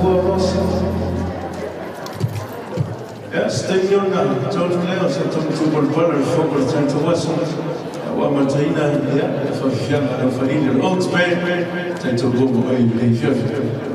Tupua Ross. Ia, se taimi ona tonu lea o se tonu tupalepale o le fofoga o le tatou aso ua amataina, ia, le faafiafiaga a le aufalili o le Old Band tatou ma oe i lenei afiafi.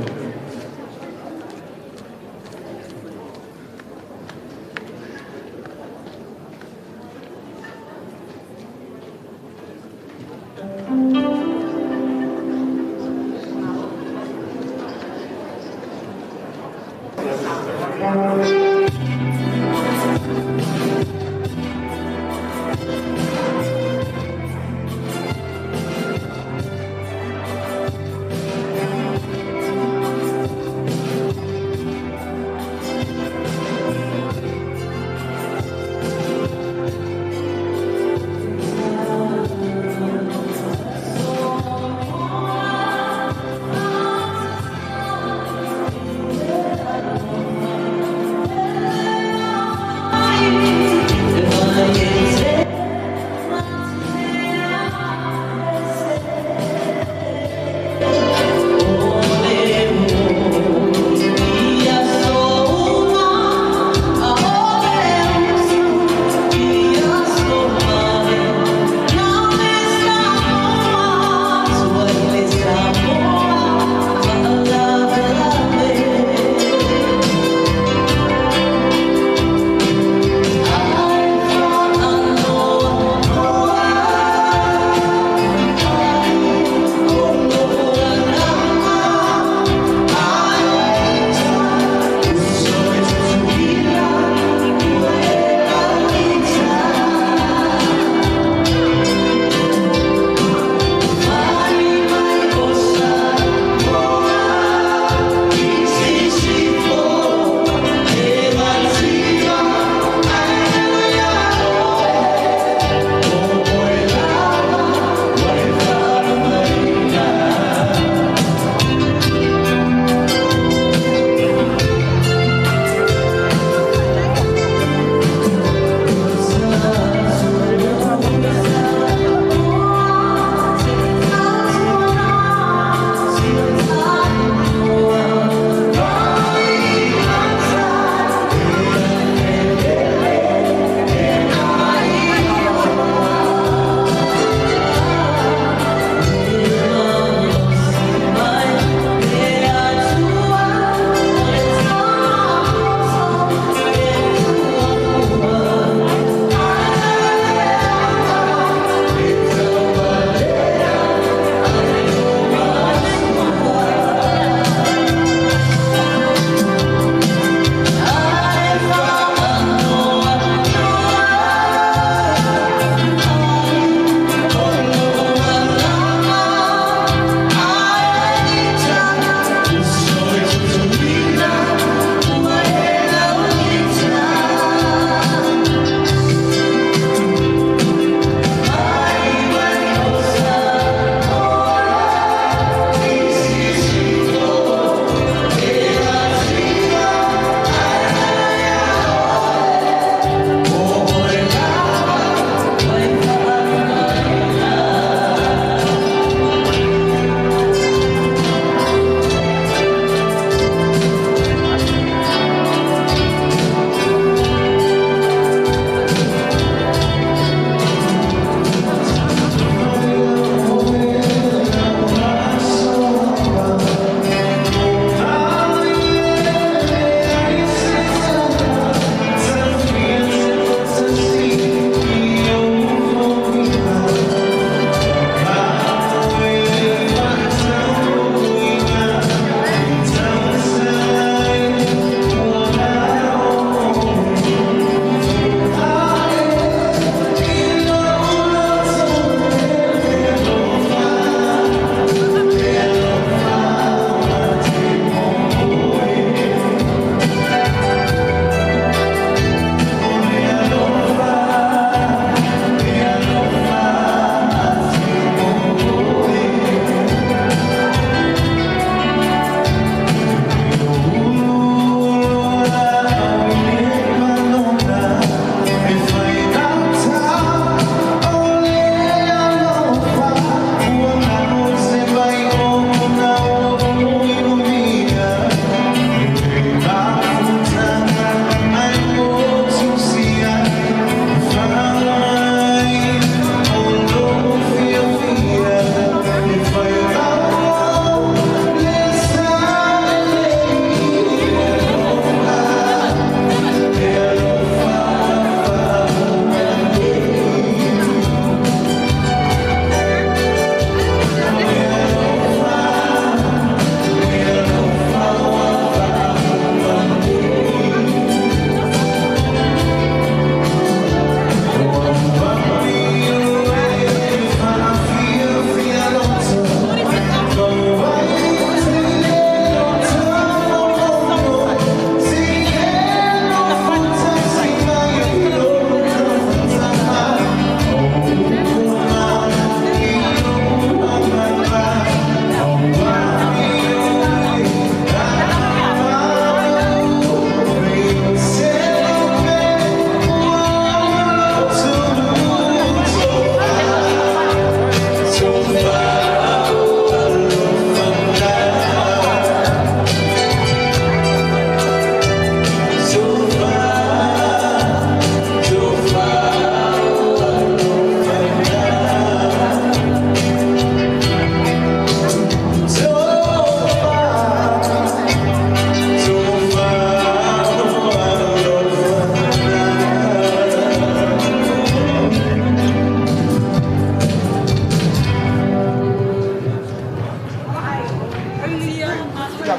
Ia,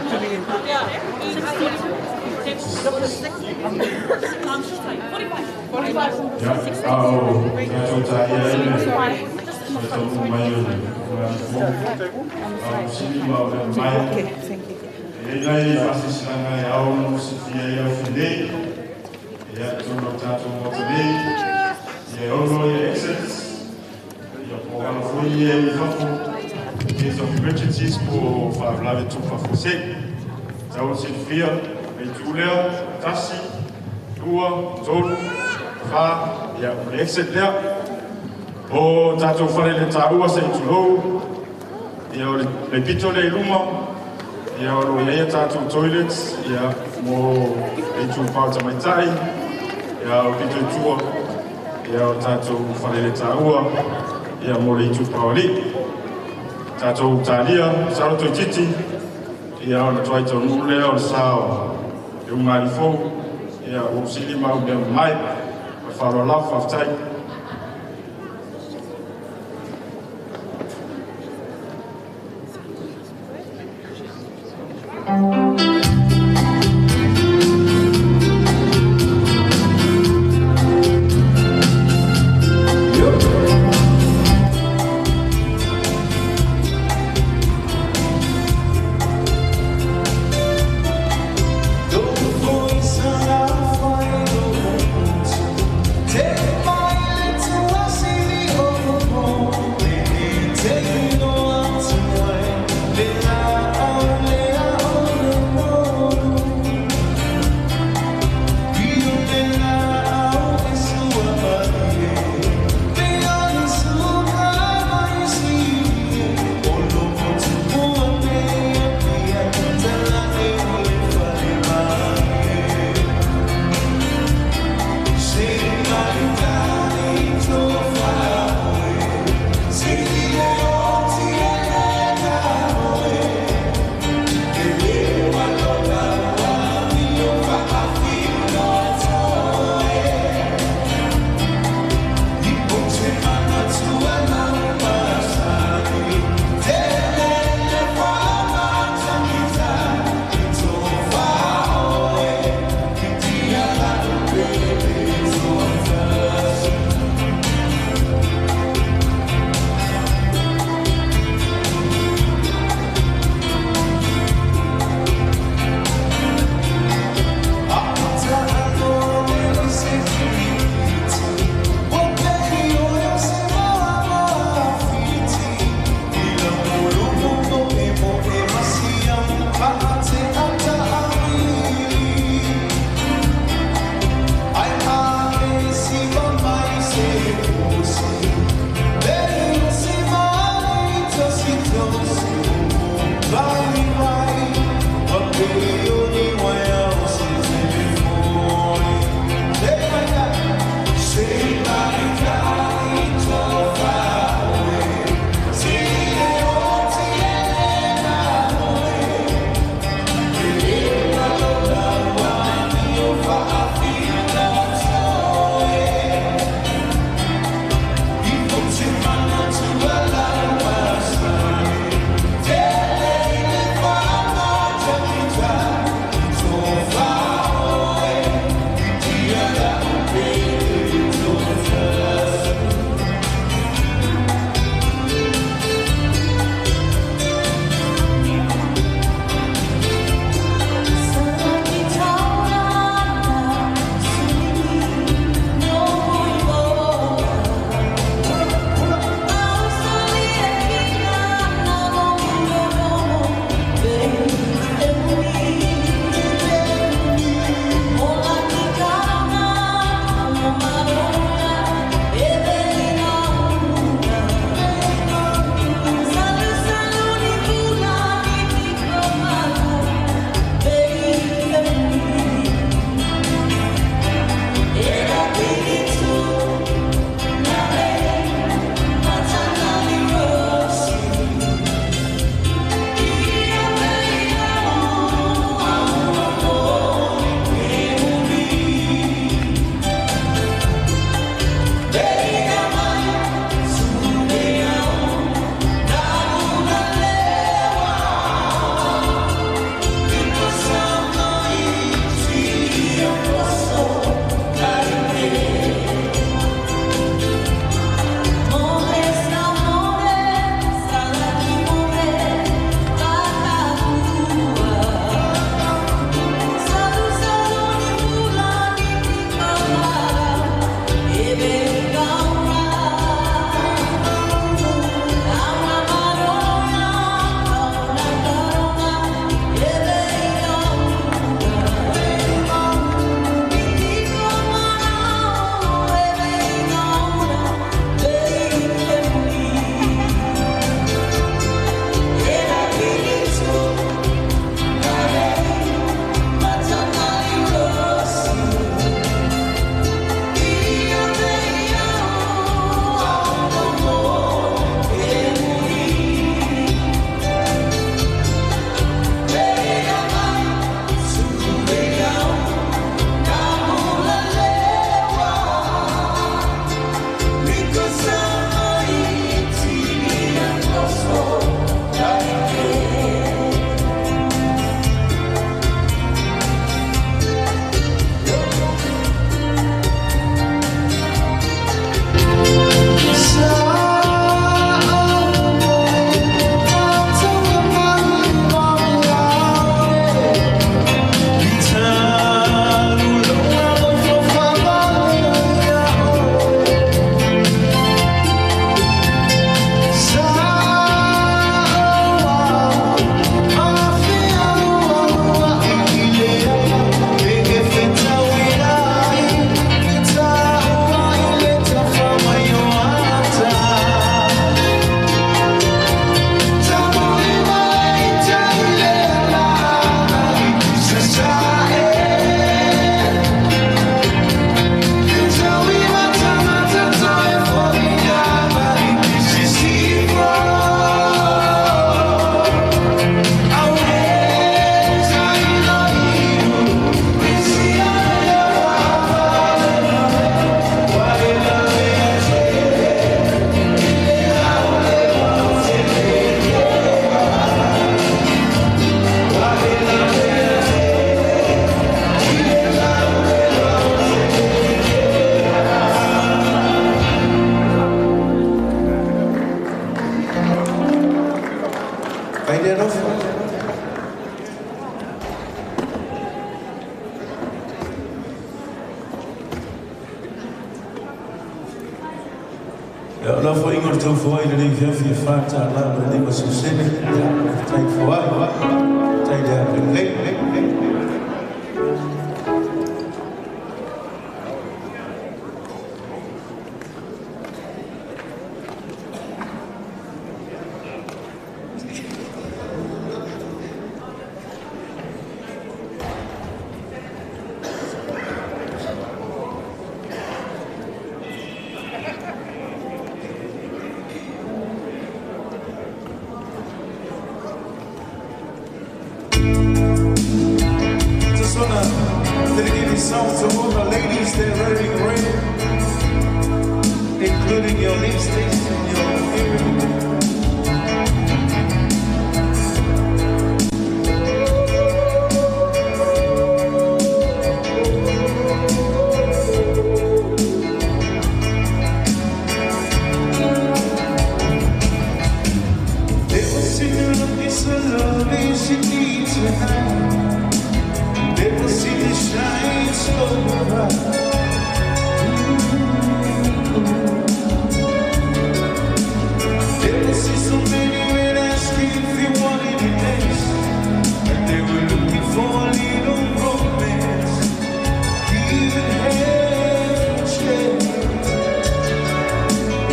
a o tatou talia ai le toe taunuu mai o le Ugalifono, a o sili ma o le mai. E i ai nai faasilasilaga e ao ona silafia ai le aufilei, ia, i totonu o le tatou Maota nei, ia, e ono ia exits, ia, po o ala foi ia i fafo, in case of emergencies po o faalavelave tupu faafuasei. Tau ona silafia, le itu lea, tasi, lua, tolu, fa, ia, o le exit lea. O tatou fale le taua se i tulou, ia, o le pito lea i luma, ia, o lo o i ai a tatou toilets, ia, mo le itupa o tamaitai, ia, o pito i tua, ia, o tatou fale le taua, ia, mo le itupa o alii. Tatou talia, masalo toeitiiti, ia, ona tuai taunuu lea o le sa o le ulugalii fou, ia, ua sili ma au mea mamae. Ma le faaaloalo lava, faafetai. alofa. Ia o lau foi ingo tau foi le nei fia fia fata la le nei masusene ia tai foi tai le le. Just wanna dedicate this song to all the ladies that are wearing red, including your lipsticks and your earrings. Never seen you looking so lovely as you need tonight. Never seen you shine so bright. Never seen so many men asking if you wanted to dance, and they were looking for a little romance. Even had a chance.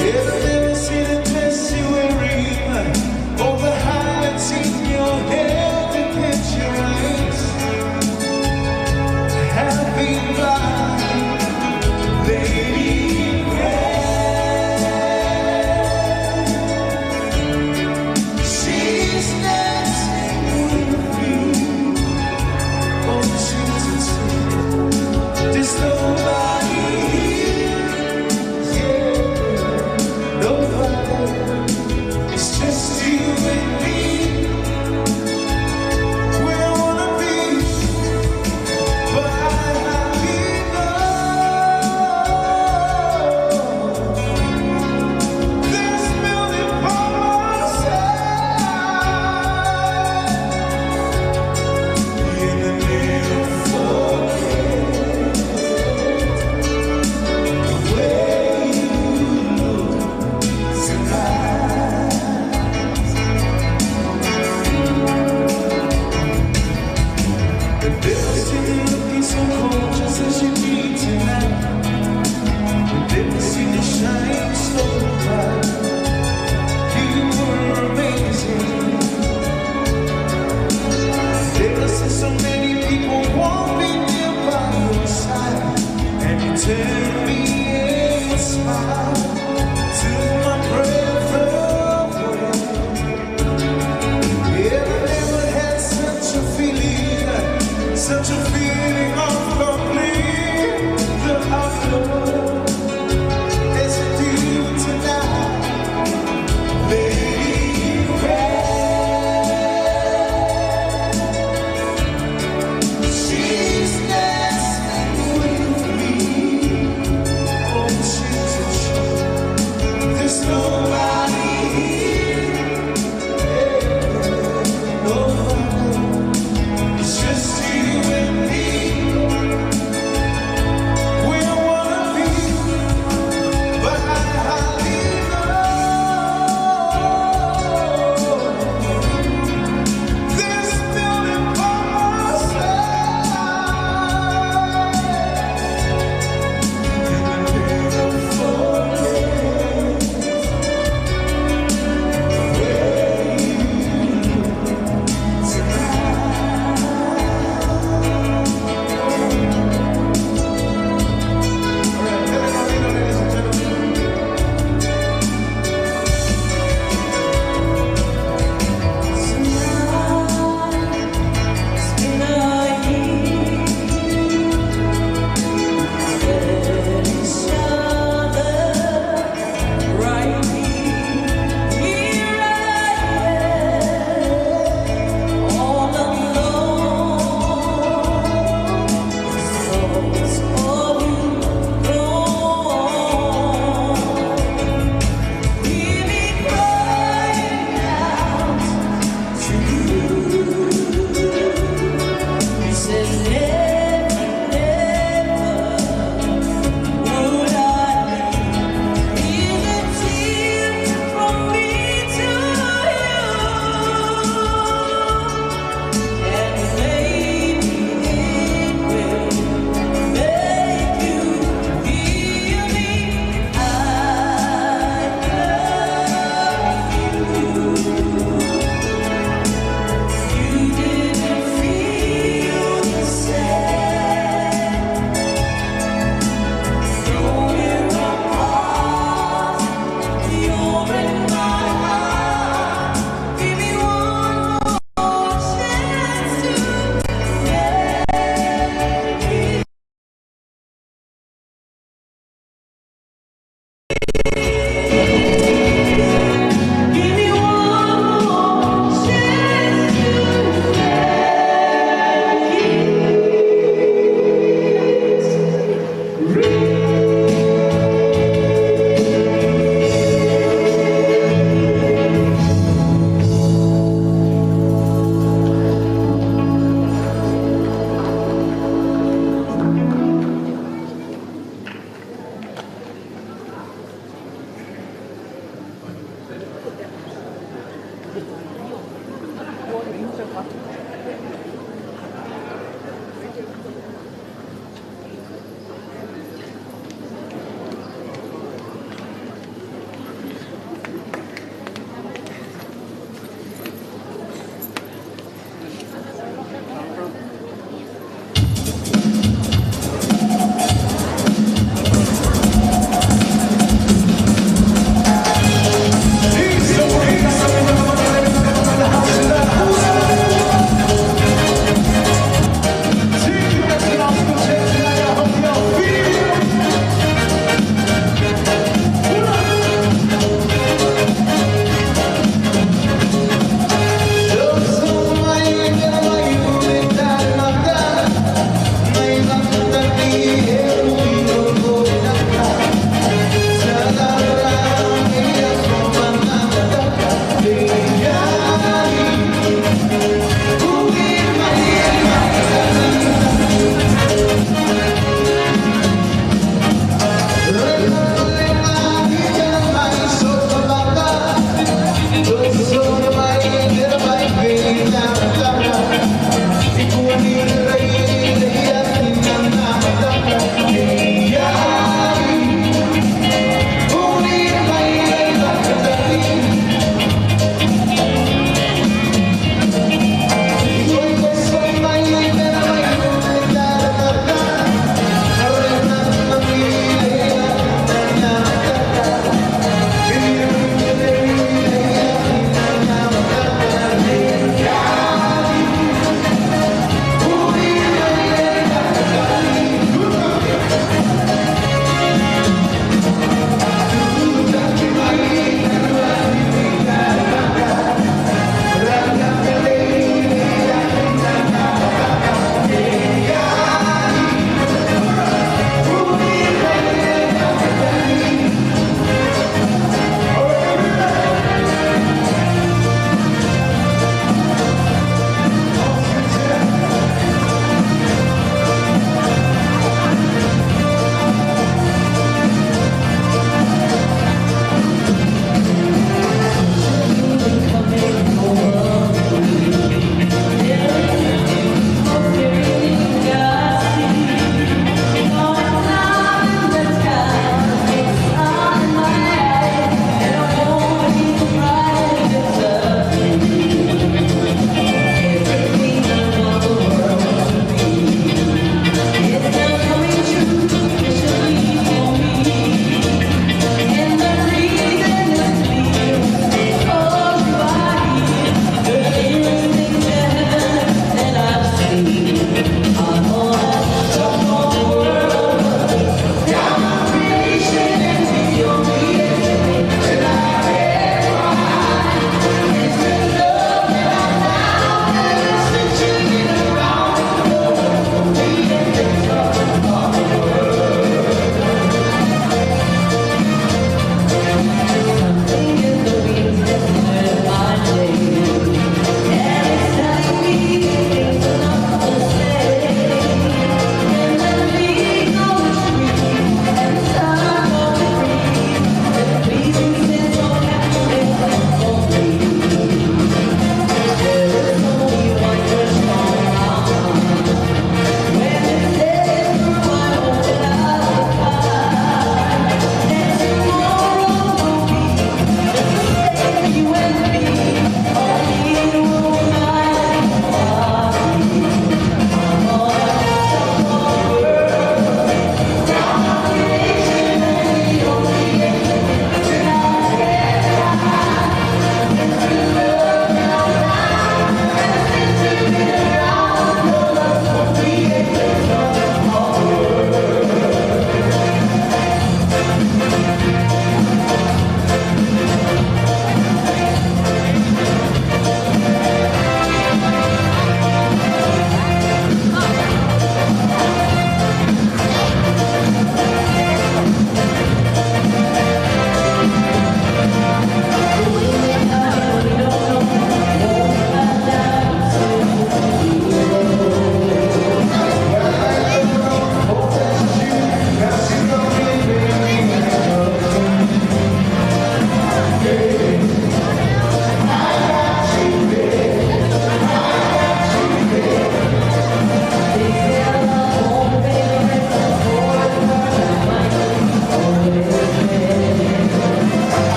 Yeah, I've never seen a dress you wearing, all the highlights in your hair to catch your eyes. Have been blind.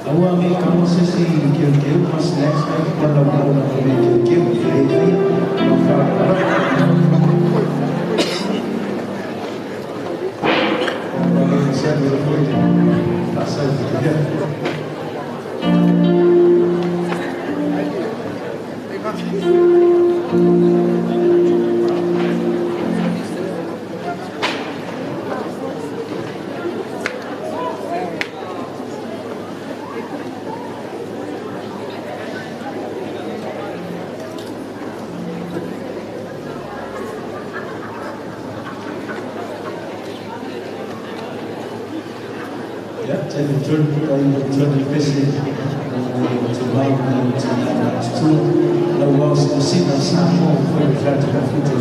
Aua me kamo se si keu keu ma snacks mai ko la mo na me keu keu e ai ma fa. Ma me sa ni ro foi ta sa ni ya. Ya, jadi betul betul di pesi o te mai o te nā tu la wau se sina sa mo foi fata ka fita.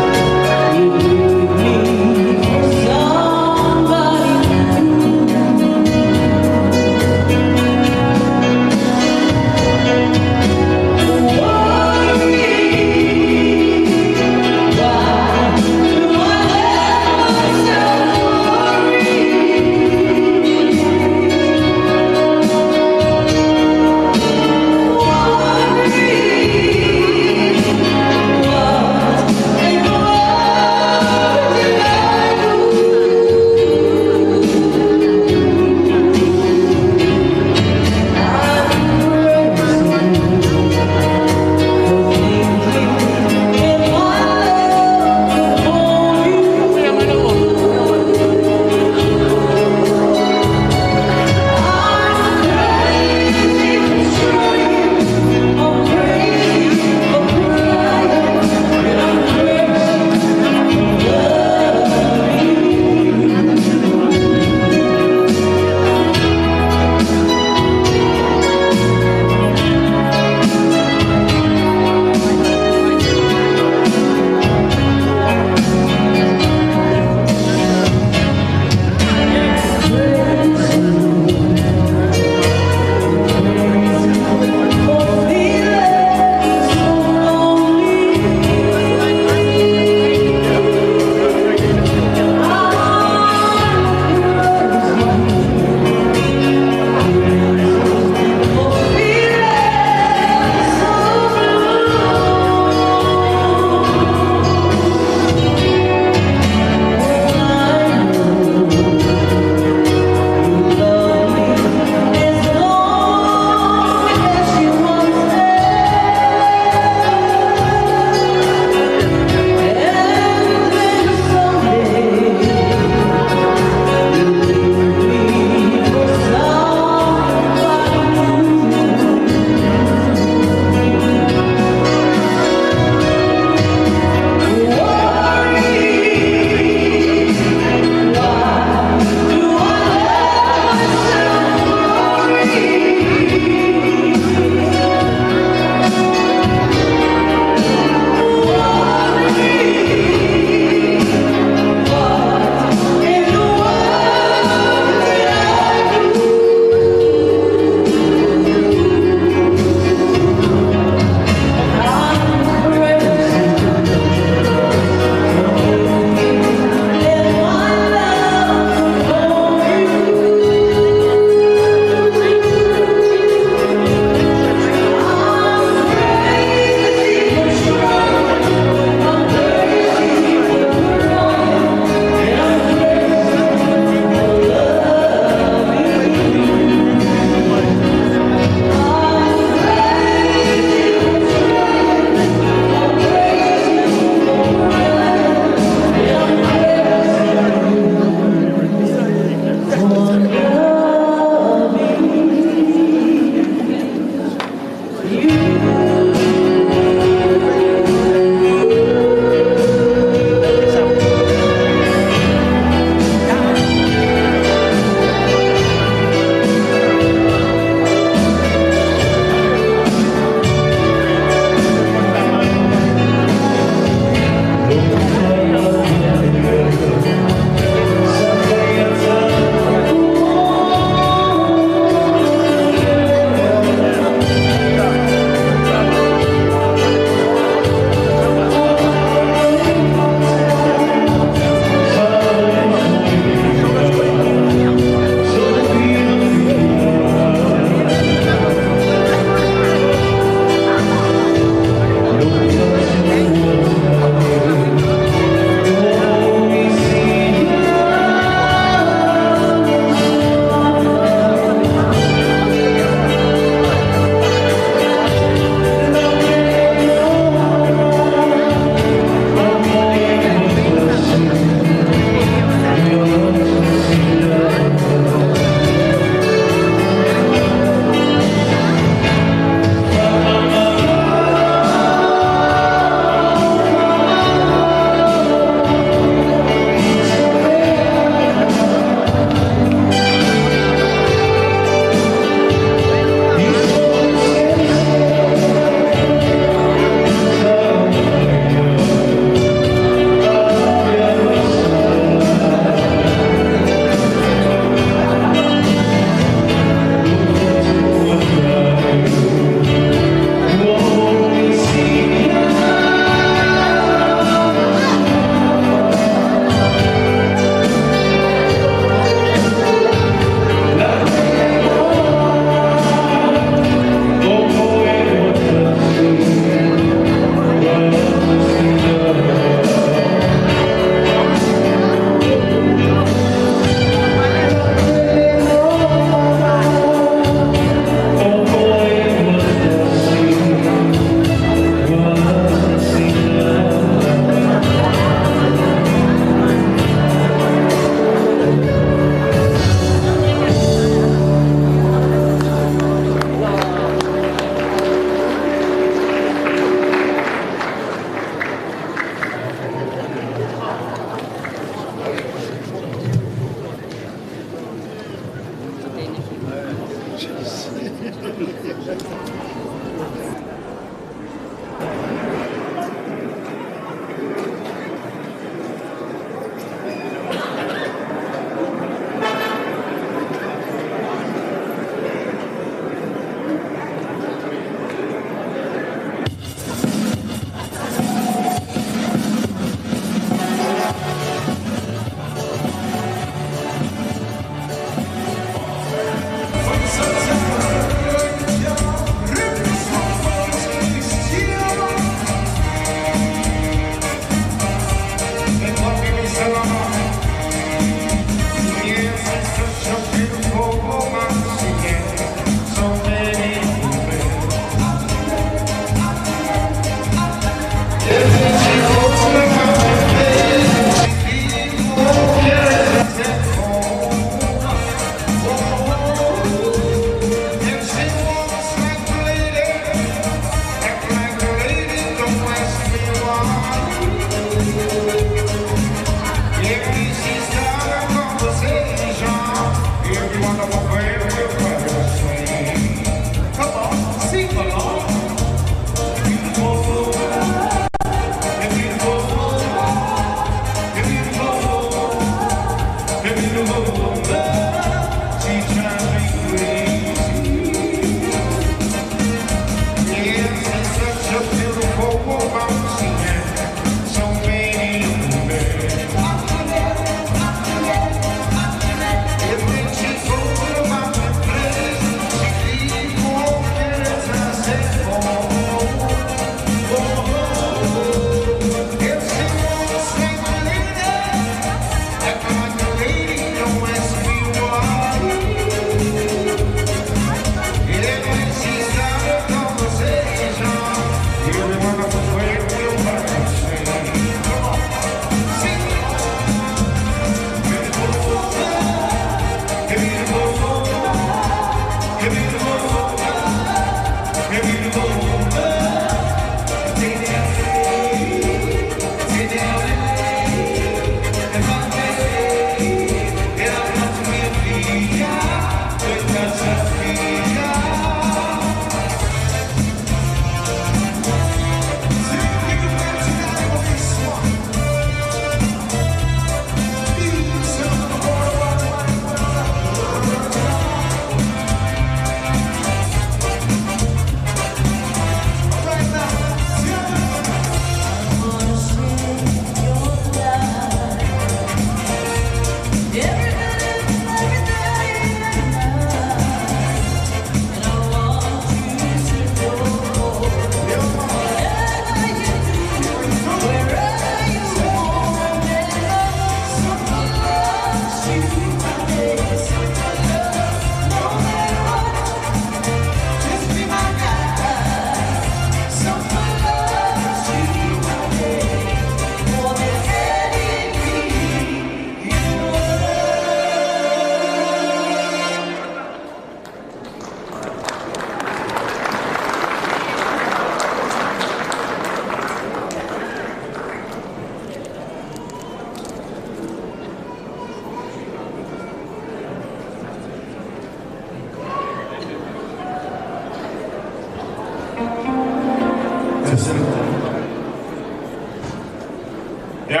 Ia,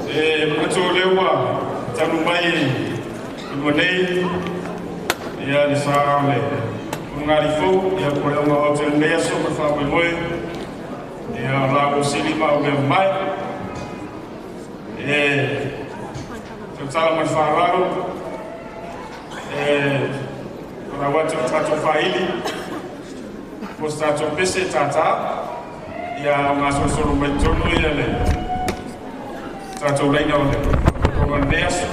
e manatu o lea ua taunuu mai i lumanei ia le sa o le ulugalifou ia po o le aoga o lenei aso ma le faamoemoe ia o la ua sili ma o mea mai e tautala ma le faaaloalo e folau atu le tatou faili po o se tatou pese tātā ia o gasolosolo mai totonu ia le tatou laina o le o lenei aso.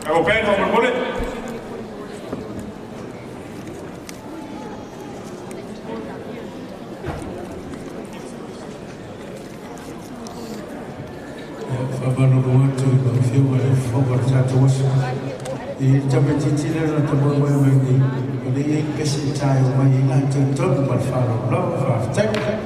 Lau band faamolemole. Faamalulu atu i lau Afioga i le Fofoga o le tatou aso. I le tamaitiiti lea na tamoemoe mai nei, o lea e i ai le pese e taeo mai ai latou tonu ma le faaaloalo lava. Faafetai.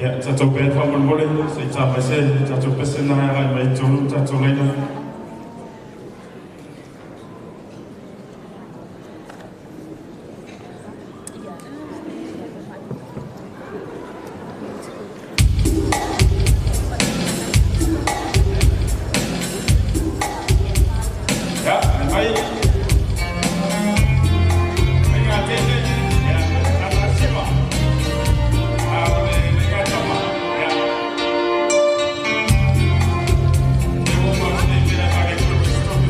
Ia, tatou band faamolemole, se i tā mai se tatou pese na agai mai tolu tatou laina. Ia, mai. Mai tele. Ia, tata sima. A o le le tama. Ia. E o ma le le ma le ko stop.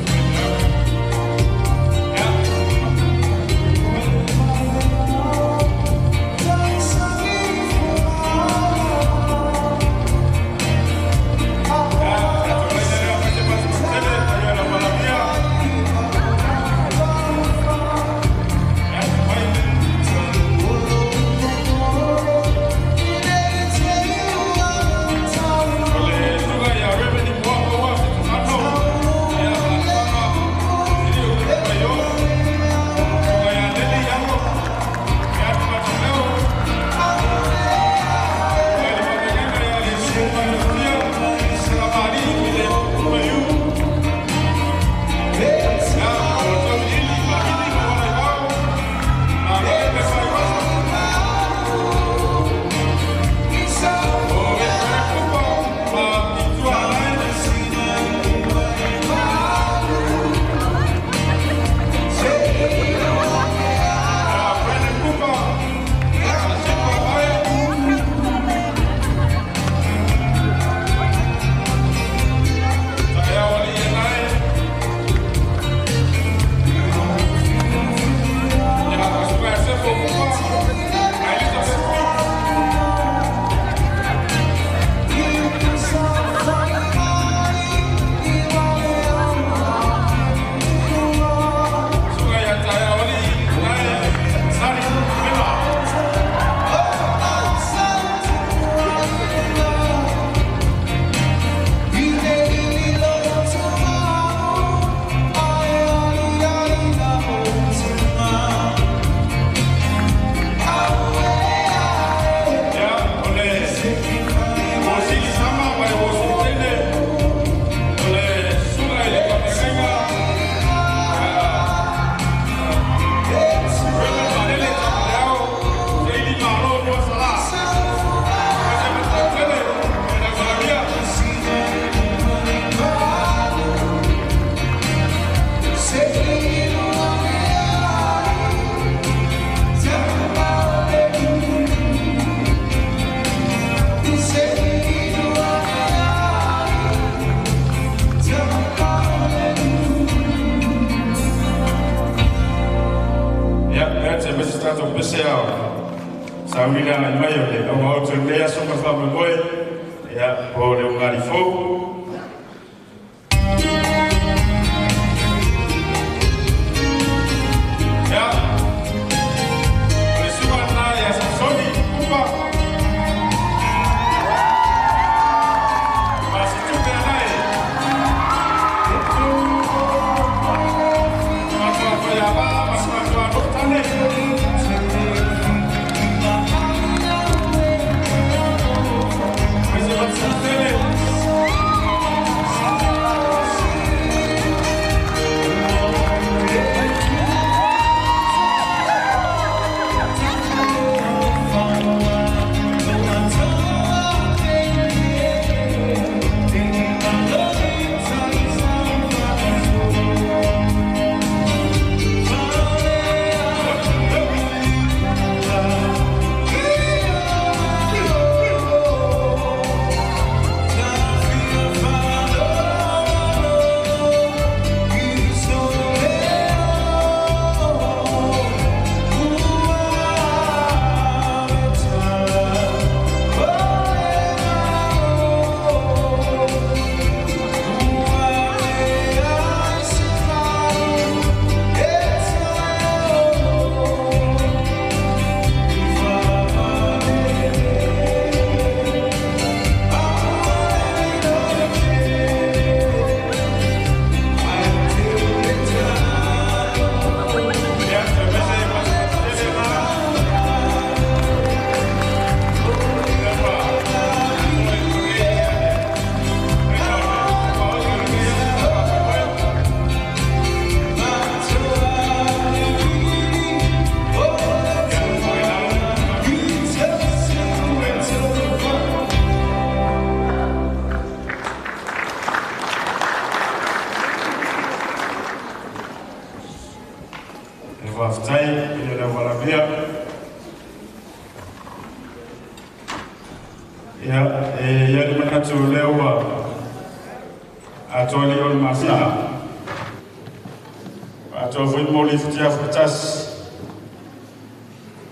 Ia. Ia, tatou laina lea fai se pasi tele, ia la malamia. Ia, mai. O le suga ia Reverend Moa Moa se Tusano. Ia, la Sili o le Paio. Suga ia Leli Yango. Ia Tumatoleo. Suga le Fategenga ia le Suga ia Sia. Suga Mari i le Paio. Ia, o tau ili ma ili ma wala i wao. Ma le pesa i waso. O le Kupa ma Pitua Alae. Ia, Brandon Cooper. Ia, Sipa Baia. Taia wali e nai. Ia, Suga Sefo Cooper. Elizabeth Smith. Suga ia Taia wali nai. Sari Mela. Ia, o le Mosili Sama ma le Mosili Tele. O le Suga i le Kamegainga. Reverend Malele Tamaleao. Seili Malo Mua Sala. Pese Mata Tele. O le Malamia. Ia, ia te mese tatou pese ao. Sauni le agai mai o le au au te lea so ma faamoemoe. Ia, po le ugali fou. Ia, o le suga lena ia Samsoni Kupa. Ma se tupe anai. Matua Faiava, ma matua Notane. Pese Matsa Tele. Faafetai i le lauvalavea. Ia, e i ai le manatu o lea ua atoa le o le masina. Atoa foi mo le futia fatasi.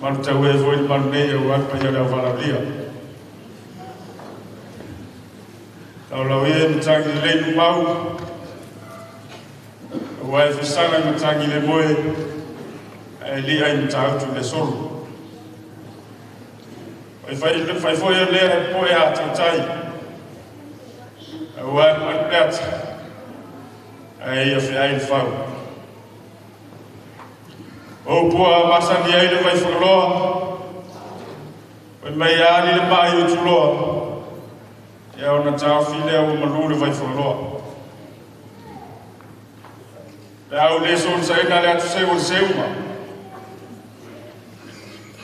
Malu tau e foi le malu nei au ai paia le auvalaulia. Laulau ia e matagi lelei numau. Ua e fisaga i matagi le moe, ae lia i matautu le solo. Fai foi o lea e poe a tautai. Ua e malu leata, ae ia feai le fau. O pua masani ai le vaifagaloa, fai mai ali le mai o tuloa, ia ona taofi lea ua malu le vaifagaloa. Le au le son saina le atu seu o le seuma.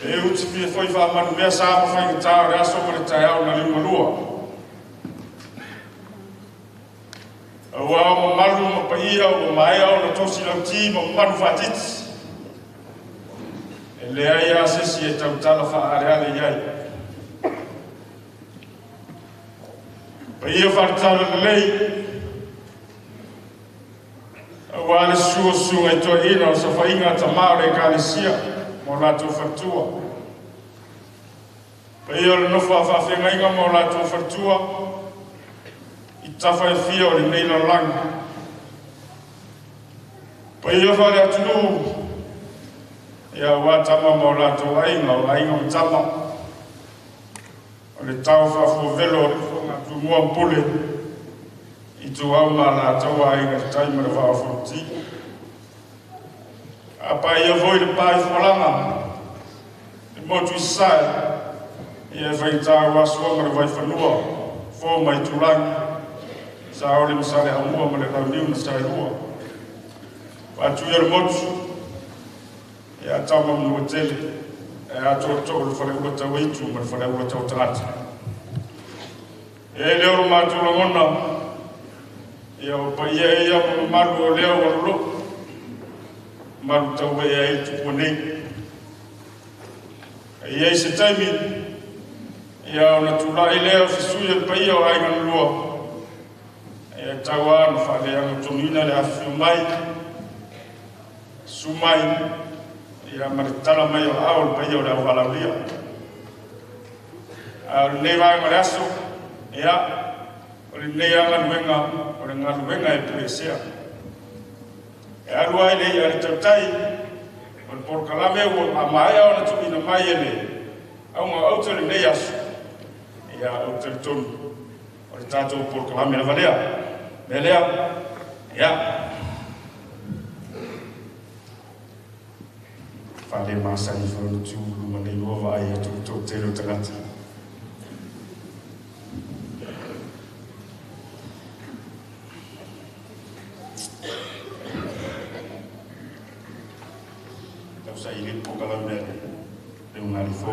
E uti fia foi wha mea sa ma whai ngata o le aso ma le taeao na liumalua. Ua o mamalu ma paia o maea o na tosi lauti ma mamalu whaatiti. E lea ia sesi e tautala whaaleale iai. Paia whaatala lelei. Ua le sua i toa ina o sawhainga tamā o le ekalesia mo lātou faletua. Paia o le nofo a faafeagaiga ma o latou faletua i tafa e fia o lenei lalolagi. Paia faale atunuu ia ua tama ma o latou aiga, o aiga ma tama. O le tau faafuavelo o le fofoga Tumua ma Pule i tuau ma latou aiga le tai ma le vaa o Fonoti. A paia foi le pa i fualaga, le motu i sae, ia e faigata ua sua ma le vaifanua, fo mai tulagi, sa o le masale amua ma le launiu na saelua. Faatuia le motu, ia tama manua tele, e atoa too le faleua tauaitu ma le faleua tautagata. E leo lo mātou lagona, ia o paia ia ma mamalu o lea ua lolo, malu tau e ai tupua nei. E iai se taimi, ia ona tulai lea o fisui o le paia o aiga na lua, ia tau a na faaleaga tonuina le afifio mai, su mai, ia ma le tala mai o ao le paia o le auvalaulia. A o lenei vaega o le aso, ia, o lenei a galuega, o le galuega e puleesea. E alu ai le ia le tautai, o le polokalame ua amaea ona tuuina mai e le auga o auto lenei aso. Ia ou te talitonu, o le tatou polokalame lava lea. Mea lea, ia, faale masani foi ona tu luma nei lua vaai atu le toatele o tagata. Tau sa ile polokalame a le ugalifo.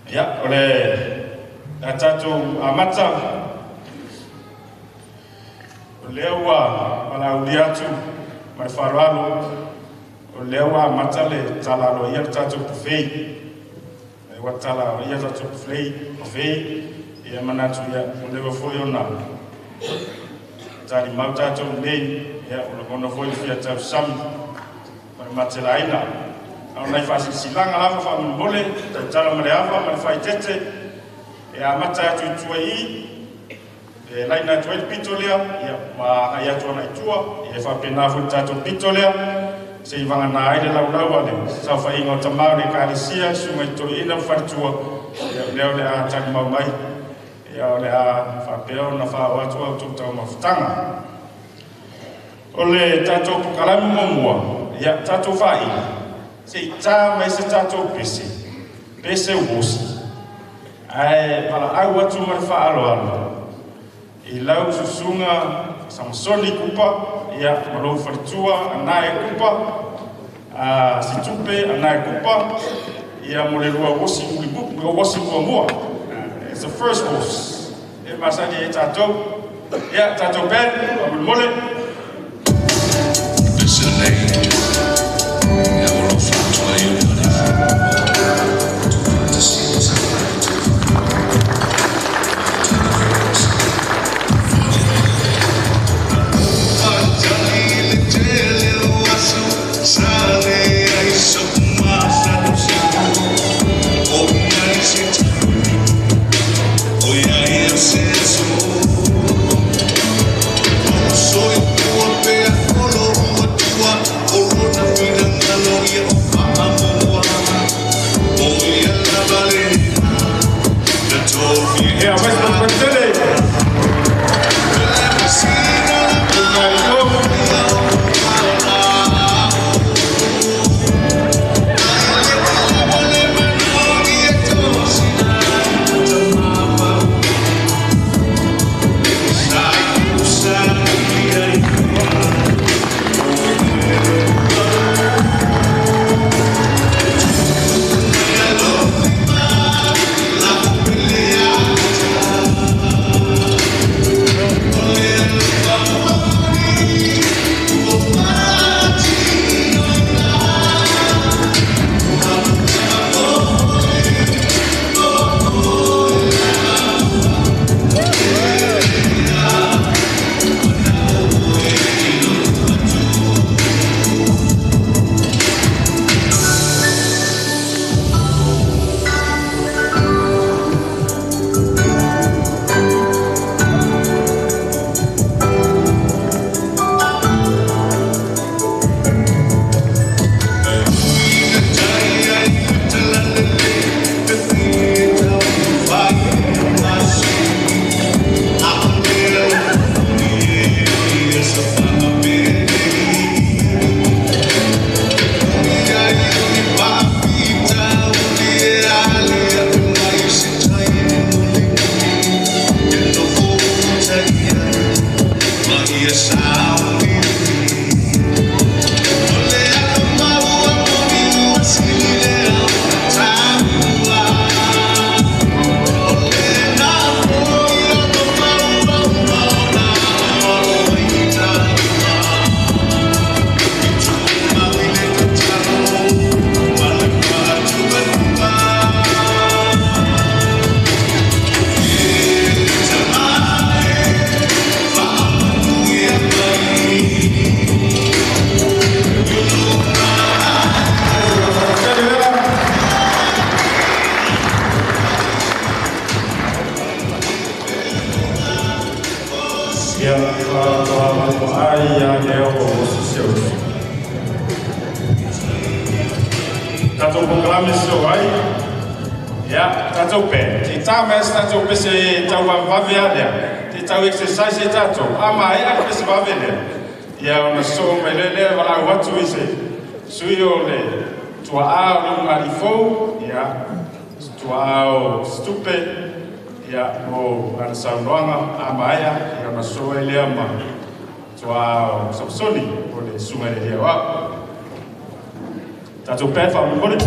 Ia, o le a tatou amata, o lea ua valaaulia atu ma le faaaloalo, o lea ua amata le tala aloaia le tatou buffet. E ua tala aloaia le tatou buffet, ia manatu ia, o lea foi ona tali mau tatou nei, ia o lagona foi le fia tausami ma le matelaina. A o nai faasilasilaga lava faamolemole, tautala ma le ava ma le faaeteete, e amata atu i tua i, e laina atu ai le pito lea, ia, ma agai atu ana i tua, ia e faapena foi le tatou pito lea, se i vagana ai le laulau a le saofaiga o tamā o le ekalesia, susuga i toeaina ma faletua, ia o lea o le a talimau mai, ia o le a faapea ona faaoo atu a outou taumafataga. O le tatou polokalame muamua, ia tatou faili, se i tā mai se tatou pese, pese uosi, ae valaau atu ma le faaaloalo i lau susuga Samasoni Kupa, ia ma lou faletua Anae Kupa, Situpe Anae Kupa, ia mo le lua uosi mulimu, lua uosi muamua. It's the first horse. E masani e tatou. Ia, tatou band, faamolemole. Ia, Western Patele. Ia, ai ia te o sisi. Tatou kokalame so ai. Ia, tatou pe. Te tā mea se tatou pe se tau vave lea. Te tau exercise e tatou. A mai a pe se vave lea. Ia, ona so mai le lea wala watu i se. Sui o le tua ao le ngari fou. Ia, tua ao stupe. Ia, o ana saunoaga a maea, ia ona so ai lea ma tua ao Samsoni o le suga le lea wau. Tatou band faamolemole.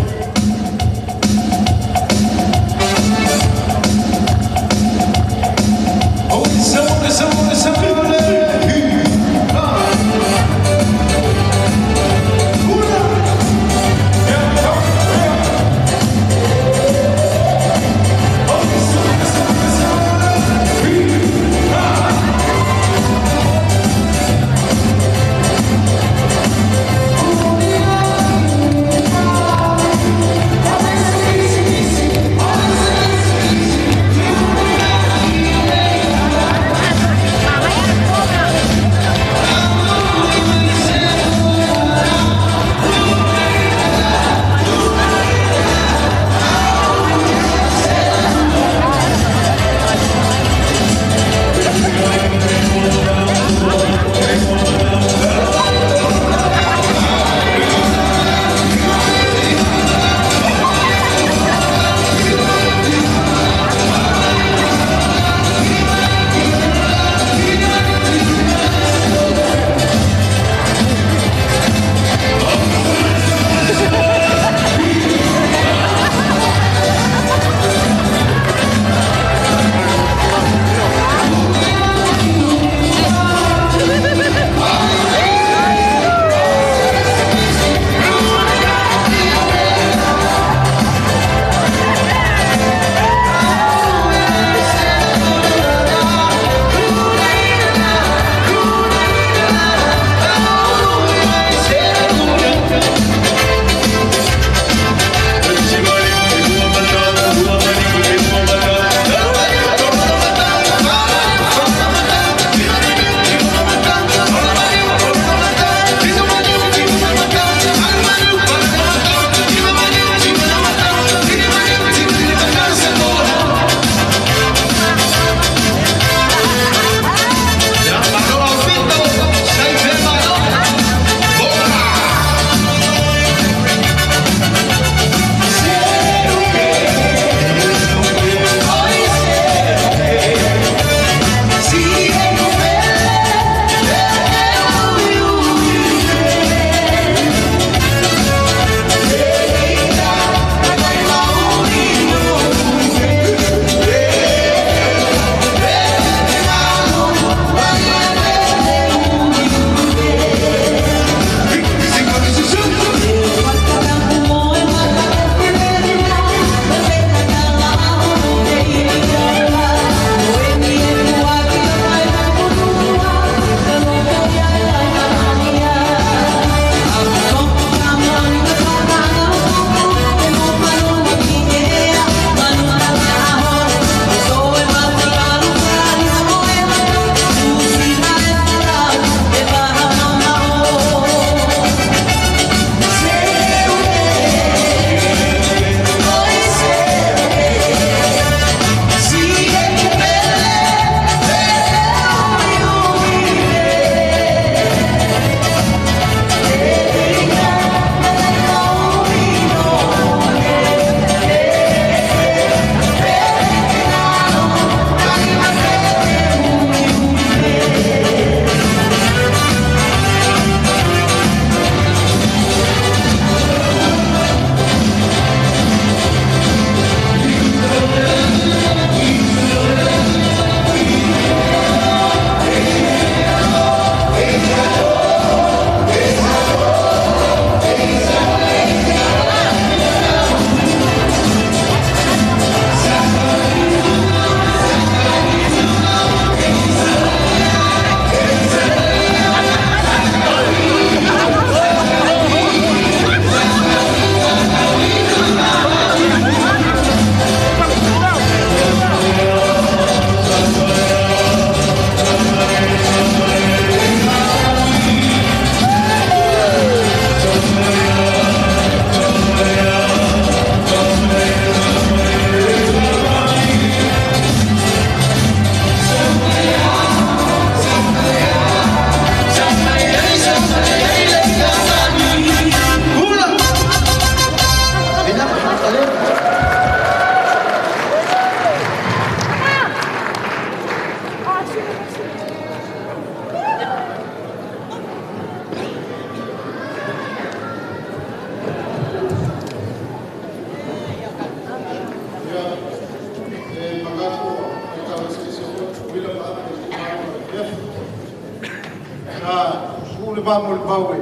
Tu le va mo le vau e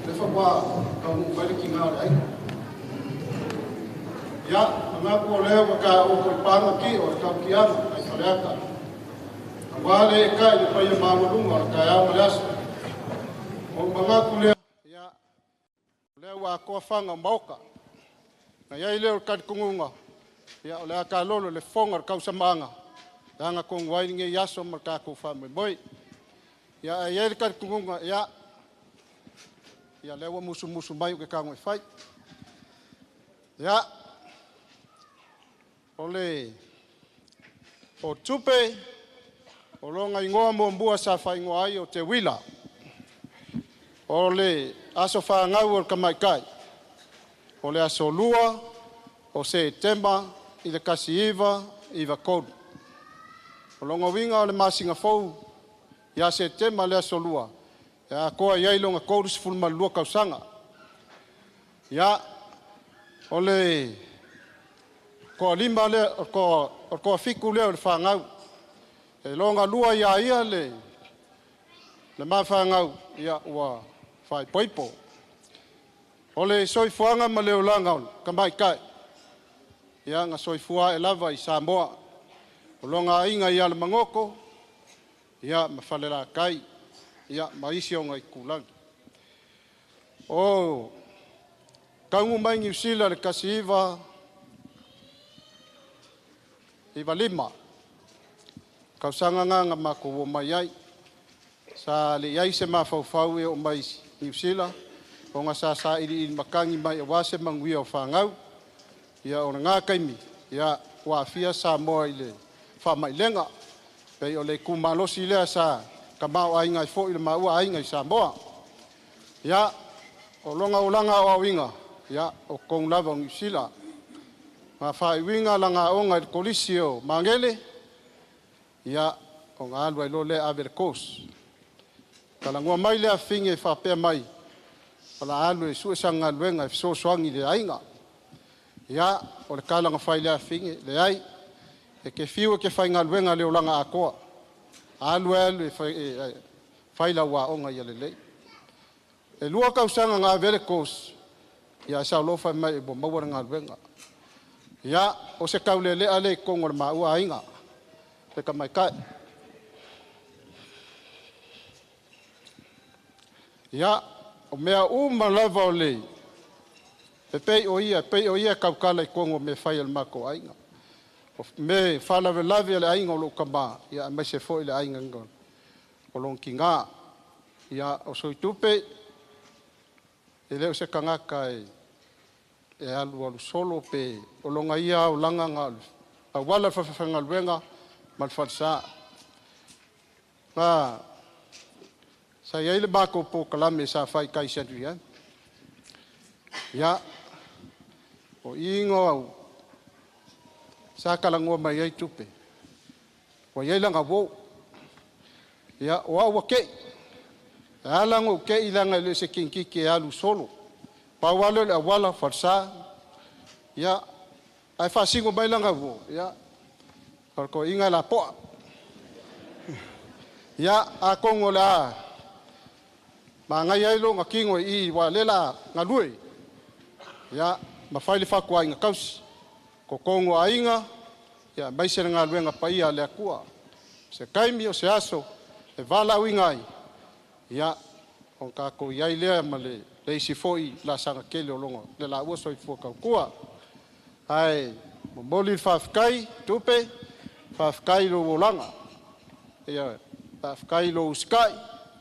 le fa wa ka mu mai le kinga o le aiga. Ia, manatu o lea ua ka o ko panga ki o le taukiaga ai Faleata. Aua le e kai le paia maualuga o le taeao ma le aso. O manatu lea, ia, o lea ua atoa faga o maota. Na iai lea o le talitonuga, ia o le a talolo le fofoga o le tausamaaga, e aga tonu ai lenei aso ma le tatou faamoemoe. Ia ae i ai le talitonuga, ia, ia lea ua musumusu mai ou te tago e fai. Ia, o le o Tupe, o lona igoa muamua sa faaigoa ai o Teuila. O le aso fanau o le tamaitai, o le aso 2 o Setema i le 1993. O lona uiga o le masina fou ia Setema le aso 2, e atoa i ai lona 32 tausaga. Ia, o le toalima lea, o le toafitu lea o le fanau. E lona lua ia ia le mafanau, ia ua faaipoipo. O le soifuaga ma le olaga o le tamaitai, ia na soifua ae lava i Samoa. O lona aiga i Alamagoto, ia ma Falelatai, ia ma isi ona itulagi. O taunuu mai Niu Sila le 1995, tausaga na na matou o mai ai. Sa le i ai se mafaufau e oo mai Niu Sila, ona sa sailiili matagi mai aua se manuia o fanau. Ia o lena taimi, ia ua aafia Samoa i le faamailega. Pei o le itumalosi lea sa tamaoaiga ai foi le maua aiga i Samoa. Ia, o lona olaga aoaoina, ia o totonu lava o Niu Sila. Ma faaiuina lana aoga i le Kolisi o Magele, ia ona alu ai loa lea ave le course. Talanoa mai le afafine e faapea mai, o le a alu e sue sana galuega e fesoasoani i le aiga. Ia, o le tala na fai i le afafine, leai, e te fiu e te faigaluega le olaga atoa. Alu e alu e fai lau aoga ia lelei. E 2 tausaga na ave ai le course, ia sau loa fai mai ua maua le galuega. Ia, o se taulelea le i totonu o le maua aiga, le tamaitai. Ia, o mea uma lava o le e pei o ia tautala i totonu o mea fai a le matou aiga. O me faalavelave a le aiga o lou tama, ia aemaise foi le aiga o lona tiga. Ia, o Soitupe, e le o se tagata e alu alu solo pe o lona ia aulaga na auala le faafaigaluega ma le falesa. Na sa i ai le matou polokalame sa fai i tai Sandrian. Ia, o iga au sa talanoa mai ai Tupe. Ua i ai lana uo. Ia, o au ua kei. E ala ona ou kei leaga e le o se kinikiki e alu solo. Pau lava lea o le auala falesa. Ia, ae faasino mai lana uo, ia, o le toeaiina e lapoa. Ia, atonu o le a magaia ai lona tino i i, ua lea la galue. Ia, ma fai le fatuaiga tausi. Totonu o aiga, ia aemaise le galuega paia a le Atua. Se taimi o se aso e valaauina ai, ia, o tatou i ai lea ma le isi foi laasaga tele o lona le laua soifua tautua. Ae momoli le faafetai, Tupe, faafetai i lou olaga. Ia, faafetai i lou usitai,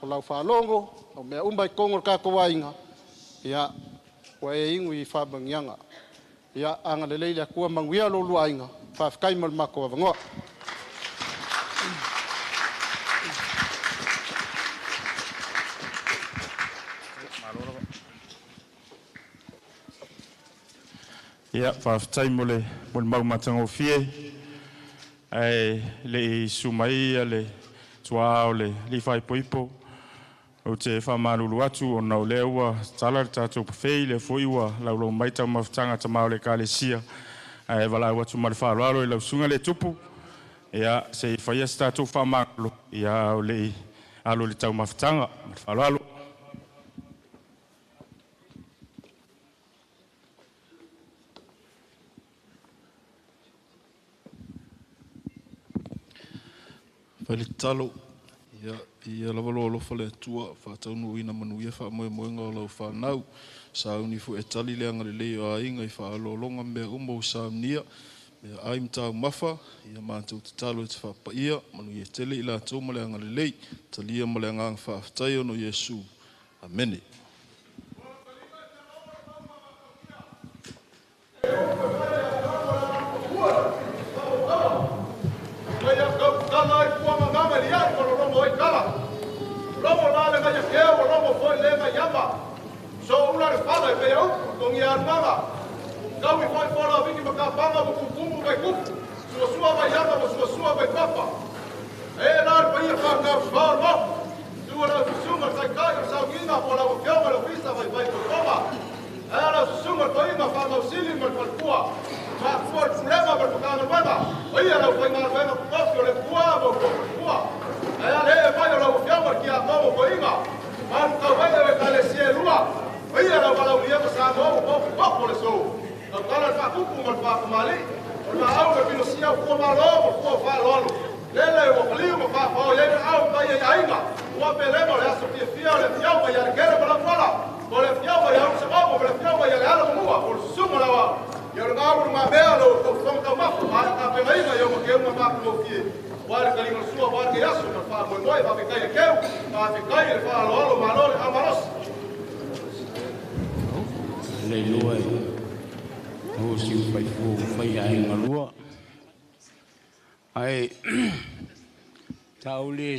o lau faalogo, o mea uma i totonu o le tatou aiga, ia, ua e inu i faamanuiaga. Ia, agalelei le Atua, manuia lo oulua aiga. Faafetai mo le matou avanoa. Ia, faafetai mo le mau matagofie. Ae le i susu mai ia le tuā o le alii faaipoipo, ou te faamalulu atu ona o lea ua tala le tatou pafei, lea foi ua laulau mai taumafataga tama o le Ekalesia, ae valaau atu ma le faaaloalo i lau susuga le tupu, ia se i faia se tatou faamagalo, ia o le i Alo le taumafataga ma le faaaloalo. Fai le tatalo, ia, ia lava lo alofa le Atua, faataunuuina manuia faamoemoega o lau fanau, sauni foi e tali le agalelei o aiga i faaaloaloga mea uma ua saunia, mea ai ma taumafa, ia matou tatalo e te faapaia, manuia tele i latou ma le agalelei, talia ma le agaga faafetai ona o Iesu. Amene.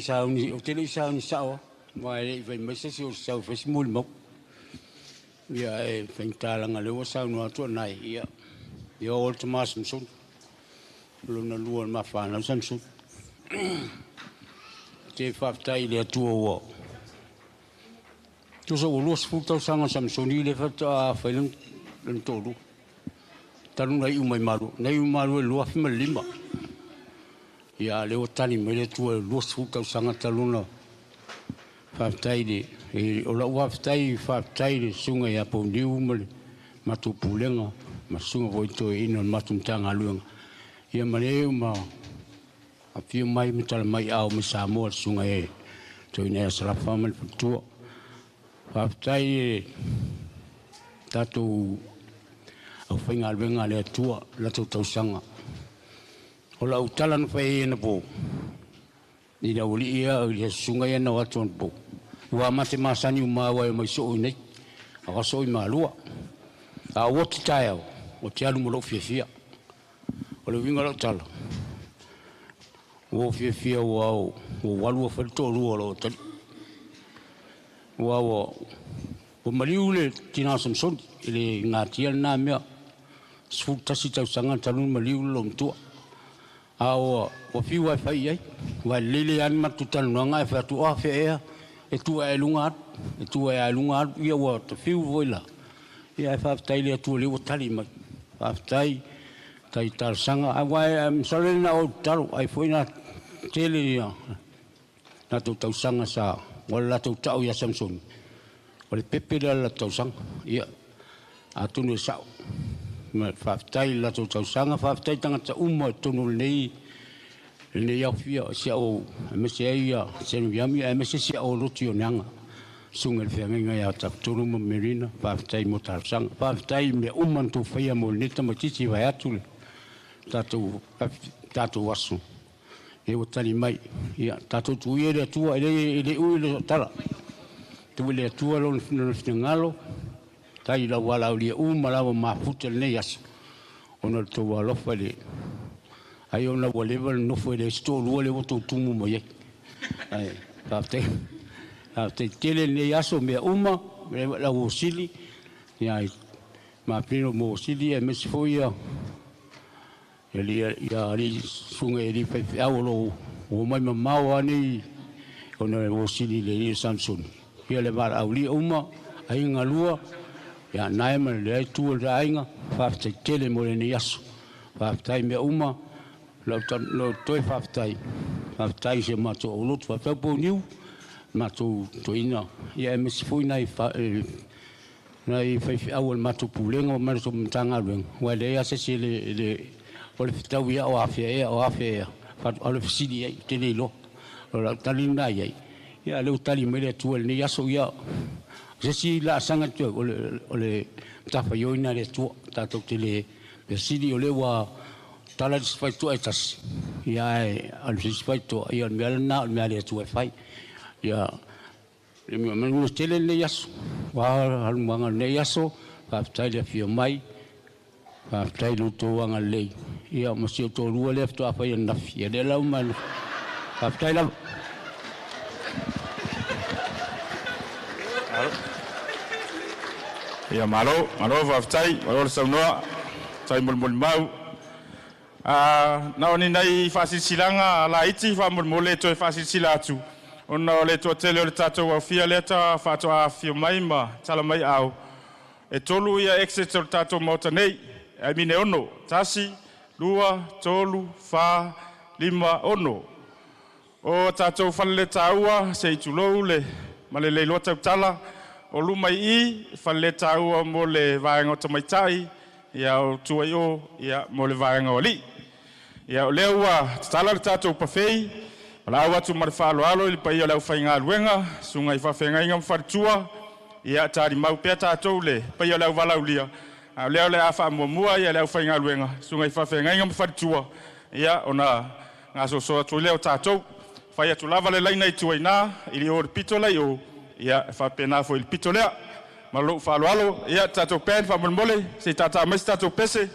Sauni o tele sauni sao wa le vai mai se o sau fes mul mo ia e fentala ngale o saunu atu nai ia ia o tama Samson lona lua ma fa na Samson te fa tai le atu o tu so lo sfu tau sanga Samson le fa ta fa lon tolu tanu nai u mai malu nai u malu lua fi lima. Ia le o tani mai le tua 20 tausaga taluna faafetai le o lau faafetai le susuga ia Pauniu ma le matou pulega ma susuga foi toeaina o le matou Matagaluega. Ia ma le ma afio mai ma tala mai ao ma Samoa le susuga e toeaina ia Salafa ma le faletua. Faafetai le tatou aufaigaluega a le Atua latou tausaga. O lau tala na fai na po i le aualii ia i le susuga ia na o atu ana po. Ua mate masani uma ai mai soo i nei, a soo i malua. A ua te taeao, o te alu ma lou fiafia. O le uiga o lau tala, ua fiafia ua ua alu ua fai le toalua o lou tali. Ua ua maliu le tina Samsoni i le gatia lena mea. 11 tausaga talu maliu le matua. A ua fiu ai fai ai, ua lele ani matu talanoaga e fai atu a fea ea, e tua e luga atu, e tua e luga atu, ia ua te fiu foi la. Ia e faafetai le Atua le ua tali mai. Faafetai tai talosaga, a ua e masalo na o talo, ai foi na tele ia latou tausaga sa, ua latou tau ia Samsoni. O le pepe lea le tausaga, ia atonu e sao. Ma faafetai latou tausaga, faafetai tagata uma i totonu o lenei aofia, si au aemaise ai ia Senuiami, aemaise si au loti o Neaga. Susuga i le feagaiga ia Taputolu ma Merina, faafetai mo talosaga. Faafetai mea uma na tou faia mo lenei tamaitiiti vae atu le tatou aso. E ua tali mai, ia tatou tuia le Atua, e le ui le tala. Tuu le Atua lona finagalo, tai lau alaulia uma lava mafuta lenei aso. Ona le tou alofa le ai ona ua leva le nofo e le isi toalua le ua tou tumu mai ai. Ai, faafetai. Faafetai tele lenei aso mea uma, lau osili, ia mapino mo osili aemaise foi ia ia ali susuga e alii faifeau o loo ua mai mamao nei ona osili le alii o Samsoni. Ia le valaaulia uma, aiga lua, ia nae ma le ai tu o le aiga, faafetai tele mo lenei aso. Faafetai mea uma, lau toe faafetai. Faafetai se matou aulotu, faafetai Pauniu, Matou toeaina, ia aemaise foi nai nai faifeau o le matou pulega ma le matou Matagaluega, ua leai lava se isi e le o le fetau ia o afea ea o afea ea, faatoa o le fesili i ai, ou te le iloa. O lau tali lena i ai, ia a o lea ua tali mai le Atua i lenei aso, ia o se isi laasaga o le matafaioi lena a le Atua, tatou te le fesili o lea ua tala le isi faitotoa e tasi, ia ae o le isi faitotoa, ia o le mea lena o le mea a le Atua e fai. Ia manuia tele lenei aso, ua alumaga o lenei aso, faafetai le afio mai, faafetai i lo outou agalelei, ia ma si ou toalua lea faatoa fai ananafi, ia lea la ua faafetai lava. Ia malo, malo faafetai, malo le saunoa, faafetai mo le molimau. Na o ni nai faasilasilaga laiti faamolemole e toe faasilasila atu, ona o le toatele o le tatou aofia lea faatoa afifio mai ma tala mai aao, e tolu ia exits o le tatou Maota nei, I mean e ono, 1, 2, 3, 4, 5, 6. O tatou faleletaua, se i tulou le ma le le iloa tautala, o luma i i, faleletaua mo le vaega o tamaitai, ia o tua i o, ia mo le vaega o alii. Ia o lea ua tatala le tatou pafei, valaau atu ma le faaaloalo i le paia o le aufaigaluega, susuga i faafeagaiga ma faletua, ia talimau pea tatou le paia o le auvalaulia, a o lea o le a faamuamua ia le aufaigaluega, susuga i faafeagaiga ma faletua, ia ona gasoasoa atu ai lea o tatou. Fai atu lava le laina i tua i ina, i le o le pito la i o, ia e faapena foi i le pito lea. Ma lou faaaloalo, ia tatou band faamolemole, se i tātā mai se tatou pese.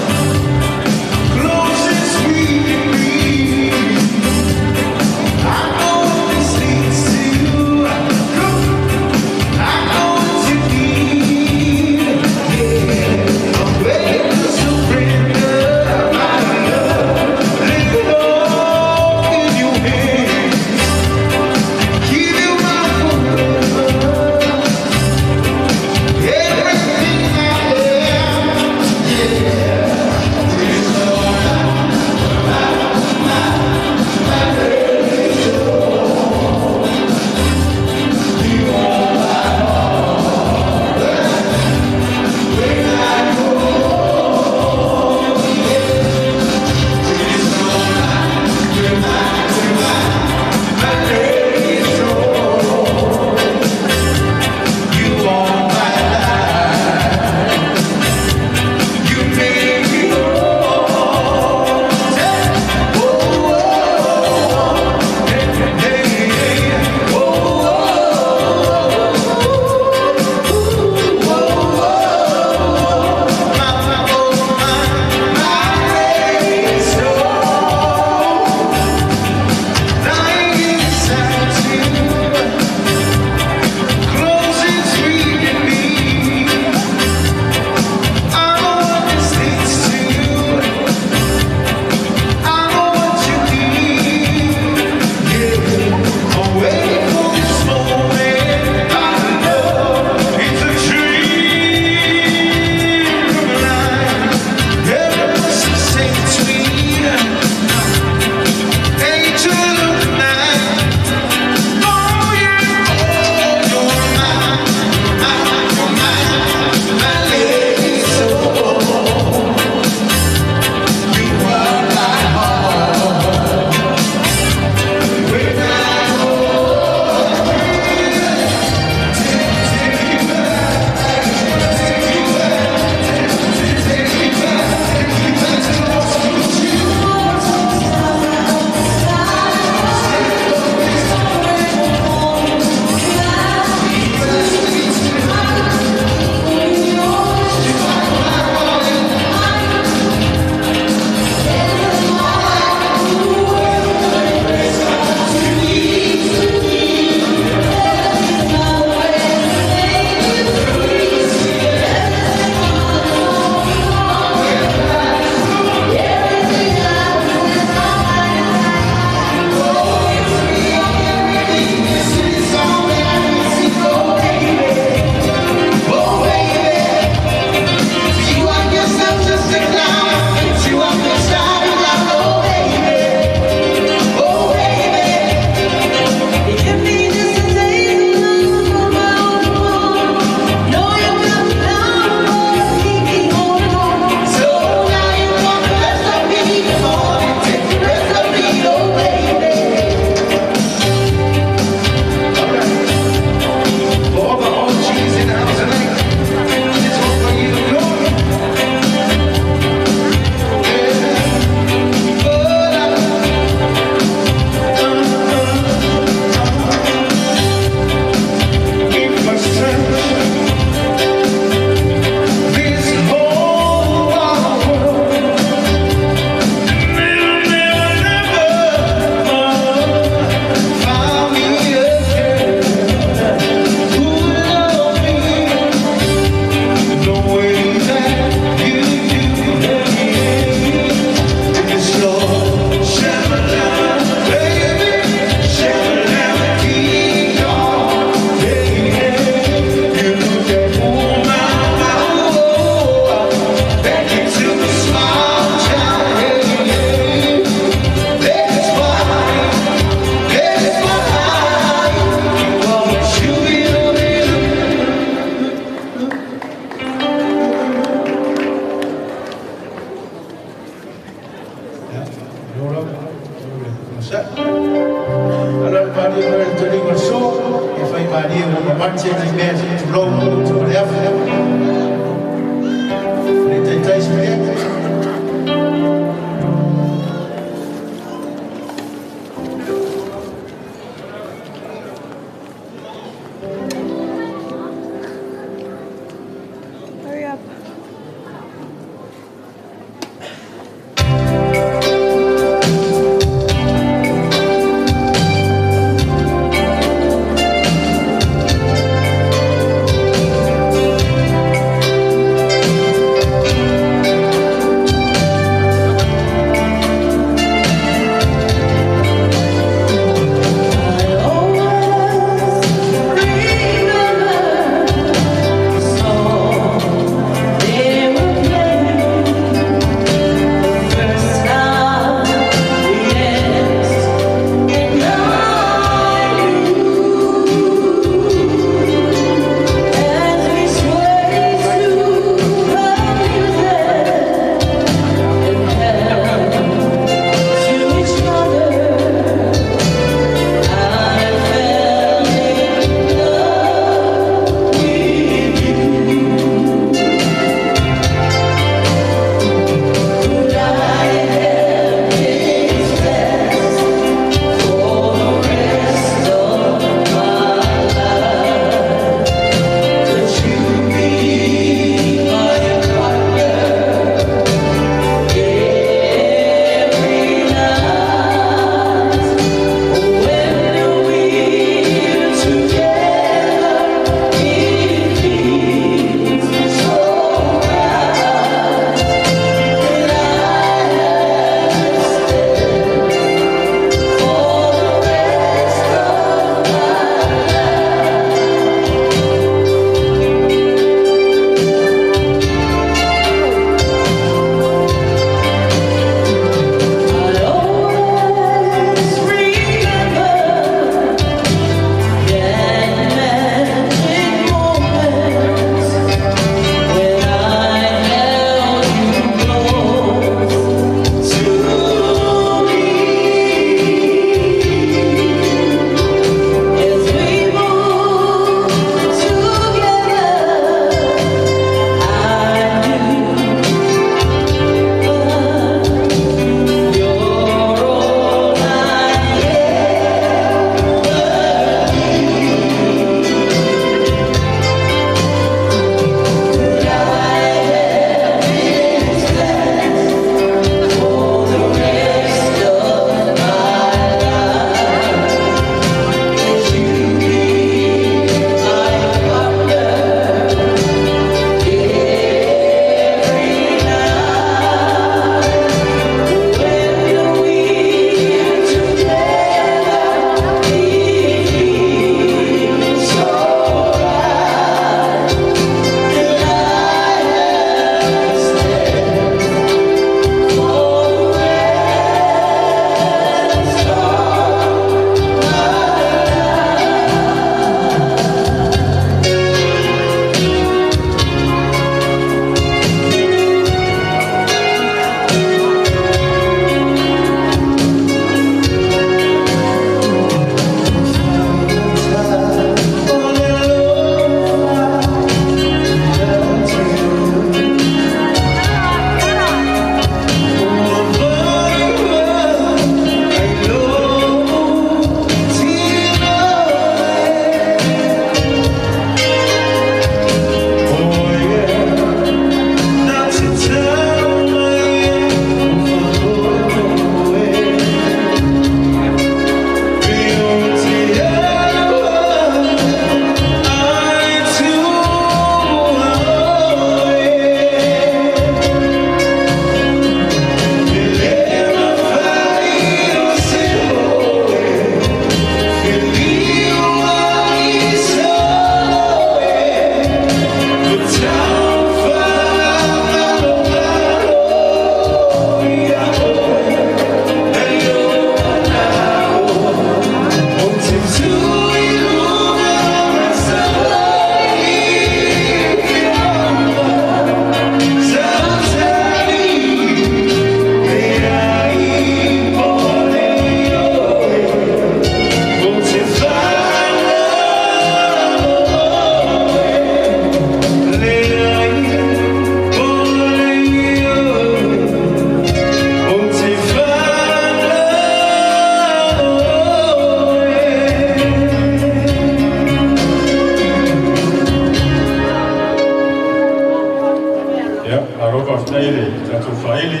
Malo faafetai le tatou faaili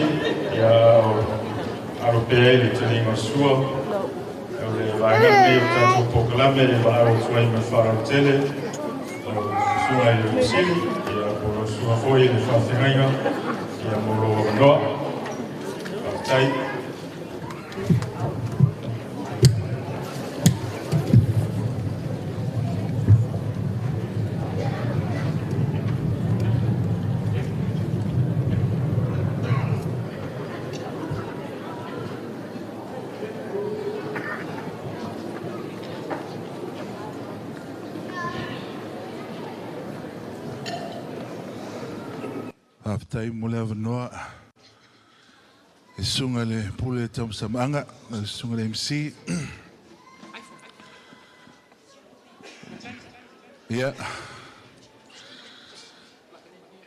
ia o alo pea i le taliga o le sua. O le vaega lenei o le tatou polokalame e vaao atu ai ma le faaaloalo tele lau susuga i le Fesili ia po o lau susuga foi i le faafeagaiga ia mo lou avanoa. Faafetai. Faafetai mo le avanoa. E susuga i le Pule Taumasamaga, lau susuga i le MC. Ia,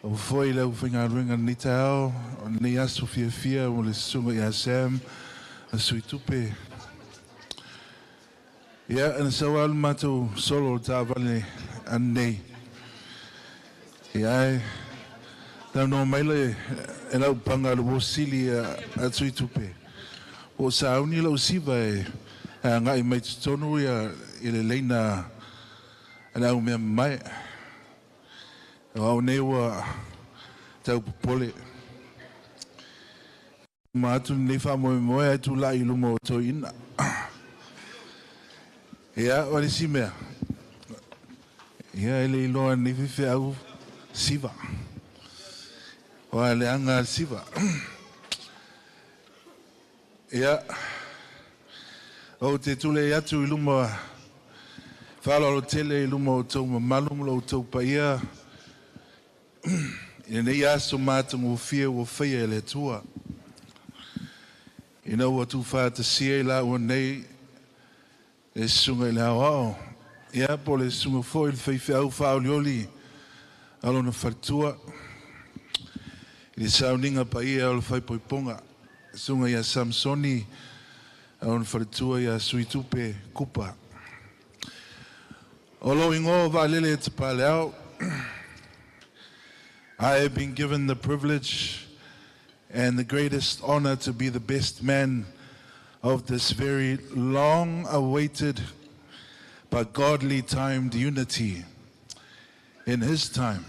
ua foi le aufaigaluega i lenei taeao, o lenei aso fiafia mo le susuga ia Sam a Suitupe. Ia, na sau lava le matou solo o le taavale ananei. Ia, ae saunoa mai le laupaga a le uo sili a Tuitupe, po o sauni lau siva e agai mai totonu i le laina a le au mea mamae. O au nei ua tau popole. Ma atu lenei faamoemoe ae tulai i luma o toeaiina. Ia, o le isi mea, ia e le iloa e lenei faifeau siva. Aua e leaga lava le siva. Ia, ou te tulai atu i luma faaaloalo tele i luma o outou mamalu ma lo outou paia i lenei aso matagofie ua faia e le Atua, ina ua tuufaatasia i laua nei le susuga i le Aoao, ia po o le susuga foi i le faifeau faaolioli a lona faletua, i le sauniga paia o le faaipoipoga, susuga ia Samsoni a lona faletua ia Suitupe Kupa. O lou igoa o Vaalele Tapaleao. I have been given the privilege and the greatest honor to be the best man of this very long-awaited but godly timed unity in His time.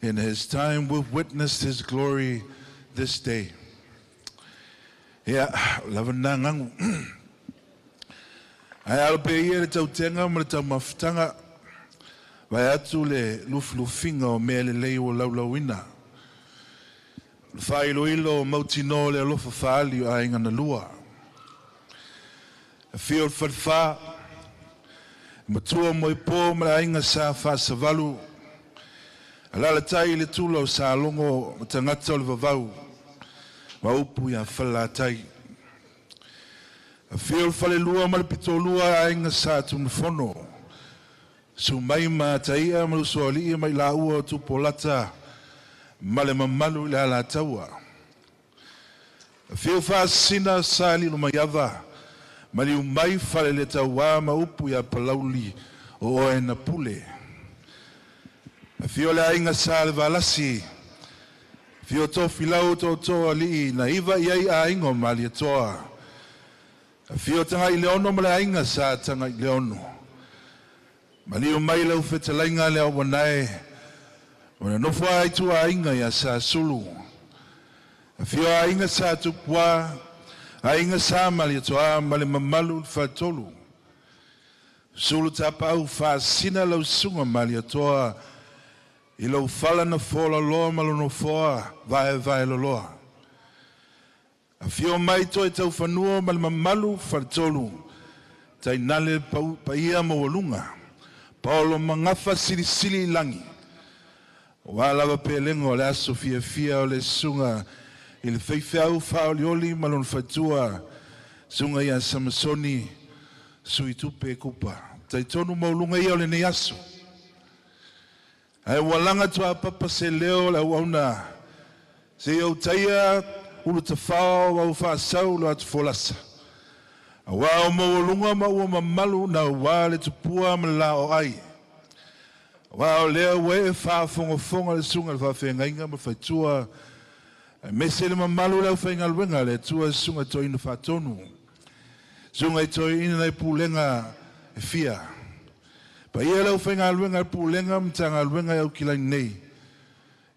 In His time, we've witnessed His glory this day. Ia, lava na gagu. Ae alo pea ia le tautega ma le taumafataga, vae atu le lufilufiga o mea lelei ua laulauina. O le faailoilo o mautinoa o le alofa faaali o aiga na lua. Afio le falefa, matua moepo ma le aiga sa faasavalu, alaalatai le tula o Salogo ma tagata o le vavau, ma upu ia Falelatai. Afio le falelua ma le pitolua aiga sa Tunumafono, susu mai ma Ataia ma Usoalii ma i laua o Tupolata ma le mamalu i le Alataua. Afio Faasisina sa Lilomaiava, maliu mai Faleletaua ma upu ia Palauli o oe na pule. Afio le aiga sa Levalasi, afio Tofilau tootoo alii na iva i ai aiga o Malietoa. Afio Tagaileono ma le aiga sa Tagaileono. Maliu mai lau fetalaiga le auanae, o le nofo a ituaiga ia Sa Sulu. Afio aiga sa Tupua, aiga sa Malietoa ma le mamalu le faatolu. Sulu tapaau faasina lau susuga Malietoa i lou fala na folaloa ma lona foa vaevae loloa. Afio mai toe taufanua ma le mamalu faletolu, tainane paia maualuga, paolo magafa silisili i lagi, aua lava pelega o le aso fiafia o le susuga i le faifeau faaolioli ma lona faletua, susuga ia Samasoni Suitupe Kupa. Talitonu maualuga ia o lenei aso. Ae ua laga tuapapa se leo o le auauna se i ou taia ulutafao au faasau lo atu folasa. Aua o maualuga ma ua mamalu na aua le tupua ma le la o ai. Wa o lea ua e faafogafoga le susuga i le faafeagaiga ma le faletua, aemaise le mamalu o le aufaigaluega a le Atua, susuga i toeaina faatonu, susuga i toeaina nai pulega e fia. Paia le aufaigaluega a le Pulega ma Matagaluega e aukilaini nei,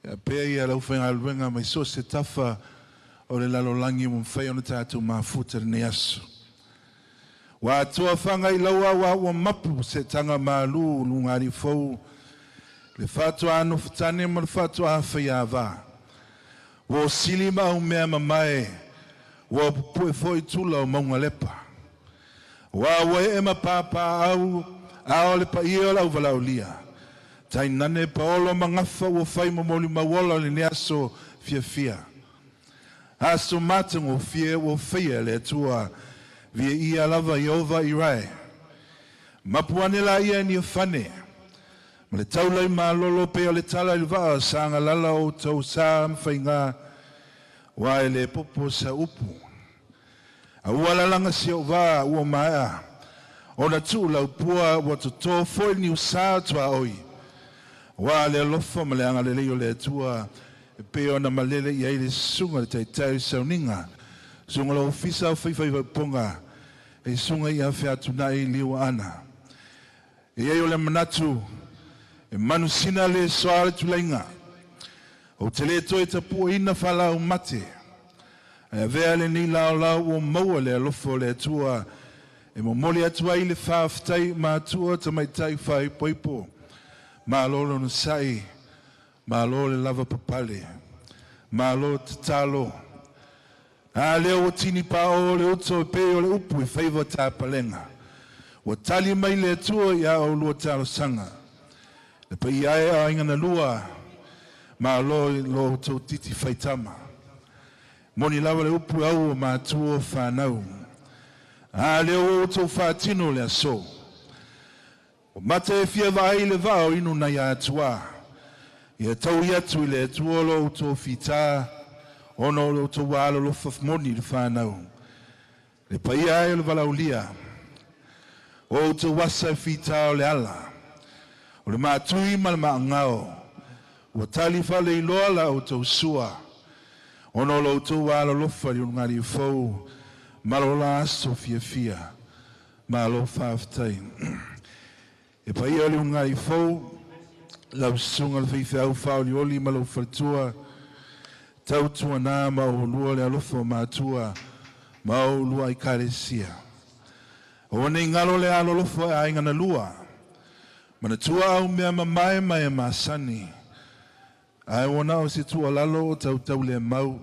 ia pea ia le aufaigaluega mai so o se tafa o le lalolagi ua mafai ona tatou mafuta i lenei aso. Ua atoa faga i laua ua ua mapu seetaga malu luga fou le faatoa nofotane ma le faatoa faiava. Ua sili ma au mea mamae, ua pupue foi tula o maunga lepa. Ua ua e ma pāpā au, a o le paia o lau valaulia. Tainane paolo magafa ua fai momoli mauola le ne aso fiafia. Aso matagofie ua faia le Atua, via ia lava Iova i rae. Mapuane la ia ni fane. Ma le taulai malolo pe o le tala i le vaa sa lala o tau sa mawhainga wa e le popo sa upu. A ua lalanga si o vā ua maea o na tuu lau pua ua toto foi ni usa tua oi. Wa le alofa ma le agalelei o le Atua e pe ona malele i ai le susuga le taitai sauninga. Susuga le ofisa o faifai vaiponga e susuga i afe atunai liua ana. E ai o le manatu e manusina le soa le tulaiga. O te le toe tapuaina falau mate. Ae avea lenei laolao ua maua le alofa o le Atua e momoli atu ai le faafetai matua tamaitai faaipoipo. Malo le onosai, malo le lava papale, malo tatalo. A lea ua tini pao le uto e pei o le upu i faiva tapalega. Ua tali mai le Atua ia oulua talosaga. Le paia e aiga na lua, malo i lo tou titi faitama. Moni lava le upu au o matua o whanau. A lea ua outou faatino le aso. O mata e fia vaai le vao inu nai atua. Ia tau i atu i le Atua lo outou fita, ona o lo outou alolofa moni le whanau. Le paia ai o le valaulia. O outou asa e fita o le ala. O le maatui ma le maangao. Ua tali fale iloa la outou sua. Ona o lo outou alolofa i ulugali fou. Malo la aso fiafia. Malo faafetai. E paia o le ulugali fou. Lau susuga le faifeau faolioli ma lau faletua. Tautuana ma oulua le alofa o matua. Ma oulua ekalesia. O nei ngalo le alolofa e aiga na lua. Manatua au mea mamae mai e masani. Ae ua o se tuualalo o tautau le mau.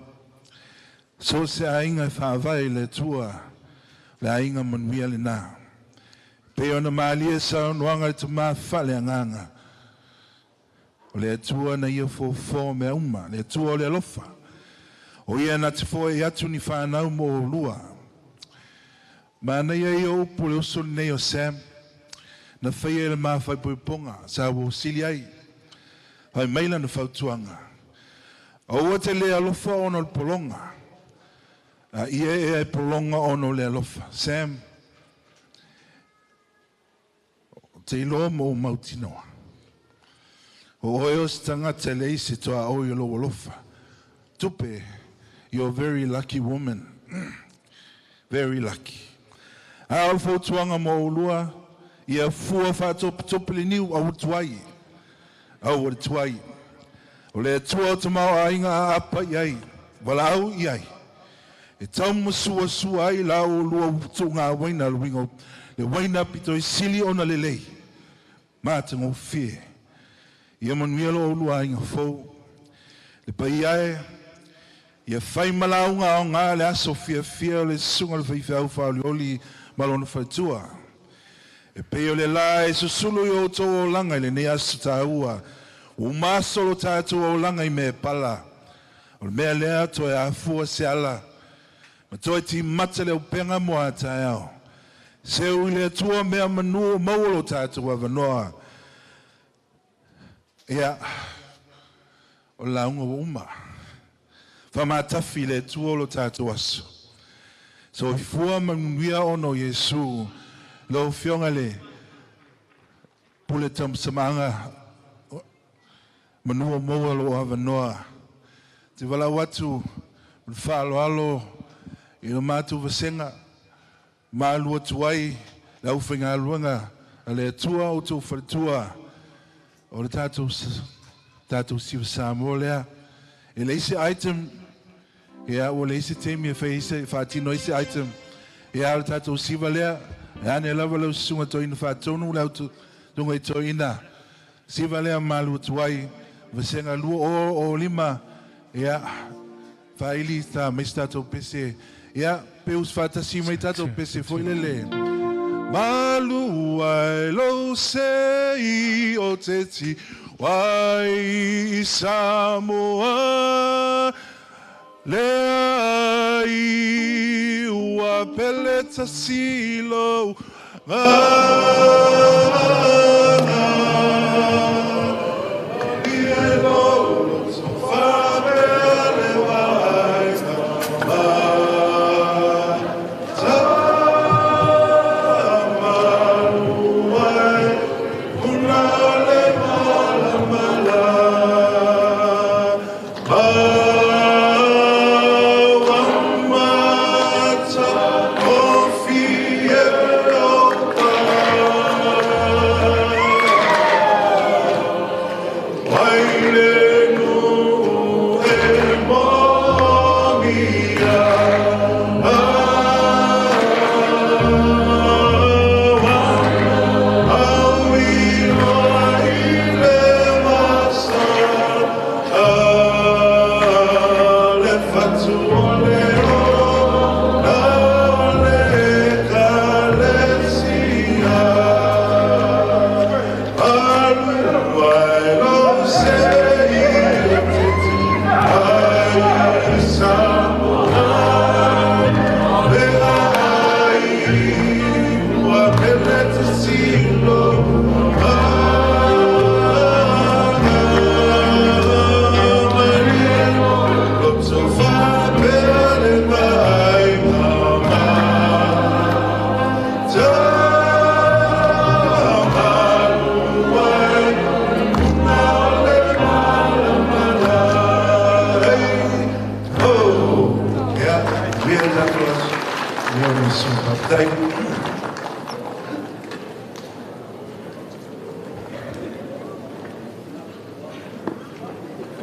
So se aiga e faavae i le Atua, le aiga manuia lena. Pe ona malie saunoaga le tamā faaleagaga. O le Atua na ia fofo mea uma, le Atua o le alofa. O ia na te foe atu ni whanau mo o lua. Mana ia ia upu le uso nei o Sam, na whaia le mawhai poiponga, sa wo sili ai. Whai maila na fautuanga. O ua te le alofa ono le polonga. A ia e e polonga ono le alofa. Sam, te iloa mo o mautinoa. O oe o se tagata le isi toa oi o lou alofa. Tupe, you're a very lucky woman. Very lucky. A o le fautuaga mo oulua, ia fua faatopetope le niu aua tuai. Aua le tuai. O le Atua o tamaoaiga aapa i ai, valaau i ai. E taumasuasua ai la oulua tuugauaina le uiga le uaina pito i sili ona lelei. Matagofie. Ia manuia lo oulua aiga fou. Le paia e, ia fai malauga aoga le aso fiafia o le susuga le faifeau faolioli ma lona faletua. E pei o le la e susulu i outou olaga i lenei aso tāua. Ua maso lo tatou olaga i mea e pala. O le mea lea toe afua se ala. Ma toe timata le upega mo a taeao. Seu i le Atua mea manu o maua lo tatou avanoa. Ia, o lauga ua uma. Faamatafi le Atua o lo tatou aso. Soifua manuia ona o Iesu. Lau Afioga le Pule Tamasamaga Manua maua lou avanoa. Te valaau atu ma le faaaloalo i le matou vasega malu atu ai le aufaigaluega a le Atua o outou faletua o le tatou tatou siva Samoa lea. E leai se item, ia ua leai se taimi e fai ai se faatino ai se item. Ia o le tatou siva lea, e ane lava lau susuga toeaina faatonu le au susuga i toeaina siva lea malu atu ai vasega 2005 ia faaili ta mai se tatou pese ia pe usu faatasi mai tatou pese foi lele malu ai lou sei o te ti wai i Samoa lea i ua pele tasi lou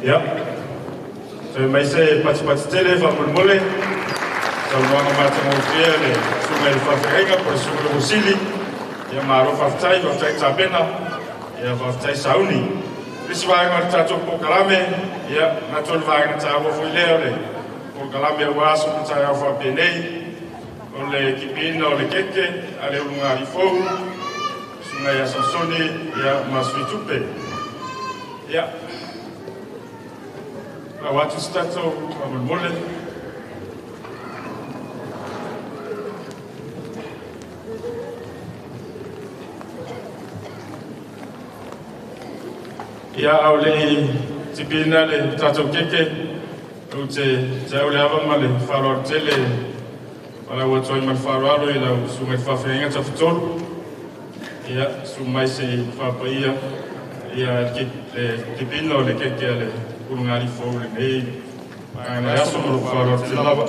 Ia. Toe mai se patipati tele faamolemole. Saunoaga matagofie le susuga i le faafeagaiga po o le susuga i le Musili. Ia malo faafetai, faafetai tapena. Ia faafetai sauni. Isi vaega o le tatou polokalame, ia manatu o le vaega taua foi lea o le polokalame aua aso ma taeao faapenei, o le kipiina o le keke a le ulugalii fou, susuga ia Samsoni ia ma Suitupe. Ia, lau atu se tatou faamolemole. Ia, a o le i tipiina le tatou keke, ou te te au le ava ma le faaaloalo tele valaau atu ai ma le faaaloalo i lau susuga i le faafeagaiga Tafatolu. Ia, susu mai se i faapaia ia le tipiina o le keke a le ulugalii fou lenei vaega aso ma lou faaaloalo tele lava.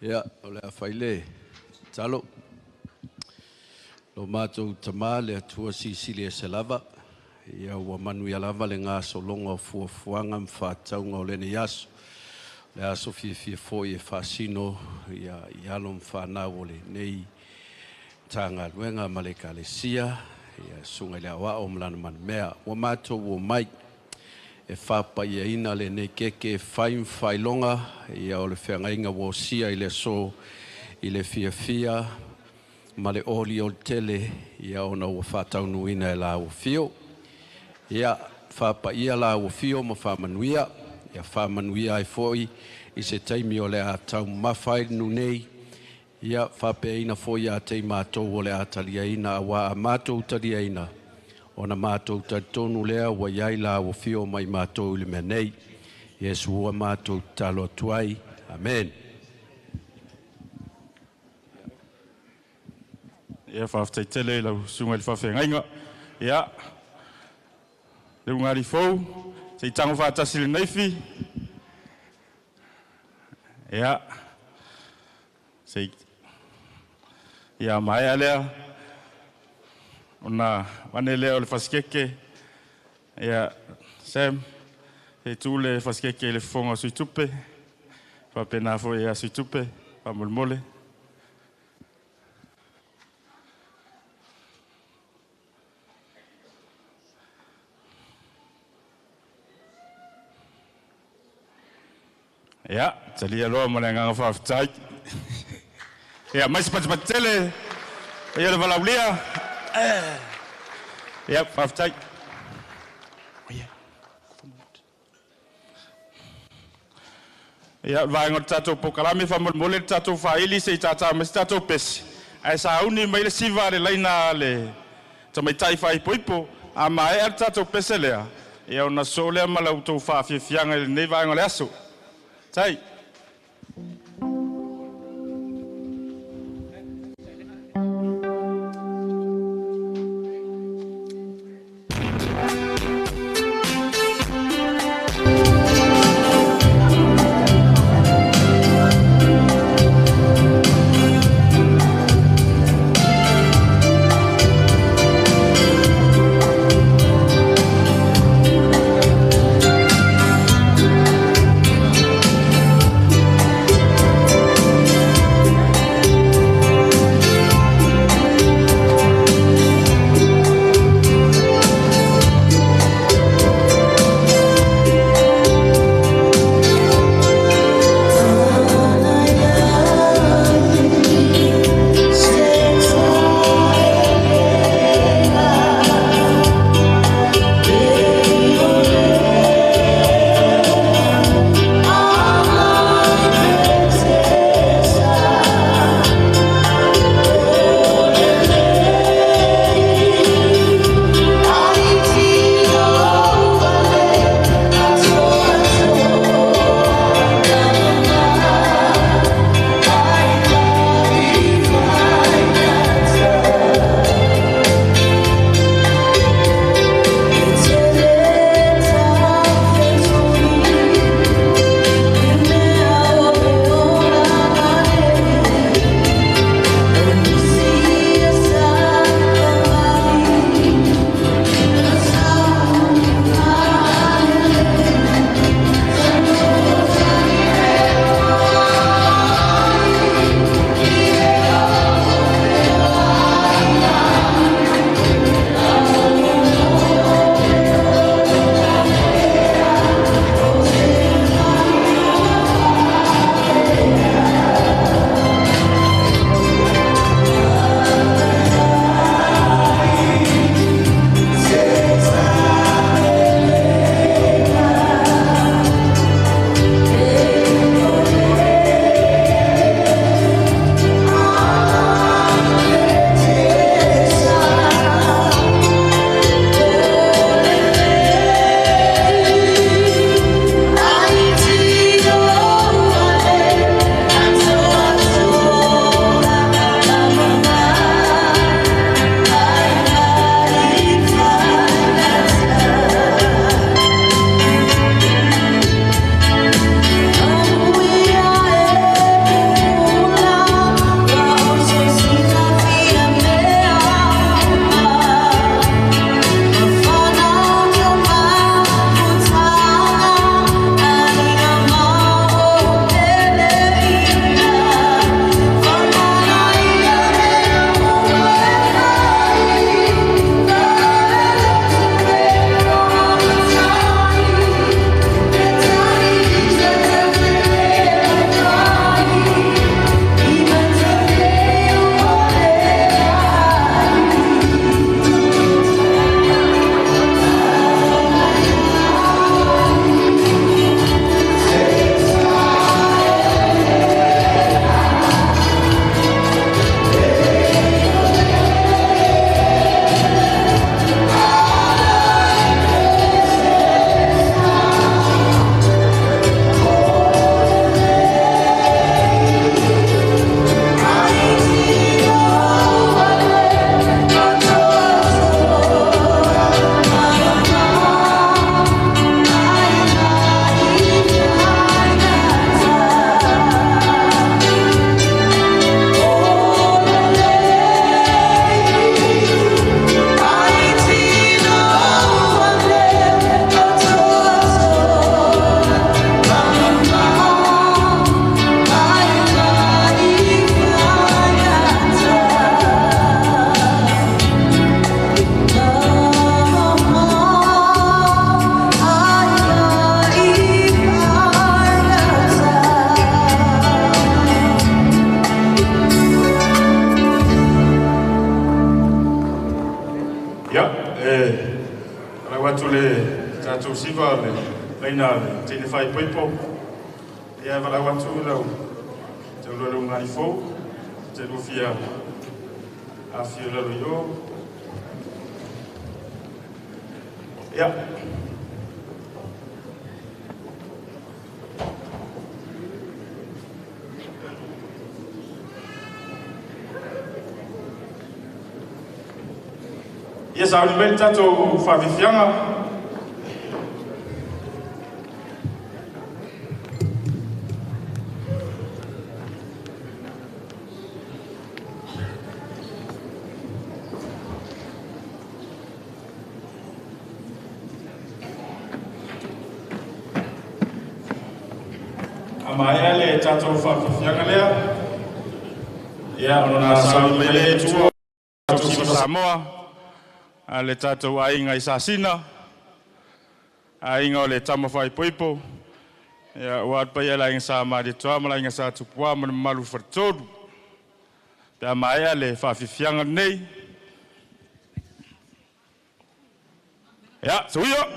Ia, o le a fai le talo. Lo matou Tamā le Atua silisili ese lava, ia ua manuia lava le gasologa o fuafuaga ma faatauga o lenei aso. Le aso fiafia foi e faasino ia i alo ma fanau o lenei Matagaluega ma le Ekalesia, ia susuga i le Aoao ma lana manumea. Ua matou omai e faapaiaina lenei keke e fai ma faailoga ia o le feagaiga ua osia i le aso i le fiafia ma le olioli tele ia ona ua faataunuuina e la ua fio. Ia faapaia la ua fio ma faamanuia, ia faamanuia ai foi i se taimi o le a taumamafa ai le nu nei, Ia faapeaina foi ia te i matou o le a taliaina auā a matou taliaina ona matou talitonu lea ua i ai la ua fio mai matou i le mea nei. Iesu ua matou tatalo atu ai. Amen. Ia faafetai tele i lau susuga i le faafeagaiga. Ia, le ugari fou, se i tago faatasi i le naifi. Ia, se i ia maea lea ona vane lea o le fasikeke. Ia, Sam, se i tu le fasikeke i le fofoga o Suitupe. Faapena foi ia Suitupe, faamolemole. Ia, talia loa ma le agaga faafetai. Ia, mai se patipati tele. Ia le valaulia. Ia, faafetai. Ia, vaega o le tatou polokalame faamolemole le tatou faaili se i tātā mai se tatou pese. Ae sauni mai le siva le laina a le tamaitai faaipoipo a maea le tatou pese lea. Ia ona sosoo lea ma la outou faafiafiaga i lenei vaega o le aso. Tai. Tatou siva le laina le teine fai poipo. Ia valau atu lau te ulua le unga ifou, te lufia afio lalo i o. Ia. Ia sauni mai le tatou faafiafiaga. A maea le tatou faafiafiaga lea. Ia ona sauni mai le Atua tatou siva Samoa, a le tatou aiga i Sasina, aiga o le tama faaipoipo, ia ua atu paia le aiga sa Malietoa ma le aiga sa Tupua ma le mamalu faletolu. Pe a maea le faafiafiaga lenei. Ia, suia!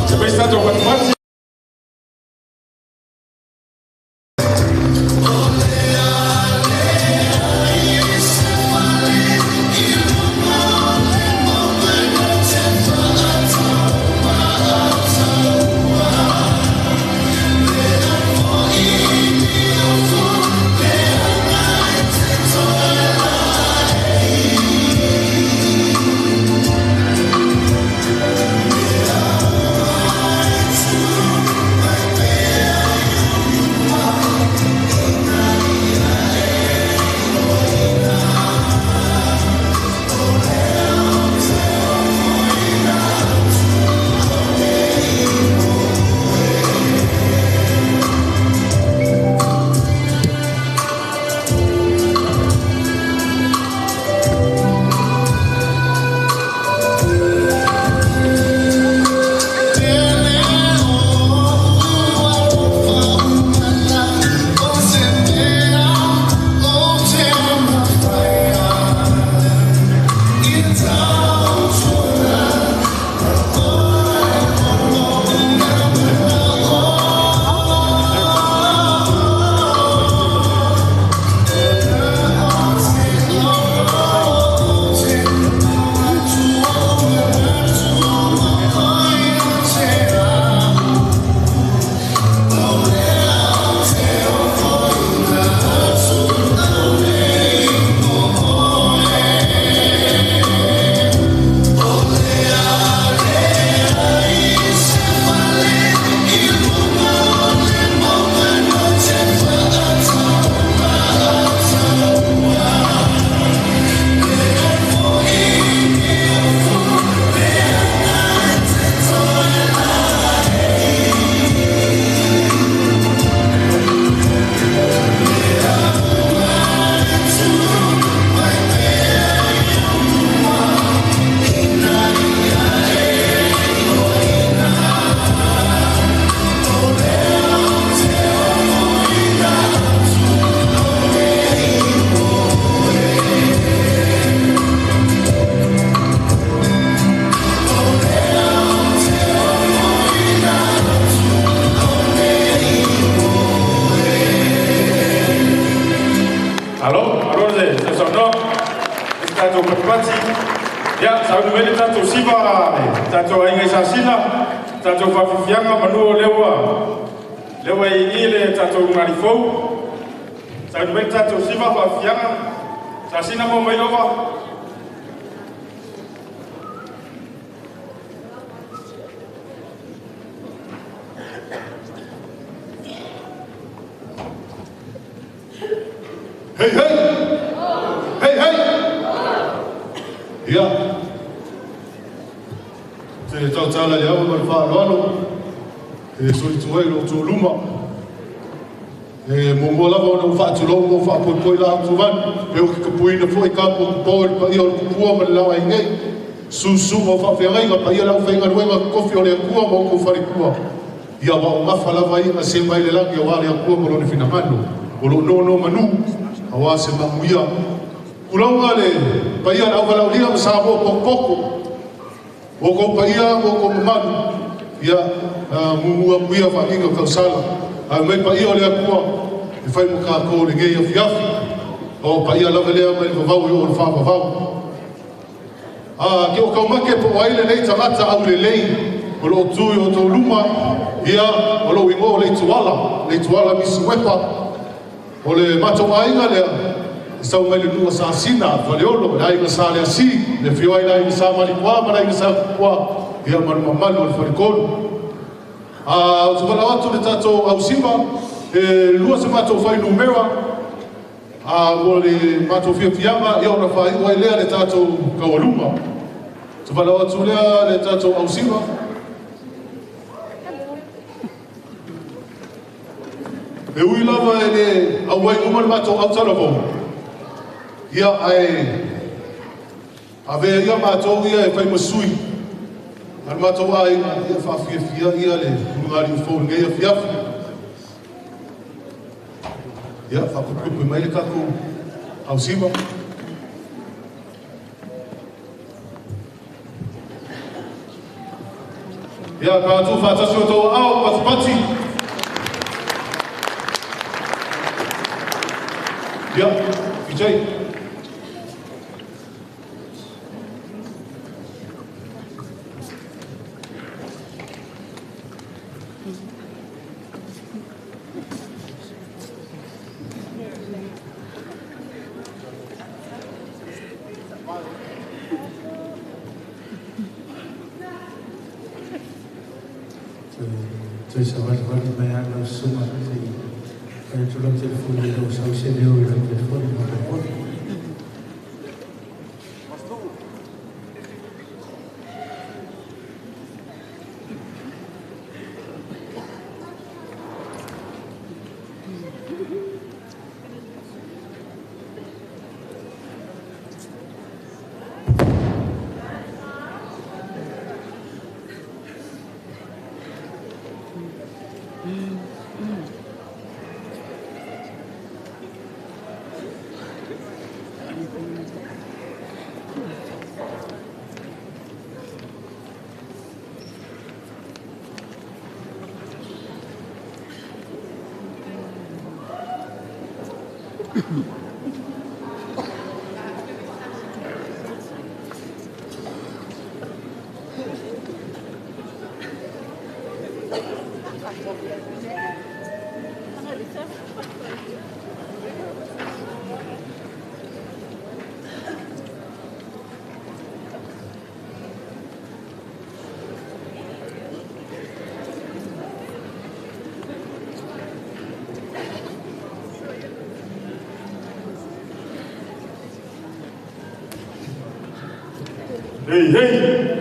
Se pai tatou fatufati. Alo, alo le sausaunoa, i tatou patipati. Ia, sauni mai le tatou siva le tatou aiga i Sasina. Tatou faafiafiaga manu o lea ua i le tatou ulugalii fou. Sauni mai le tatou siva faafiafiaga. Sasina mo mai lova. Hei, hei! Hei, hei! Ia. Te tautala le awa ma le whaaloalo. E soituai lo tōluma. E mua lava ona u whaatulou mo whaapoipoi la atuvan. Pe o ki kapuina fo i kapo ku pō le paia o le kupua ma le lau ai nei. Susu mo whaawhiangaiga paia lau whainga ruenga kofi o le akua mo kou wharikua. Ia wa o mafa lava i nga se mai le langi o wale akua mo lone finamano. O lo no manu. Awa se mamuia. Kulaunga le paia le auvalaulia ma sa mo pokopoko. O kou paia mo kou mamalu. Ia mumua muia whakinga o kausala. A mai paia o le akua. E whai mo kākou le ngei afiafi. O paia lava lea mai le vavau e o le whaavavau. A ke o kaumake po o aile nei tangata au le lei. O lo o tui o tau luma. Ia o lo ingo o leituala. Leituala misi wepa. O le matou aiga lea. E sau mai le nua sa sina, faleolo, le aiga sa le asi, le fio ai le aiga sa malikoa, ma le aiga sa kukua, ia ma le mamalu o le falikolu. A o te walau atu le tatou ausima, e lua se matou whai numera, a mo le matou fiafiaga, ia ona whai ua lea le tatou kaualuma. Te walau atu lea le tatou ausima. E ui lava e le au ai uma le matou autala vau. Ia ae ave ia matou ia e whai masui. A le matou aiga ia whaafiafia ia le ulugalii fou lenei afiafi. Ia whaakupukupu mai le tatou ausima. Ia ka atu whaatasi o tau ao patipati. Ia, Vijay. Toi sa wali wali mai ana o suma te whai atu lau telefoni lau sau se leo i lau telefoni ma telefoni. Hey, hey!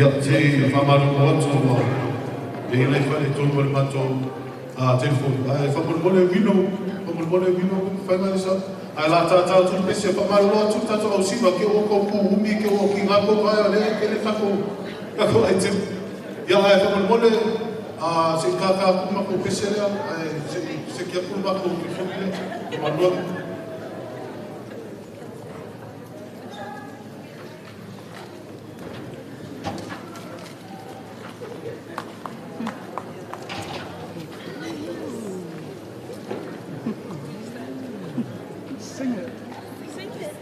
Ia, se i faamalulu atu ua i ai nai faaletonu o le matou telefoni. Ae faamolemole wino, faamolemole wino, fai mai sa. Ae la tātā atu le pese, faamalulu atu le tatou ausiva, ke ua kou umi, ke ua ki ngā kou ae, o lea e tele takou item. Ia, ae faamolemole, se i kākā aku makou pese lea, ae se i ki aku le makou telefoni lea. Faamalulu atu. Sing it. Sing it.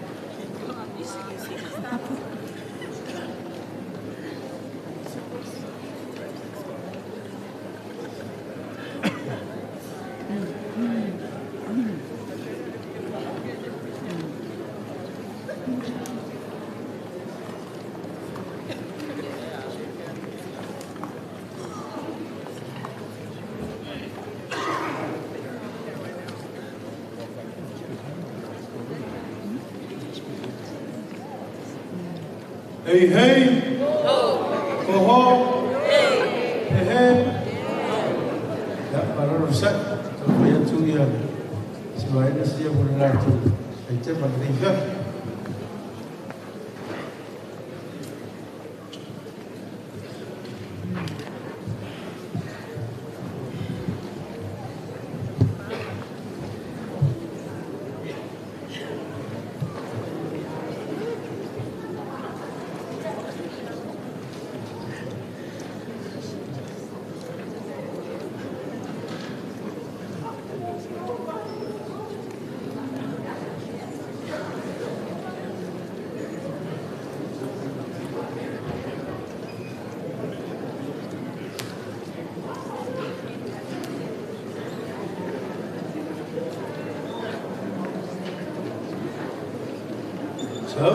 Come on, you sing it. Hey, hey! Ho! Ho, ho! Hey! Hey, hey! Ia, malo le sai. Taumafai atu ia se vaega sia mo le latou aitema lenei afiafi. So?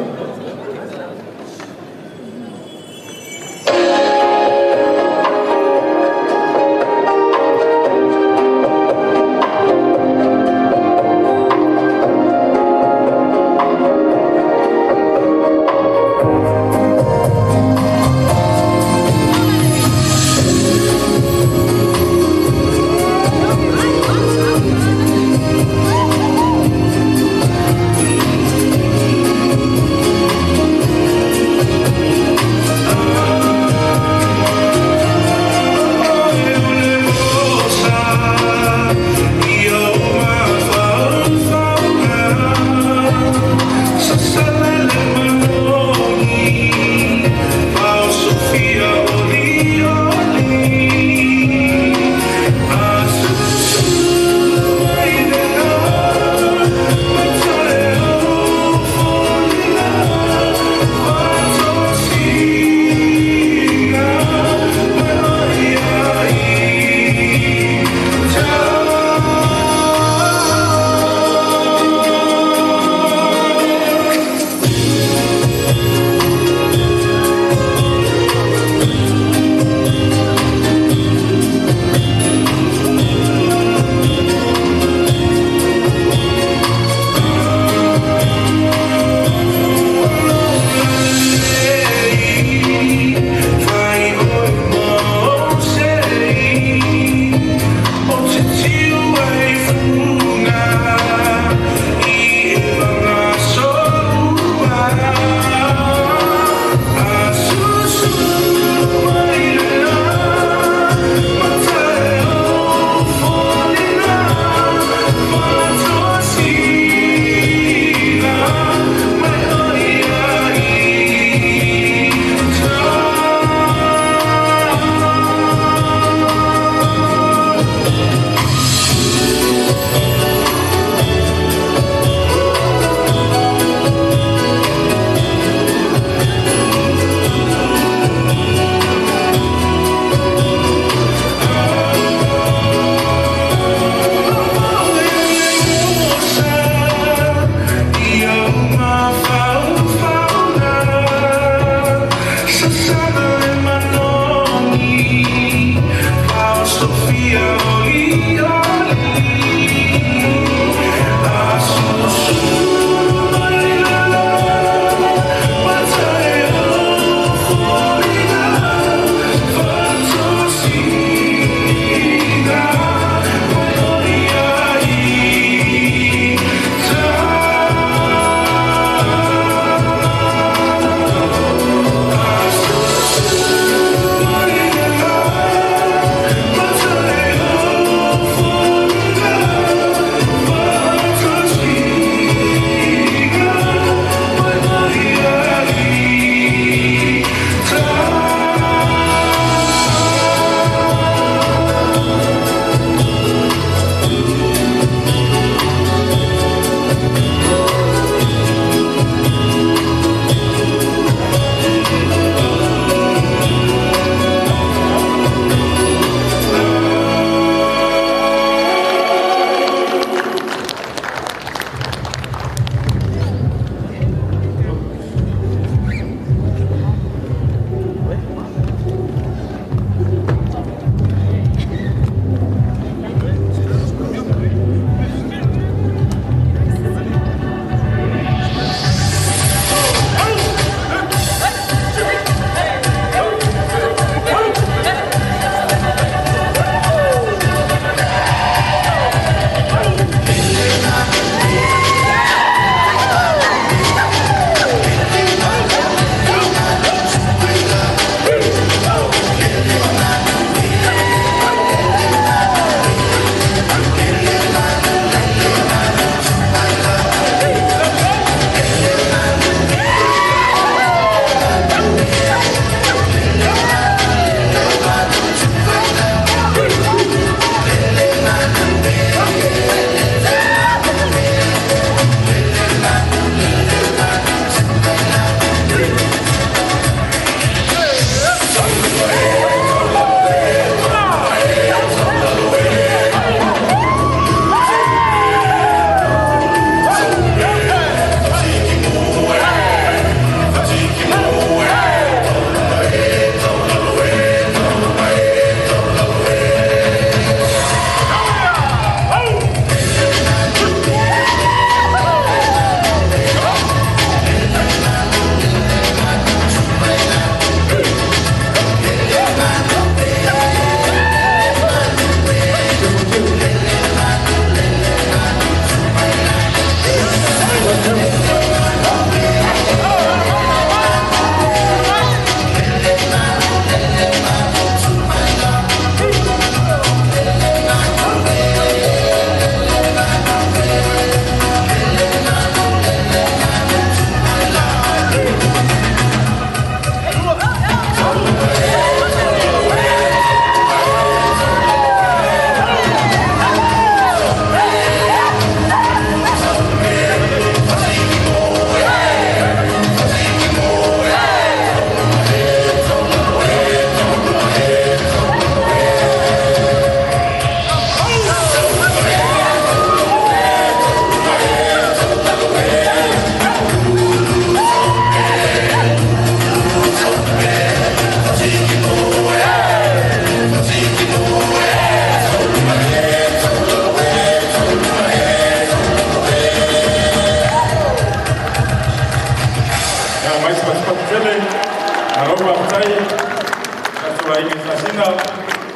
Aiga Sasina.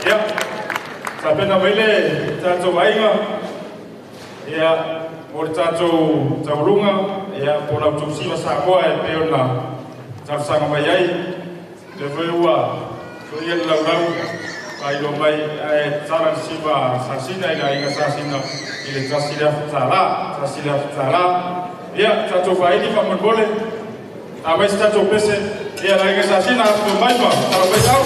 Ia, tapena mai le tatou aiga, ia, mo le tatou tauluga, ia, po la outou siva Samoa e pei ona talosaga mai ai. Lea foi ua soia le laulau faailoa mai ae tatala le siva Sasina i le Aiga Sasina i le $1,000, $1,000. Ia, tatou faaili faamolemole, a mai se tatou pese, ia le Aiga Sasina afifio mai ma tala mai au.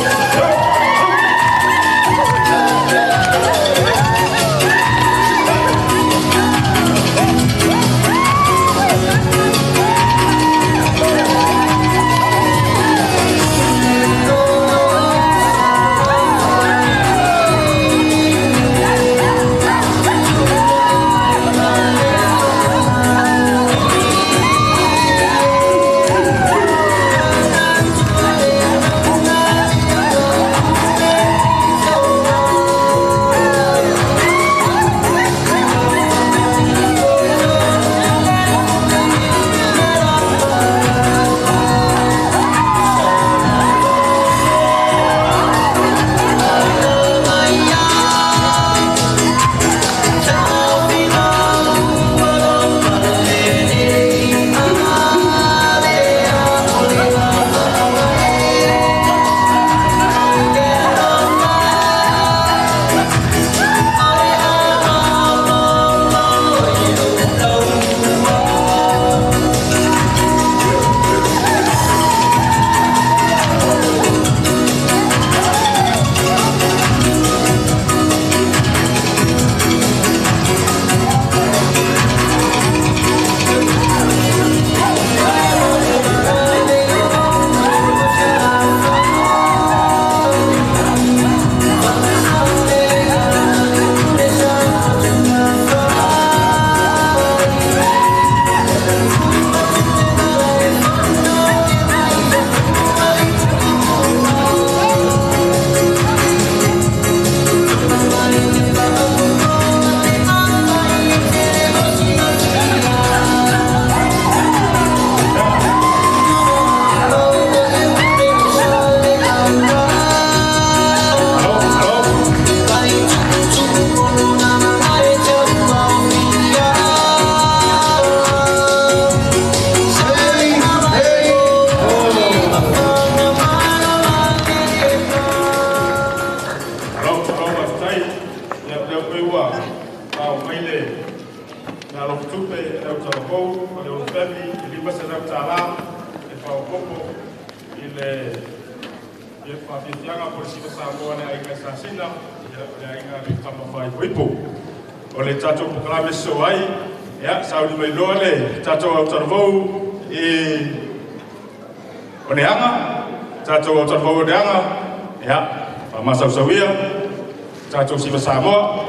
Tatou siva Samoa,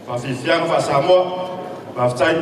faafiafiaga faa-Samoa, faafetai.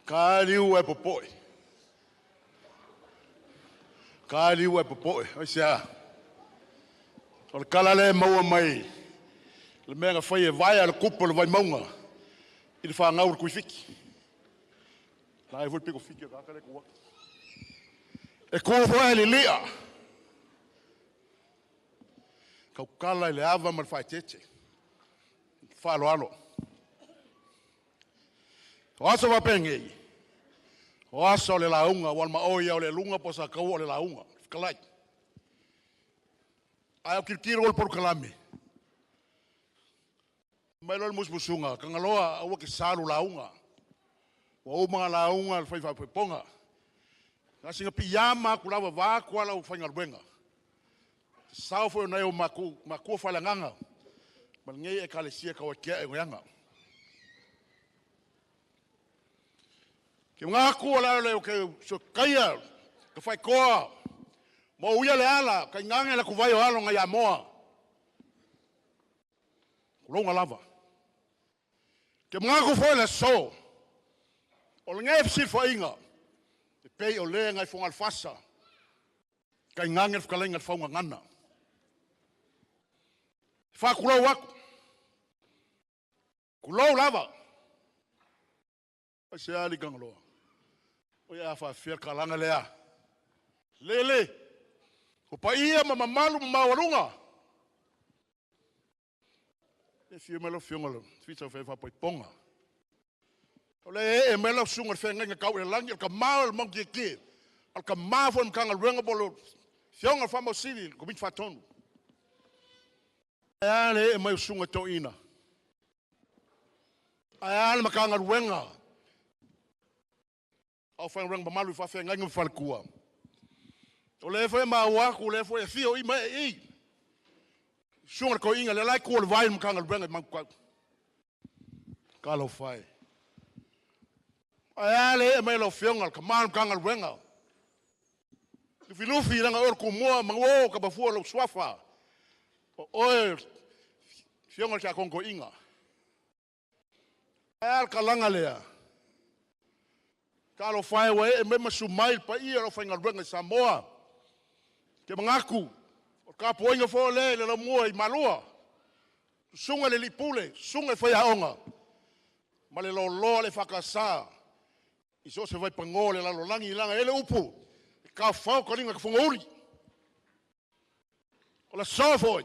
Ka liu e popoi. Ka liu e popoe, ai se a. O le kala le maua mai, le mea na fai e vaea le kupu o le Vaimauga i le fāgau o le Tuifiti. La e foi piko fiti o kaka le kua. E kua foi e lilia. Kaukala i le ava ma le faaeteete. Faaaloalo. O aso faapenei, o aso o le lauga, ua maoi ia o le luga po sa kaua o le lauga. Fetalai. Ae o tilotilo o le polokalame. Mai loa le musumusuga, Tagaloa aua te salu lauga. Ua uma lauga le fai faapoipoga. Na sina piiama aku lava vaatu ala o faigaluega. Sao foi o nai o makua faaleagaga. Ma lenei Ekalesia tauatiae o Leaga. Ke ngā kua la le o ke so kaia, ka whaikoa, mo uia le ala, ka ingange la kuvai o alo ngai amoa. Kulonga lava. Ke mga ku foi le so, o le ngai fsifainga, e pei o le ngai fonga alfasa, ka ingange le whakalenga le faunga ngana. Whakulau aku. Kulou lava. Ai se ali kangaloa. O ia whaafia kalanga lea. Lele. O paia ma mamalu ma maualuga. E fia mai lau fionga lo. Fita o whae ponga. O le e mai lau sunga le whae ngai kau e langi. O ka maa o le mau kie. O ka maa fo mkanga luenga bolo. Fionga le whamau sili. Ko miti whatonu. E ale e mai o sunga tō ina. Ai ale makanga luenga. Au whae renga mamalu i whawhea ngai ngā whalekua. O le fwe ma waku, le fwe fio i mai i. Sunga ko inga le lai kua le vai makanga luenga i mangu kau. Ka lau whae. Ai ale e mai lau fionga, ka maa makanga luenga. Lufi lufi langa or kumua mangu o ka bafua lau swafa. O oe fionga kia kongo inga. Ai ale ka langa lea. Ka alo whae wa e me masu mai pa ia ro whainga ruenga i Samoa. Ke mangaku, o ka poinga fo le le mua i malua. Sunga le lipule, sunga e whai aonga. Ma le loloa le whakasa. I so se vai pango le lalo langi langa ele upu. E ka whao ka ringa ka whonga uri. O la sofoi.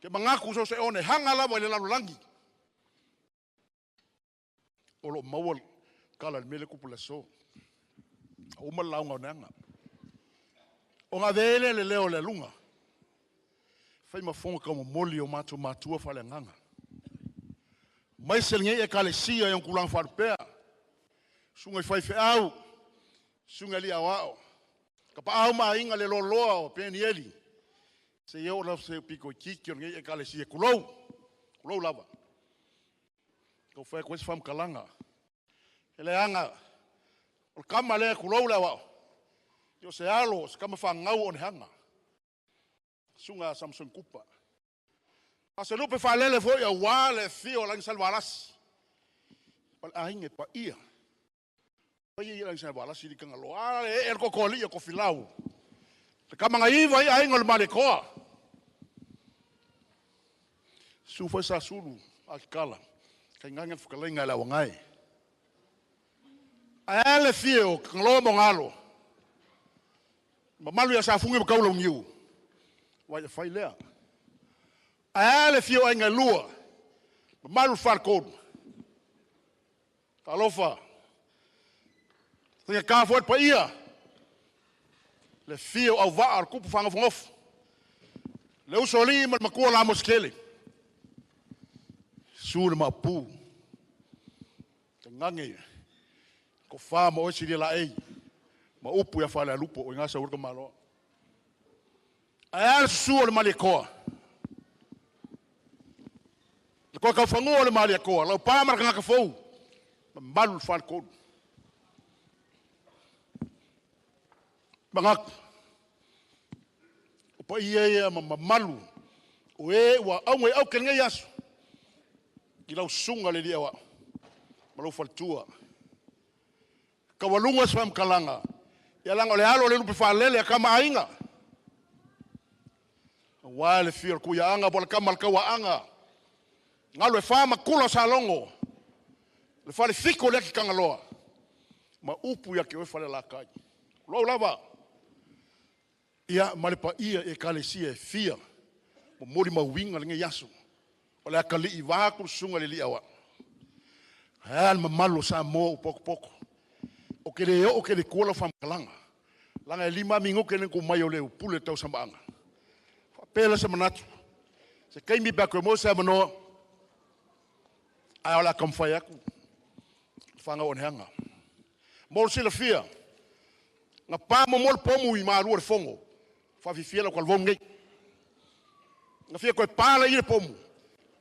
Ke mangaku so se one hanga lava i le lalo langi. O lo maua kala le mele kupu le so. O uma launga o neanga. O ngā vele le leo le lunga. Whai mafonga ka momoli o mātou mātua whale nganga. Mai se ngei e kalesia i kulang wharupea. Sunga i whai wheau. Sunga li au ao. Ka pa au maa inga le loloa o Penieli. Se iau lau se piko i kiki o ngei e kalesia kulou. Kulou lava. Kau whai koe se whamkalanga. E le anga, o le kama lea kulou lea wao. I o se alo, se kama whangau o ne hanga. Sunga Samson Kupa. A se lupe whalele foi a wā le fio o langi salvalasi. O le ahinge pa ia. Pa ia i langi salvalasi li kanga loa. A le e el kokoli o kofilau. Le kama nga iwa i ahinga o le malekoa. Su foi sa sulu a ki kala. Kai nganga whakalenga le awangai. A le fio, kangaloa mo ngalo. Mamalu ia sa fungi ma kaula ungiu. Wai e whai lea. A le fio ai ngai lua. Mamalu whalkonu. Talofa. Tinga ka fo pa ia. Le fio au vaa le kupu whangafongofu. Le usoli ma le makua la moskele. Su le mapu. Te ngange. Ko wha ma oe siri la ei. Ma upu ia whale alupo o ngā sa urka maloa. Ai ale susu o le mali koa. Le koa kau whangua o le mali koa. Lau pā mara kangaka fou. Ma malu le whale kolu. Mangaku. O pa ia ia ma mamalu. O e ua au ngai au ke ngai aso. I lau sunga le lia wa. Ma lau whaletua. Kawalunga sa mkalanga. Ia laga o le alo o le lupe faalele a kamaaiga. Auā le fia o le kuiaaga po o le kama a le kauaaga. Galu e fa makula o Salogo. Le falefitu o le ati Tagaloa ma upu ia te oe Falelatai. Tulou lava. Ia ma le paia i ekalesia e fia molimauina lenei aso. O le atalii vaeatu le susuga i le alii Aoao. Ae a le mamalu o Samoa ua potopoto. Ou te le oo tele i tua lau faamatalaga, leaga e 5 minute le tu mai o le pule tausamaaga. Faapea la se manatu, se taimi pe a toe maua se avanoa, ae o le a taumafai atu fanau o neaga. Mo le silafia, na pa muamua le pomu i Malua i le Fono, faafifia lau talavou nei. Na fia toe pa lai le pomu,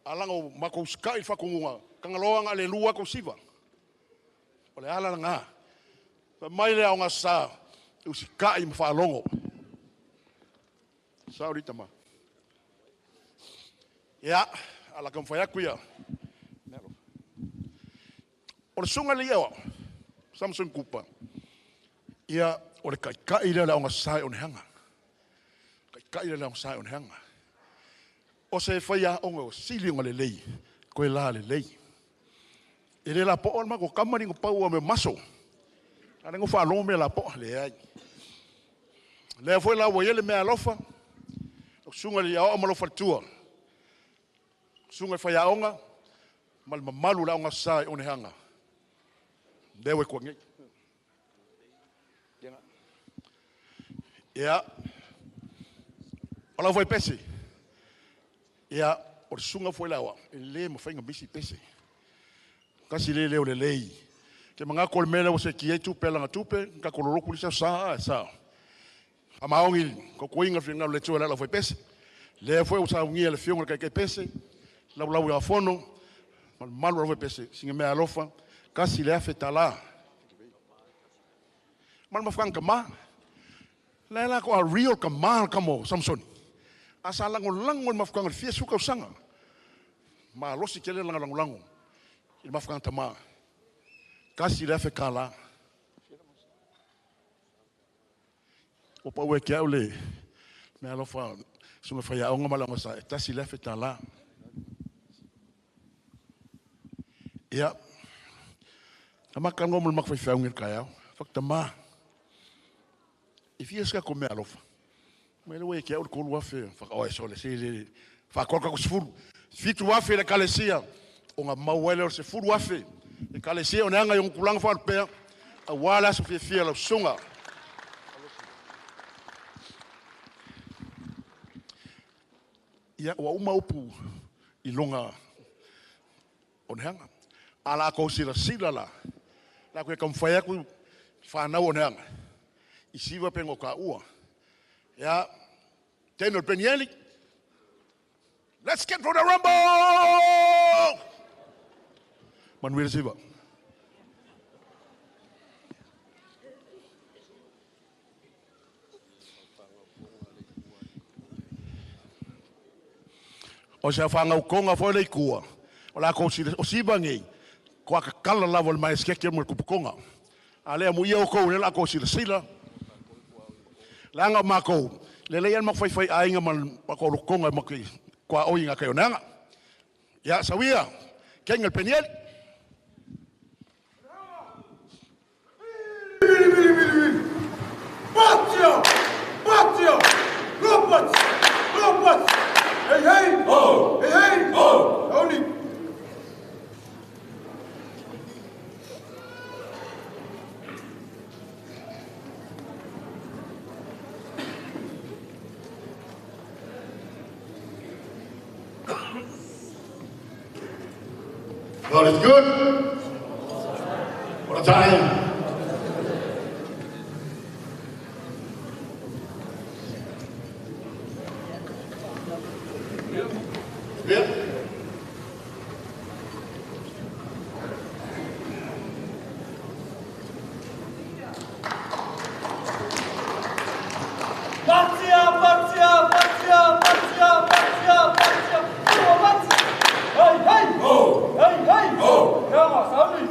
a laga o matou usikai i le faatonuga, Tagaloa na o le lua lava tou. O le ala lena, fai mai le aogasa, e usikai ma faalogo. Sao alii tama. Ia, ala taumafai atu ia. O le susuga i le Aoao, Samson Kupa, ia o le taitai lea o le aogasa i Oneaga. Taitai lea o le aogasa i Oneaga. O se faiaoga ua sili ona lelei, toe lalelei. E le lapoa le matou tama alii na pau lava o mea o maso. A o lea na ou faalogo mea lapoa, leai. O lea foi la ua i ai le meaalofa, lau susuga i le Aoao ma lou faletua, susuga i faiaoga ma le mamalu o le aogasa i Oneaga, lea ua i tua nei. Ia, o lau foi pese, ia, o le susuga foi le aoao, e le mafai ona misi pese. Tasi le leo lelei. Ke manatu o le mea lea ua sekia ai tupe alaga tupe, tatou lolotu lisa sa, sa. Faamaoni tautuaina le finagalo o le Atua i le ala fai pese. Lea foi ua saunia e le afioga i le taitai pese, laulau i afono, ma le mamalu o le fai pese, sina mea alofa, $1,000. Ma le mafuaaga tama. La e la ko a real tama le tama o Samsoni. A sa lagolago i le mafuaaga i le fia siu tausaga. Malosi tele lana lagolago i le mafuaaga tama. $1,000. Ua pau e ke au le mea alofa susuga faiaoga ma le aogasa e $1,000. Ia, na makalanoa ma le matou faifeau nei i le taeao. Fai atu, tama, e fia se tatou mea alofa. Mai le ua ia te au le 3,000 whakaoe sole se le whakoa kako 10. 7,000 le ekalesia o ngā mau ele o se 10,000. Ekalesia o neanga i o kulanga whaalupea a wala aso fiafia lau susuga. Ia, ua uma upu i luga o neaga. A la kou silasila la, la koe taumafai atu whanau o neaga. I siva pe ngō ka ua. Ia, Daniel Benieli, let's get for the rumble! Manuel Siva. O se whangau konga foi le ikua. O la kou sila, o siva ngei, ko aka kala lava o le mai skeke mo le kupukonga. A lea mu ia o kou le la kou sila sila. Langa o mākou, le lei an mak fai ainga ma ma kou lukonga ma ki kwa oi ngā kai o. Ya, sawia, kenga el peniel. Bili, bili, bili, bili. Patio! Patio! Robots! Robots! Hey, hey! Oh! Hey, hey! Oh! Only. God is good. What a time. Yeah. Patia, patia, patia, patia, patia, patia, patia. Hey, hey! Oh! Hey, hey! Oh! Kama, sauli.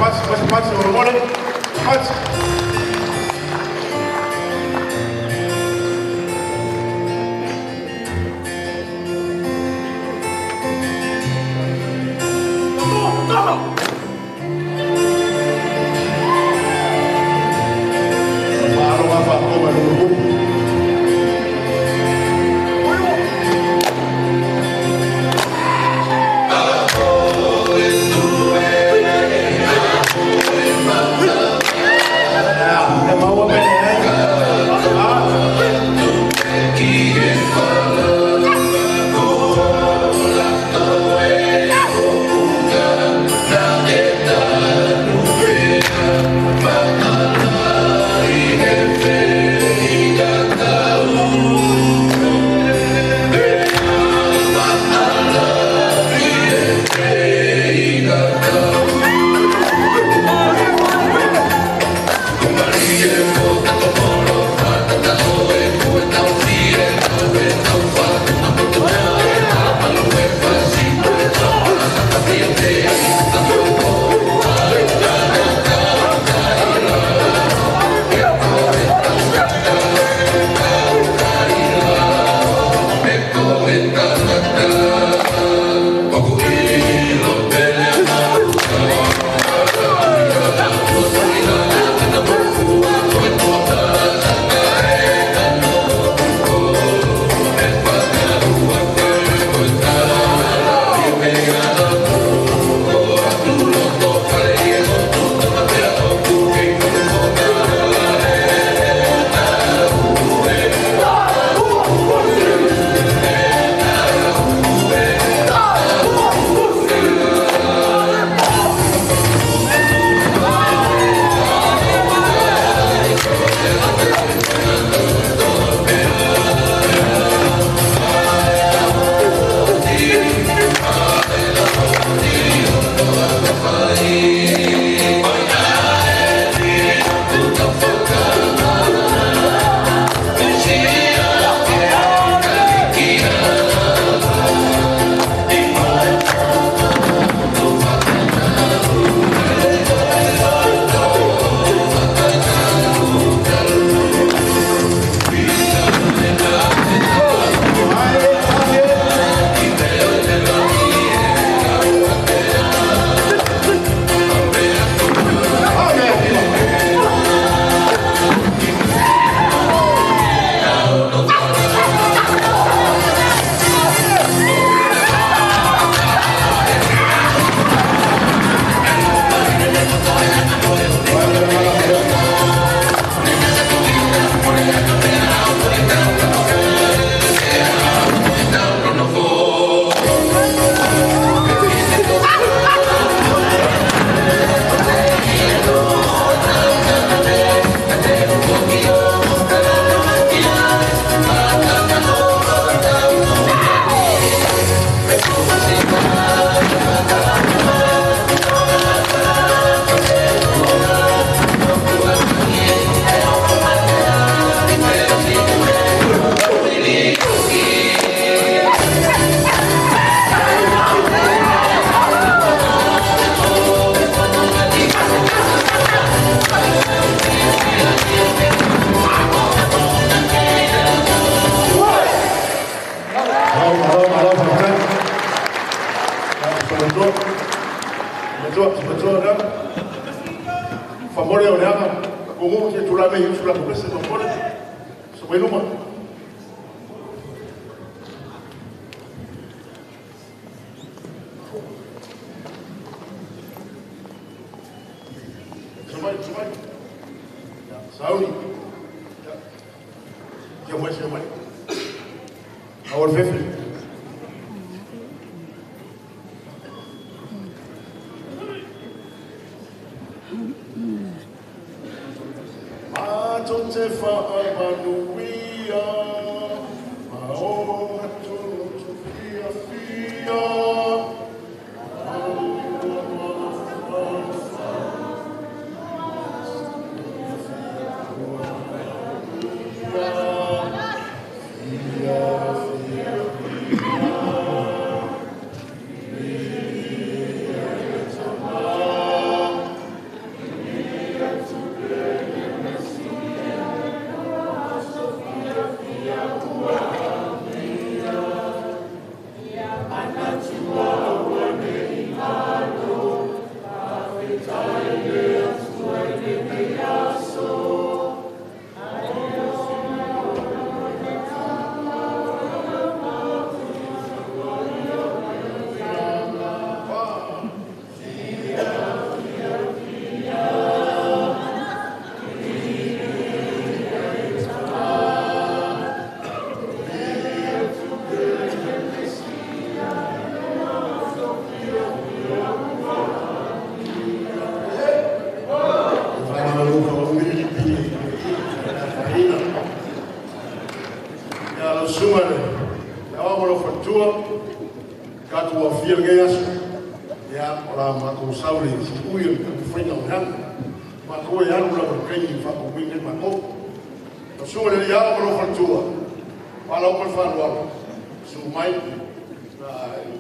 Pasi, pasi, pasi, mole. Pasi. fia lenei aso. Ia, o la matou sau le siui o le taumafaiga o le aga. Matou e alu lava i le taimi faatauina ai matou. Lau susuga i le alii ao ma lou faletua, faalaau ma le faaaloalo, susu mai na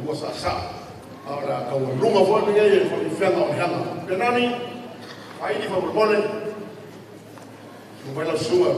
lua saasaa. A o le a taualuga foi lenei e le faafiafiaga o le aga. Penani, faili faamolemole, susu mai lau susuga.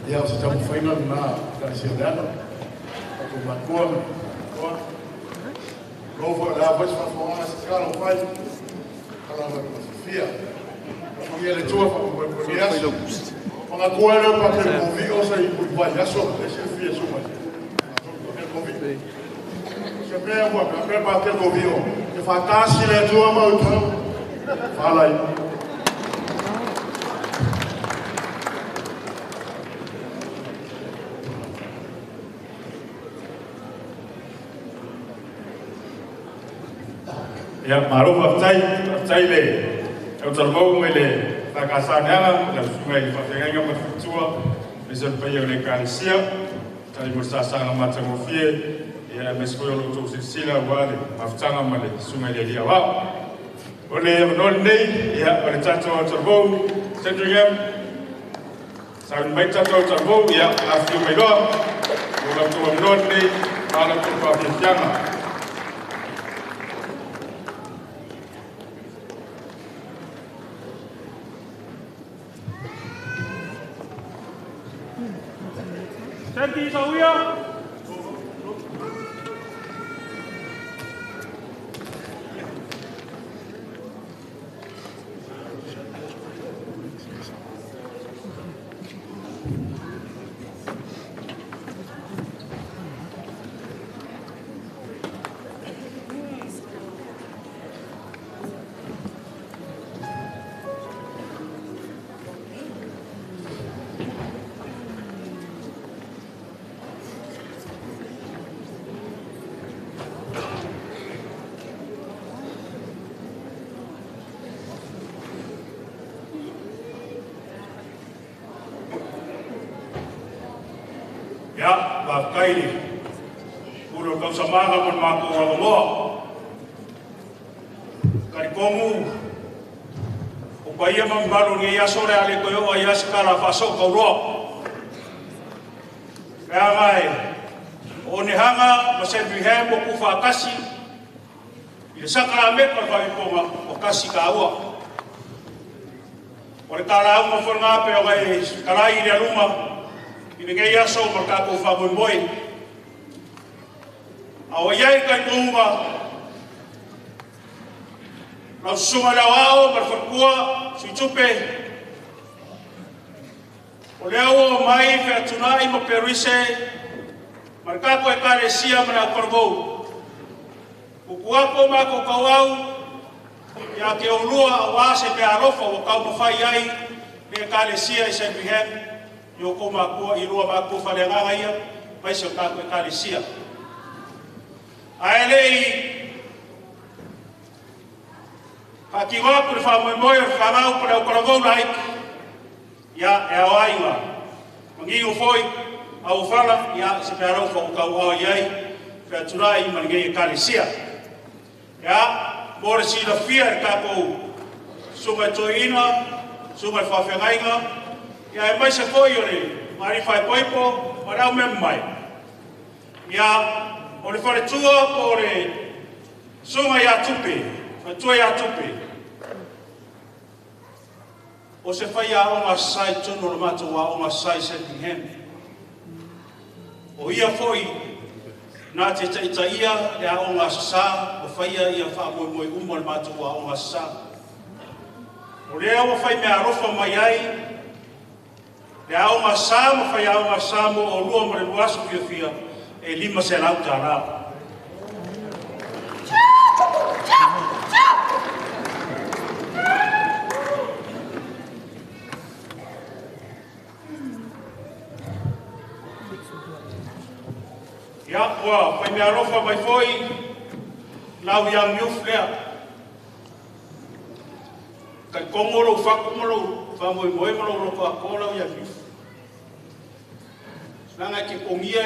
Ia, o se taumafaiga lena Ekalesia o Leaga. Tatou matua ma lou foi o le a foi se faafofogaga se tatalo fai, tala mai ma fiafia. Alofagia le Atua faamoemoe lenei aso. Manatua ai lea o Patele Kovi o se i vaiaso e silafia e sui mai. Patele Kovi. Se mea ua pea Patele Kovi o te faatasi le Atua ma outou. Faalai. Ia, malo faafetai, faafetai le tautalavou mai le faakasaneaga, lau susuga i le faafeagaiga ma le faletua, aemaise o le paia o le Ekalesia. Faafetai mo le sasaga matagofie, ia aemaise foi o lo outou silasila aua le mafutaga ma le susuga i le Alii Aoao. O le avanoa lenei, ia, o le tatou tautalavou, Sandringham, sauni mai tatou tautalavou, ia, afifio mai loa, o la outou avanoa lenei, ma la outou faafiafiaga. Santi Sauia. Ia, faafetai le pule o le tausamaga ma le matou avanoa. Talitonu o paia ma mamalu o lenei aso o le a le toe oo ai lava se tala faasoo tauloa. Leaga e o Onehaga ma Sandringham ua tuufaatasi i le sakalameta o le faaipoga ua tasi taua. O le talauga foi lena pe ona e talai i le aluga i lenei aso ma le tatou faamoemoe. A o i ai le talitonuga, lau susuga i le aoao ma le faletua, Suitupe, o lea ua omai featunai ma Perise ma le tatou Ekalesia ma le autalavou. Tutu atu o matou tauau ia te oulua aua se meaalofa ua taumafai ai le Ekalesia i Sandringham i o outou matua i lua matua faaleagaga ia aemaise o tatou Ekalesia. Ae le i faatino atu le faamoemoe o le fanau po le autalavou laiti, ia e ao ai ona manino foi auofala ia se meaalofa ua tauao i ai featunai ma lenei Ekalesia. Ia, mo le silafia e le tatou susuga i toeaina, susuga i faafeagaiga, ia aemaise foi o le Maarifa Faaipoipo ma le au mea mamae. Ia, o le faletua po o le susuga ia Tupe, faletua ia Tupe, o se faiaoga sa i totonu o le matou aoga sa i Sandringham. O ia foi na te taitaia le aoga Aso Sa ma faia ia faamoemoe uma o le matou aoga Aso Sa. O lea ua fai meaalofa mai ai le aoga Aso Sa ma fai aoga Aso Sa mo oulua ma le lua aso fiafia e $500. Ia, ua fai meaalofa mai foi lau Young Youth lea. Talitonu o lou fatu ma lou faamoemoe ma lou loto atoa lau Young Youth. Leaga e te pogia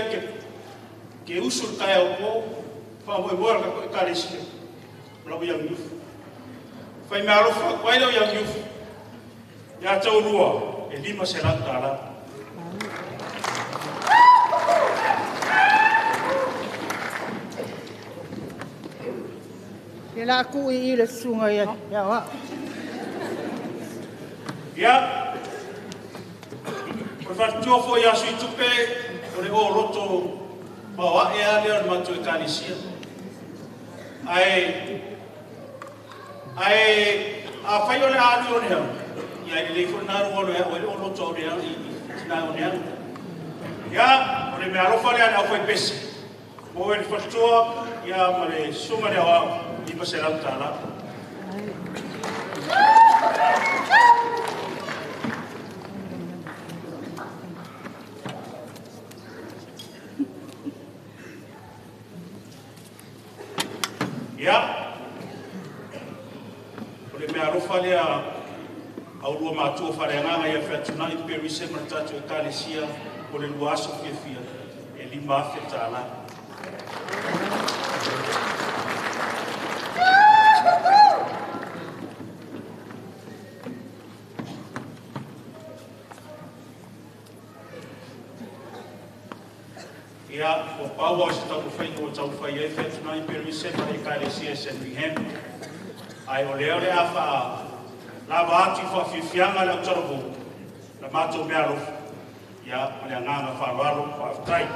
te usu le taeao po, faamoemoe o le tatou Ekalesia lau Young Youth. Fai meaalofa atu ai lau Young Youth ia te oulua e $500. Ia la ku i le susuga ia ia wa. Ia, o le faletua foi ia Suitupe, o le oloto maoae lava lea o le matou Ekalesia. Ae afai o le a alu i Oneaga, ia e lelei foi lena aluga o le au e oloto o Oneaga i tina Oneaga. Ia, o le meaalofa lea a le aufaipese, mo e le faletua, ia ma le susuga i le aoao, $500. Ia, o le meaalofa lea a ulua matua faaleagaga ia featunai Perise ma le tatou Ekalesia o le lua aso fiafia e $5,000. Ia, ua pau au se taumafaiga ua taumafai ai featunai Perise ma le Ekalesia i Sandringham. Ae o lea o le a faalava atu i faafiafiaga le autalavou, la matou meaalofa, ia, ma le agaga faaaloalo, faafetai.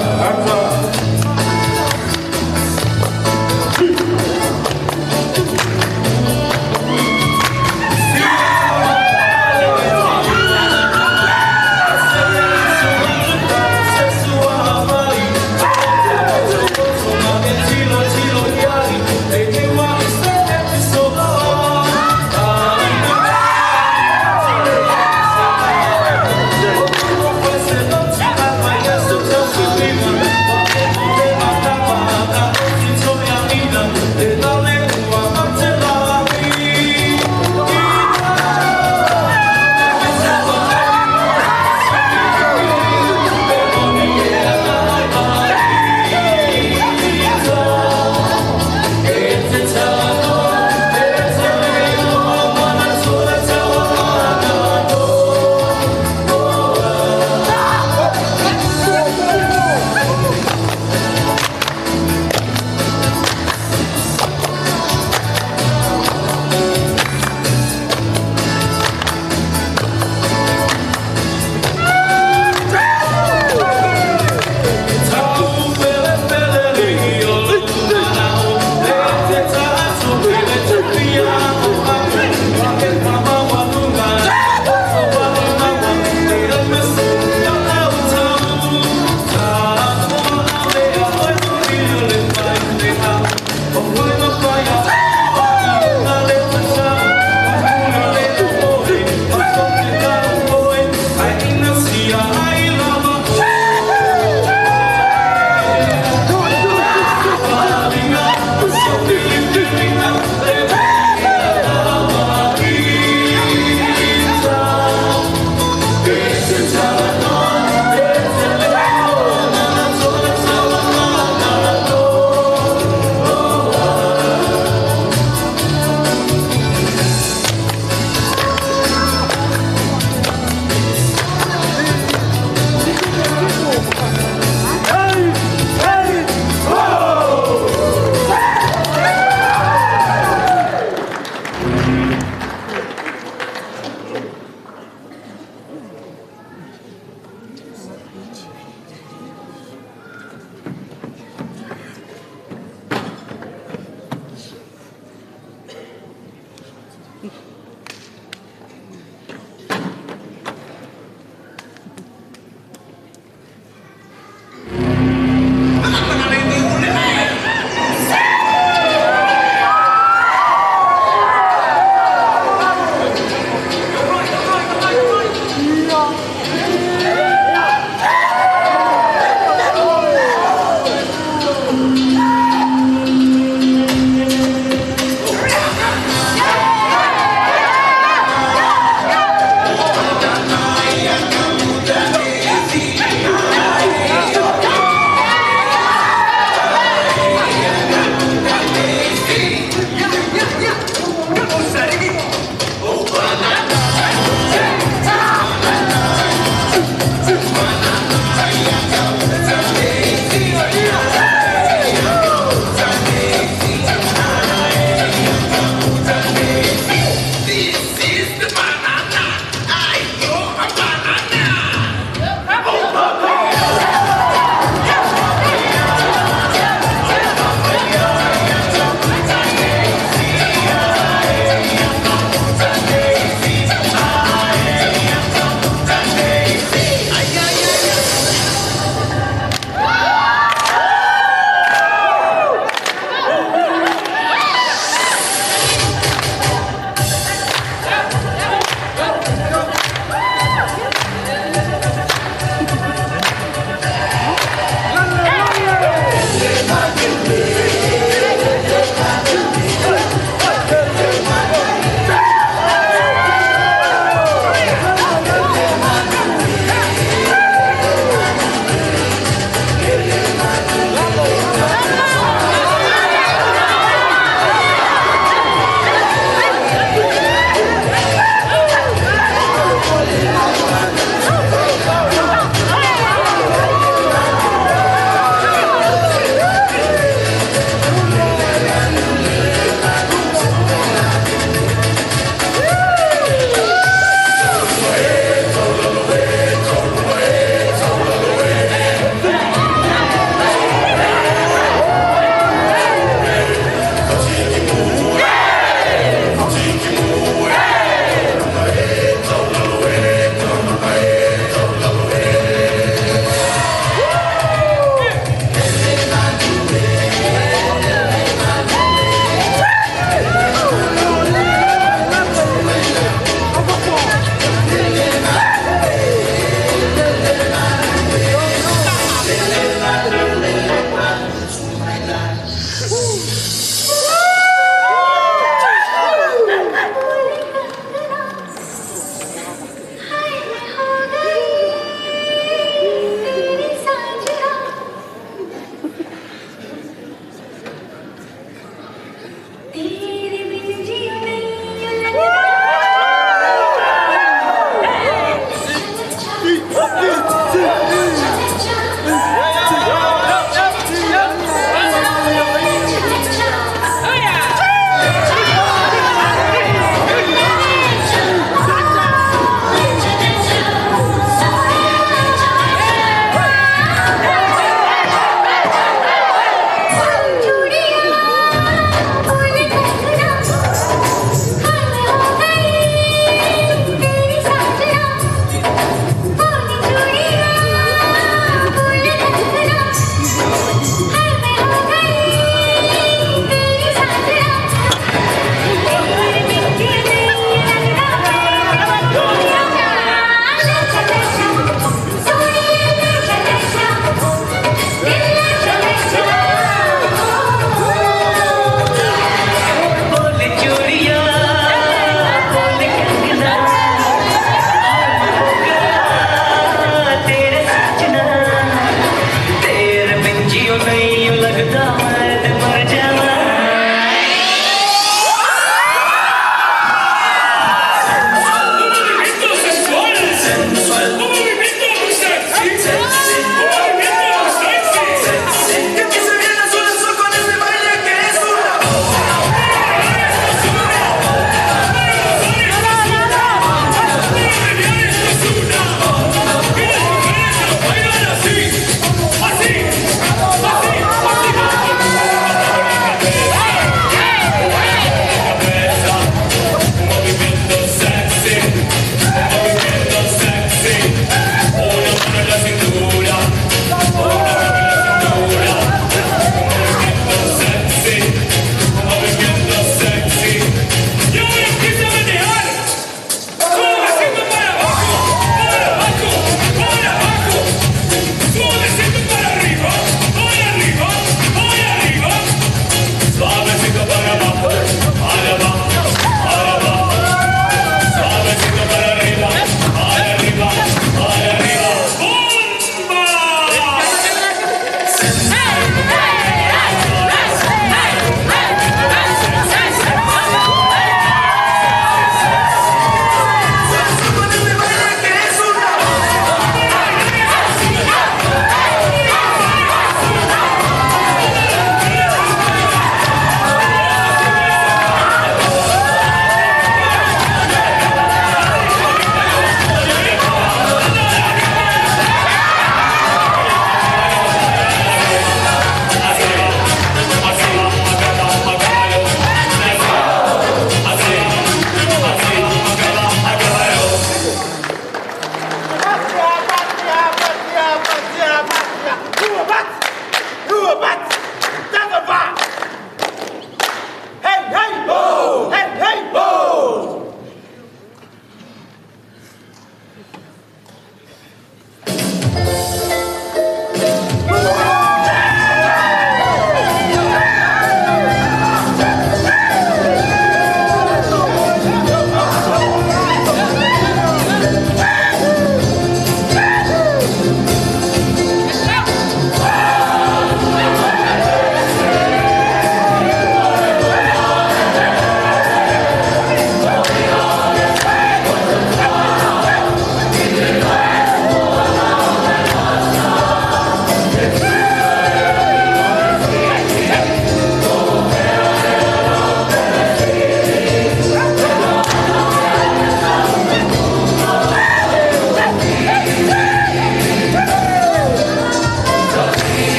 Afa.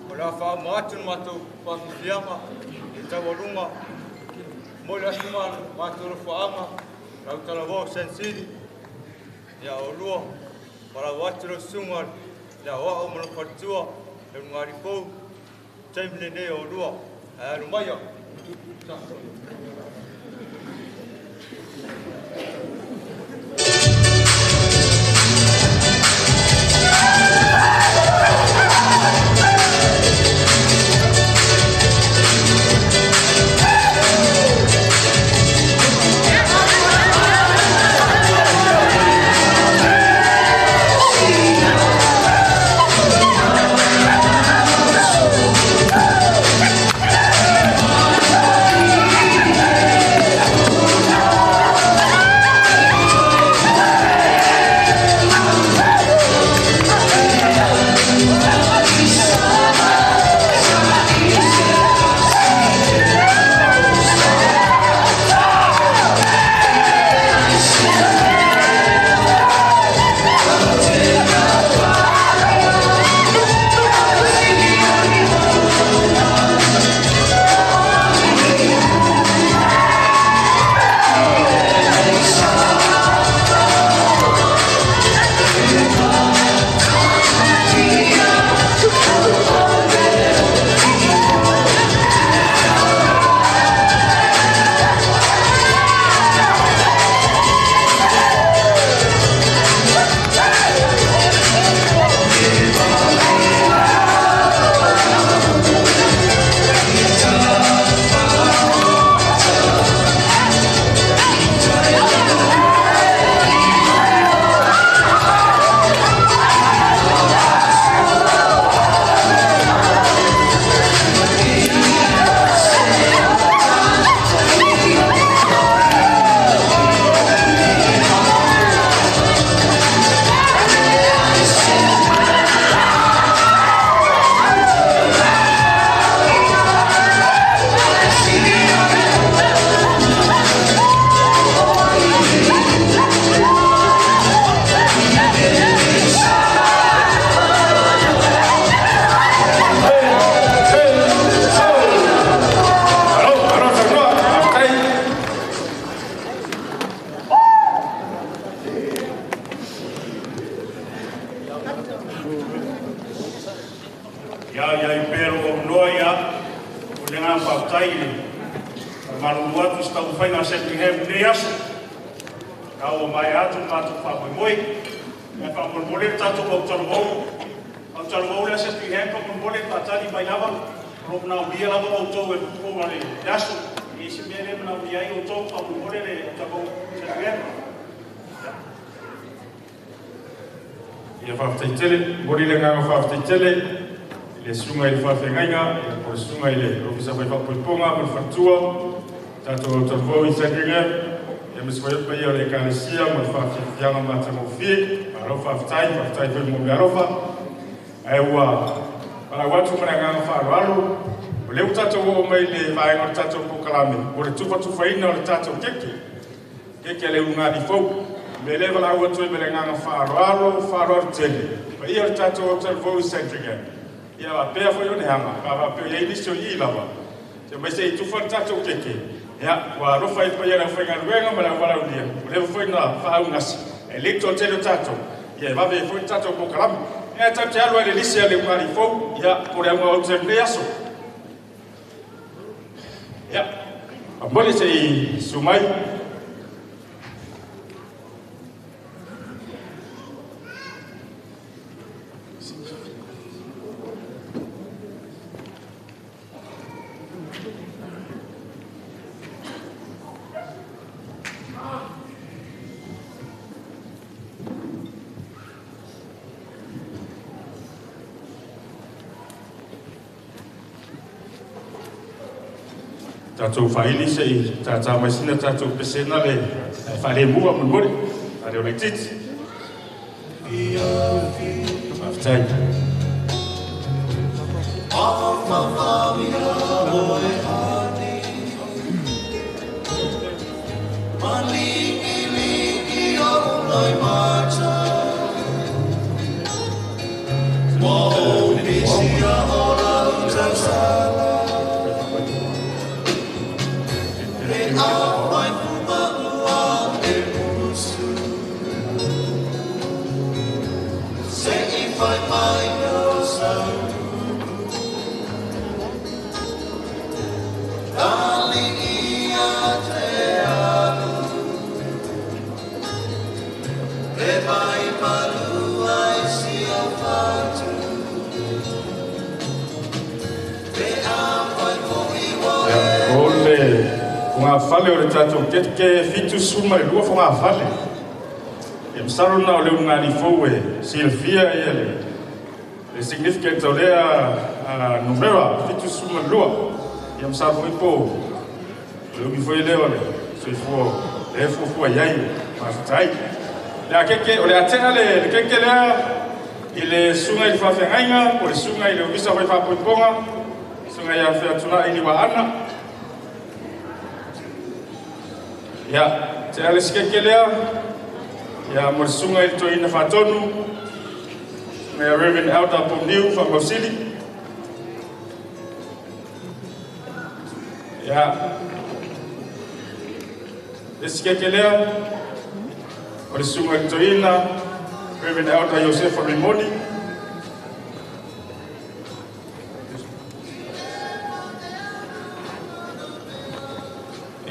O le a faauma atu le matou faafiafiaga i le taualuga mo le aso matou nofoaaga lau talavao Sansili ia olua palau atu lau susuga le aoao ma lou faletua le ulugalifou taimi lenei o olua ae alu maia. nga faafetai i le faamalulu atu i se taumafaiga a Sandringham i lenei aso. Na ua maea atu le matou faamoemoe. Ae faamolemole le tatou autalavou. Autalavou lea Sandringham faamolemole faatali mai lava. O lo o manaomia lava outou e fofoga le aso. E i ai se mea lea e manaomia ai outou faamolemole le autalavou Sandringham. Ia faafetai tele, momoli le agaga faafetai tele i le susuga i le faafeagaiga, ia po o le susuga i le Ofisa Fai Faapoipoga ma le faletua, tatou autalavou i Sandringham, ia aemaise foi le paia o le Ekalesia ma le faafiafiaga matagofie. Malo faafetai, faafetai foi mo meaalofa. Ae ua valaau atu ma le agaga faaaloalo, o lea ua tatou oo mai le vaega o le tatou polokalame mo le tufatufaina o le tatou keke, keke a le ulugalii fou. O le mea lea e valaau atu ai ma le agaga faaaloalo, faaaloalo tele, paia o le tatou autalavou i Sandringham, ia faapea foi Oneaga, pe a faapea o i ai nisi o i lava, se mai se i tufa le tatou keke, ia, ua alofa i le paia o le aufaigaluega ma le auvalaulia, ua leva foi ona faaaaugasi, ae le toatele o tatou, ia e vave ai foi le tatou polokalame. Ia, tatou te alu lava i le lisi a le ulugalii fou, ia, po o le auga o le lenei aso. Ia, faamolemole se i susu mai. Tatou faili se i tātā mai sina tatou pesena le faalemua molemole, faaleo laitiiti. Faafetai. O le fogafale o le tatou keke 72 fogafale. Ia masalo lena o le ulugalii fou e silafia ia le significant o lea numera 72. Ia masalo foi po o le umi foi lea o le soifua lea e fuafua i ai. Faafetai. Le a keke, o le a tea le keke lea i le susuga i le faafeagaiga po o le susuga i le Ofisa Fai Faapoipoga, susuga ia Featunai Liuaana. Ia, tea le isi keke lea, ia mo le susuga i le Toeaina Faatonu, susuga ia Reverend Elder Pomniu Faamausili. Ia, le isi keke lea, o le susuga i le Toeaina, Reverend Elder Iosefa Rimoni.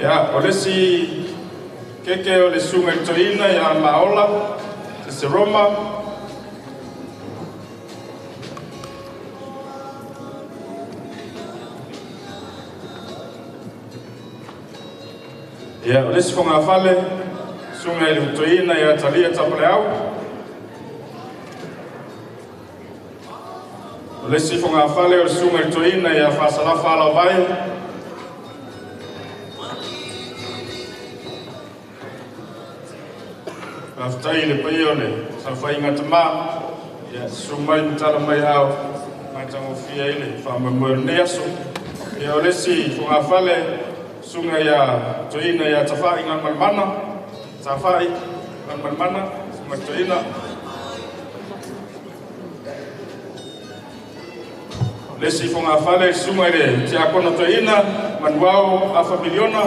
Ia, o le isi keke o le susuga i le Toeaina ia Maola, se Roma. Ia, o le isi fogafale, susuga i le Toeaina ia Talia Tapaleau. O le isi fogafale o le susuga i le Toeaina ia Faasalafa Alavai. Faafetai i le paia o le saofaiga tama, ia susu mai ma tala mai ao, matagofie ai le faamoemoe o lenei aso. Ia, o le isi fogafale, susuga ia Toeaina ia Tafai Galumalemana, Tafai Galumalemana, susuga i le Toeaina. Le isi fogafale, susuga i le Tiakono Toeaina, Manuao Afa Miliona.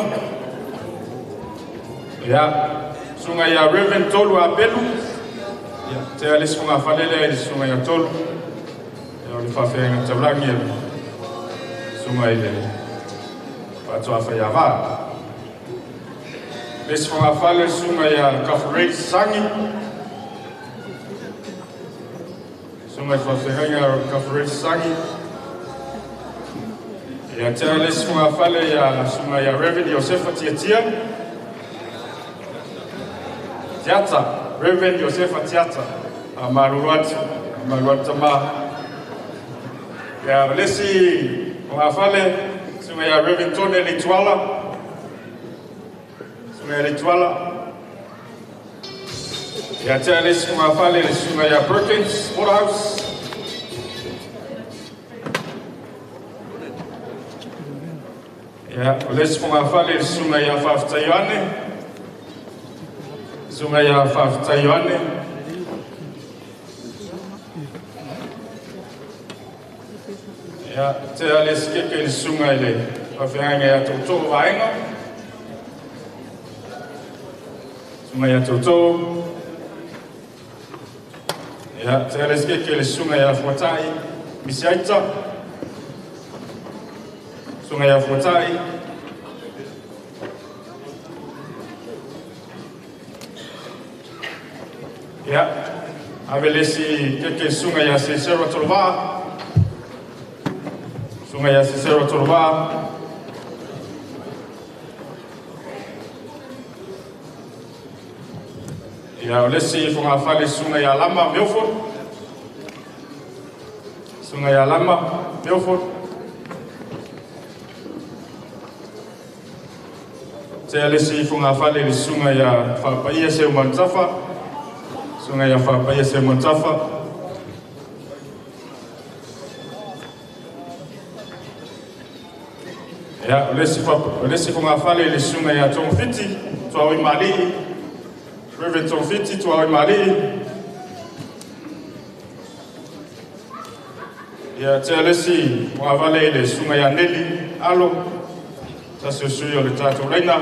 Ia, susuga ia Reverend Tolu Apelu. Ia, tea le isi fogafale lea i le susuga ia Tolu. Ia, o le faafeagaiga taulagi a le susuga i le Faatoa faiavā. Le isi fogafale susuga ia Kafarei Sagi, susuga i faafeagaiga Kafarei Sagi. Ia tea le isi fogafale ia susuga ia Reverend Iosefa Tiatia Tiata, Reverend Iosefa Tiata, faamalulu atu, faamalulu atu tamā. Ia le isi fogafale susuga ia Reverend Tone Leituala, susuga ia Leituala. Ia tea le isi fogafale le susuga ia Perkins Waterhouse. Ia, o le isi fogafale le susuga ia Faafetai Ioane, susuga ia Faafetai Ioane. Ia, tea le isi keke i le susuga i le faafeagaiga ia Tootoo Vaega, susuga ia Tootoo. Ia, tea le isi keke i le susuga ia Fuatai Misiaita, susuga ia Fuatai. Ia, ave le isi keke i le susuga ia Sesero Tolovaa, susuga ia Sesero Tolovaa. Ia, o le isi fogafale susuga ia Lama Milford, susuga ia Lama Milford. Tea le isi fogafale i le susuga ia Faapaia Seumanutafa, susuga ia Faapaia Seumanutafa. Ia, o le isi fogafale i le susuga ia Togafiti Tuaoi Mali'i, Reverend Togafiti Tuaoi Mali'i. Ia, tea le isi fogafale i le susuga ia Neli Alo, tasi o sui o le tatou laina.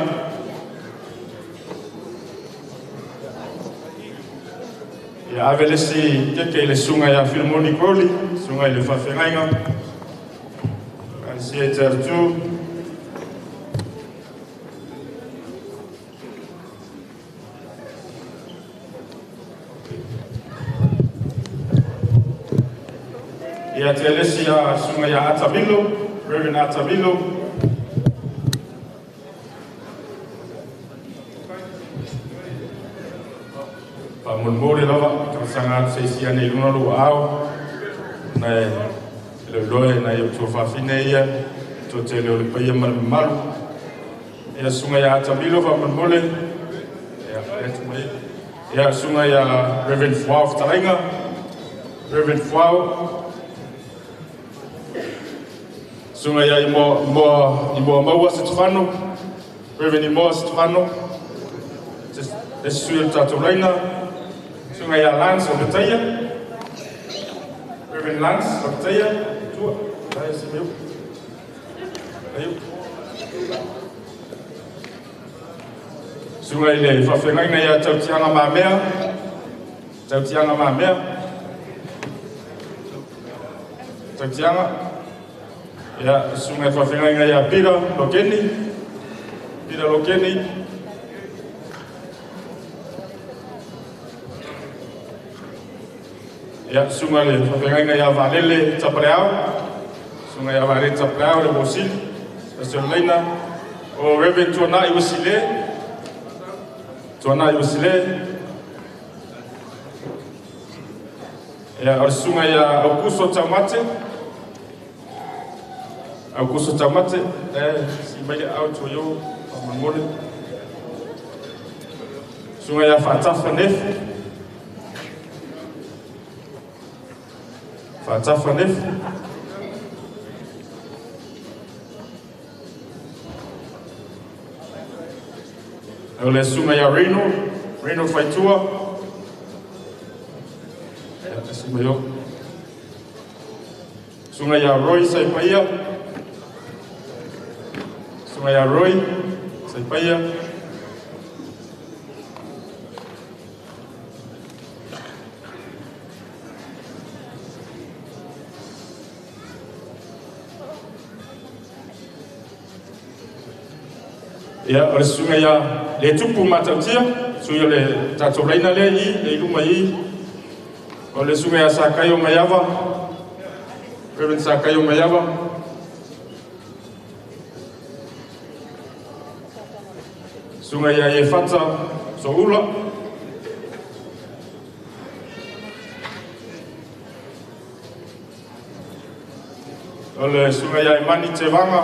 Ia, ave le isi keke i le susuga ia Filimoni Crowley, susuga i le faafeagaiga Alisia i te atu. Ia, tea le isi ia susuga ia Atamilo, Reverend Atamilo. Faamolemole lava talosaga atu se isi ane i luga o lou aao na e leloe nai o tuafafine ia toatele o le paia ma le mamalu. Ia, susuga ia Atamilo faamolemole. Ia, atu mai. Ia, susuga ia Reverend Fuao Fetalaiga, Reverend Fuao. Susuga ia Imoa Maua Setefano, Reverend Imoa Setefano, le isi sui o le tatou laina. Susuga ia Lance Opetaia, Reverend Lance Opetaia, tua, tai si meu. Aio. Susuga i le faafeagaiga ia Tautiaga Mamea, Tautiaga Mamea, Tautiaga. Ia, susuga i faafeagaiga ia Peter Lokeni, Peter Lokeni. Ia, susuga i le faafeagaiga ia Valele Tapaleao, susuga ia Valele Tapaleao le Mosili, tasi o le laina. O Reverend Tuanai Uasile, Tuanai Uasile. Ia, o le susuga ia Aukuso Taumate, Aukuso Taumate, si mai le au tuaio, faamolemole. Susuga ia Faatafa Nefu, Faatafa Nefu. O le susuga ia Reno, Reno Faitua. Ia, si mai o. Susuga ia Roy Saipaia, susuga ia Roy Saipaia. Ia, o le susuga ia le tupu matautia, sui o le tatou laina lea i, le iluma i. O le susuga ia Sakaio Maiava, Reverend Sakaio Maiava. Susuga ia Iefata Soula. O le susuga ia Imani Tevaga.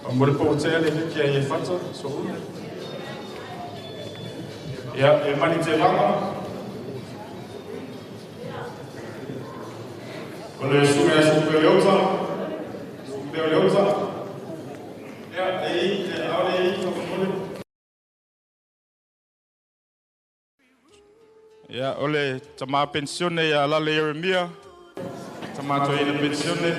O mo le po tea le hiki a Iefata Soula. Ia, Imani Tevaga. O le susuga ia Supe Leota. Supe Leota. Ia, e i, e aole i, whakamole. Ia, o le tama pensione ia Lale Jeremia. Tama toina pensione.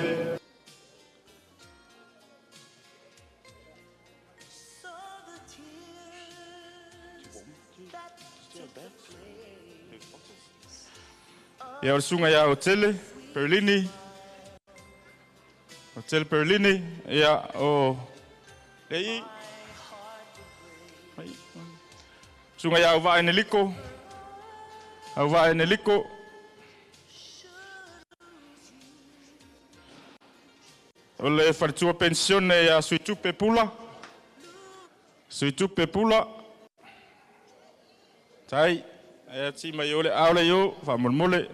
Ia, o le susuga ia Otele Perlini. Otele Perlini. Ia, o le i. Susuga ia Auvaa Eneliko. Auvaa Eneliko. O le faletua pensione ia Suitupe Pula. Suitupe Pula. Tai, e ti mai o le aole yo, whamolemole.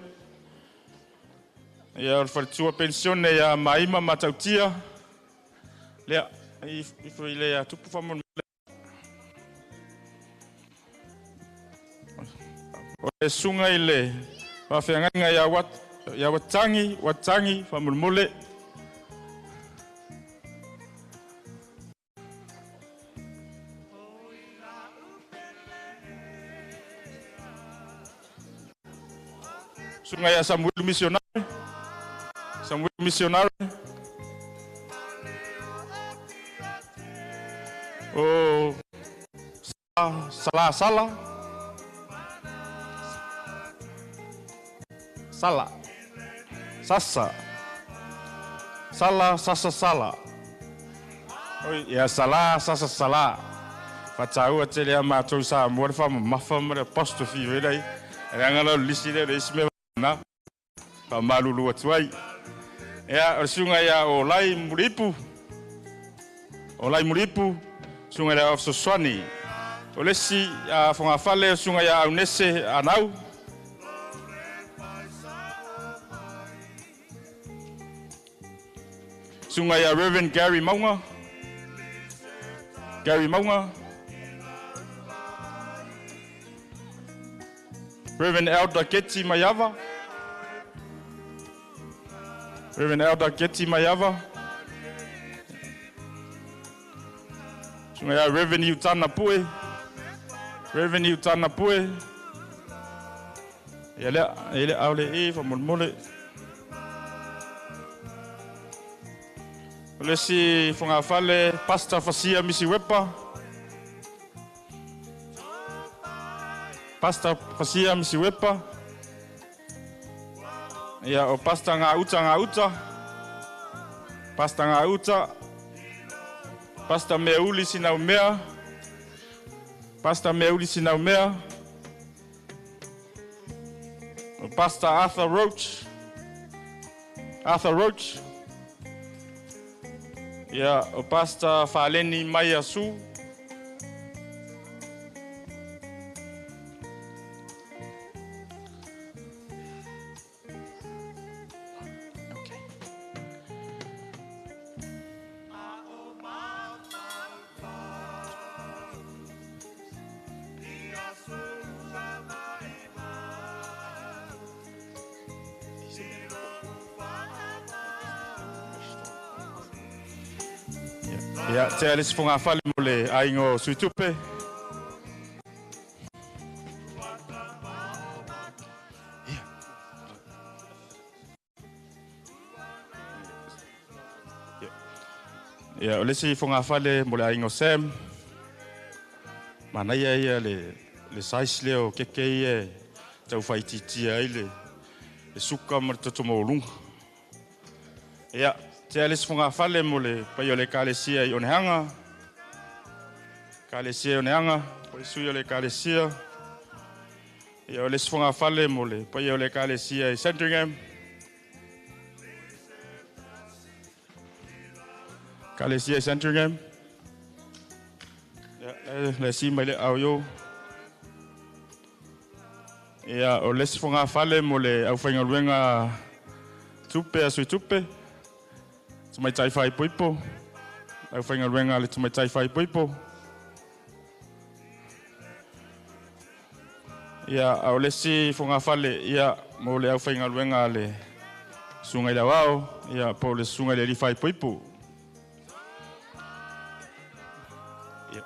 Ia o le faletua pensione ia Maima Matautia. Lea, ifo i le ia tupu whamolemole. O le susuga i le faafeagaiga ia Watangi, Watangi whamolemole. Susuga ia Samuel Missionary. Samuel Missionary. O Salah Salah. Salah. Sasa. Salah Sasa Salah. Oi, ia Salah Sasa Salah. Whataua te lea mātou sa mua le whamamafa ma le apostrophe i vela i. E anga lau lisi lea le isi mea na. Wha malulu atu ai. Ia, o le susuga ia o Lai Muripu. O Lai Muripu, susuga lea o Fesoasoani. O le isi a fogafale o susuga ia Aunese Anau. Susuga ia Reverend Gary Maunga. Gary Maunga. Reverend Elder Getty Maiava. Reverend Elder Getty Maiava. Susuga ia Reverend Utana Pue. Reverend Utana Pue. Ia lea, e le aole e whamolemole. O le isi fogafale Pastor Fasia Misi Wepa. Pastor Fasia Misi Wepa. Ia, o Pastor Ngā Uta Ngā Uta. Pastor Ngā Uta. Pastor Meuli Sinaumea. Pastor Meuli Sinaumea. O Pastor Arthur Roach. Arthur Roach. Ia, o Pastor Faleni Maia Su. Ia, te ale si fogafale mo le aiga o Suitupe. Ia, o le isi fogafale mo le aiga o Sam. Manaia ia le size lea o keke ia e taufaitiitia ai le suka ma le toto maualuga. Ia, tea le isi fogafale mo le paia o le Ekalesia i Oneaga. Ekalesia i Oneaga, po o le sui o le Ekalesia. Ia, o le isi fogafale mo le paia o le Ekalesia i Sandringham. Ekalesia i Sandringham. Ia, le si mai le au yo. Ia, o le isi fogafale mo le aufaigaluega tupe a sui tupe. Tamaitai faaipoipo. Aufaigaluega a le tamaitai faaipoipo. Ia, a o le isi fogafale, ia, mo le aufaigaluega a le susuga i le aoao, ia, po o le susuga i le alii faaipoipo. Ia.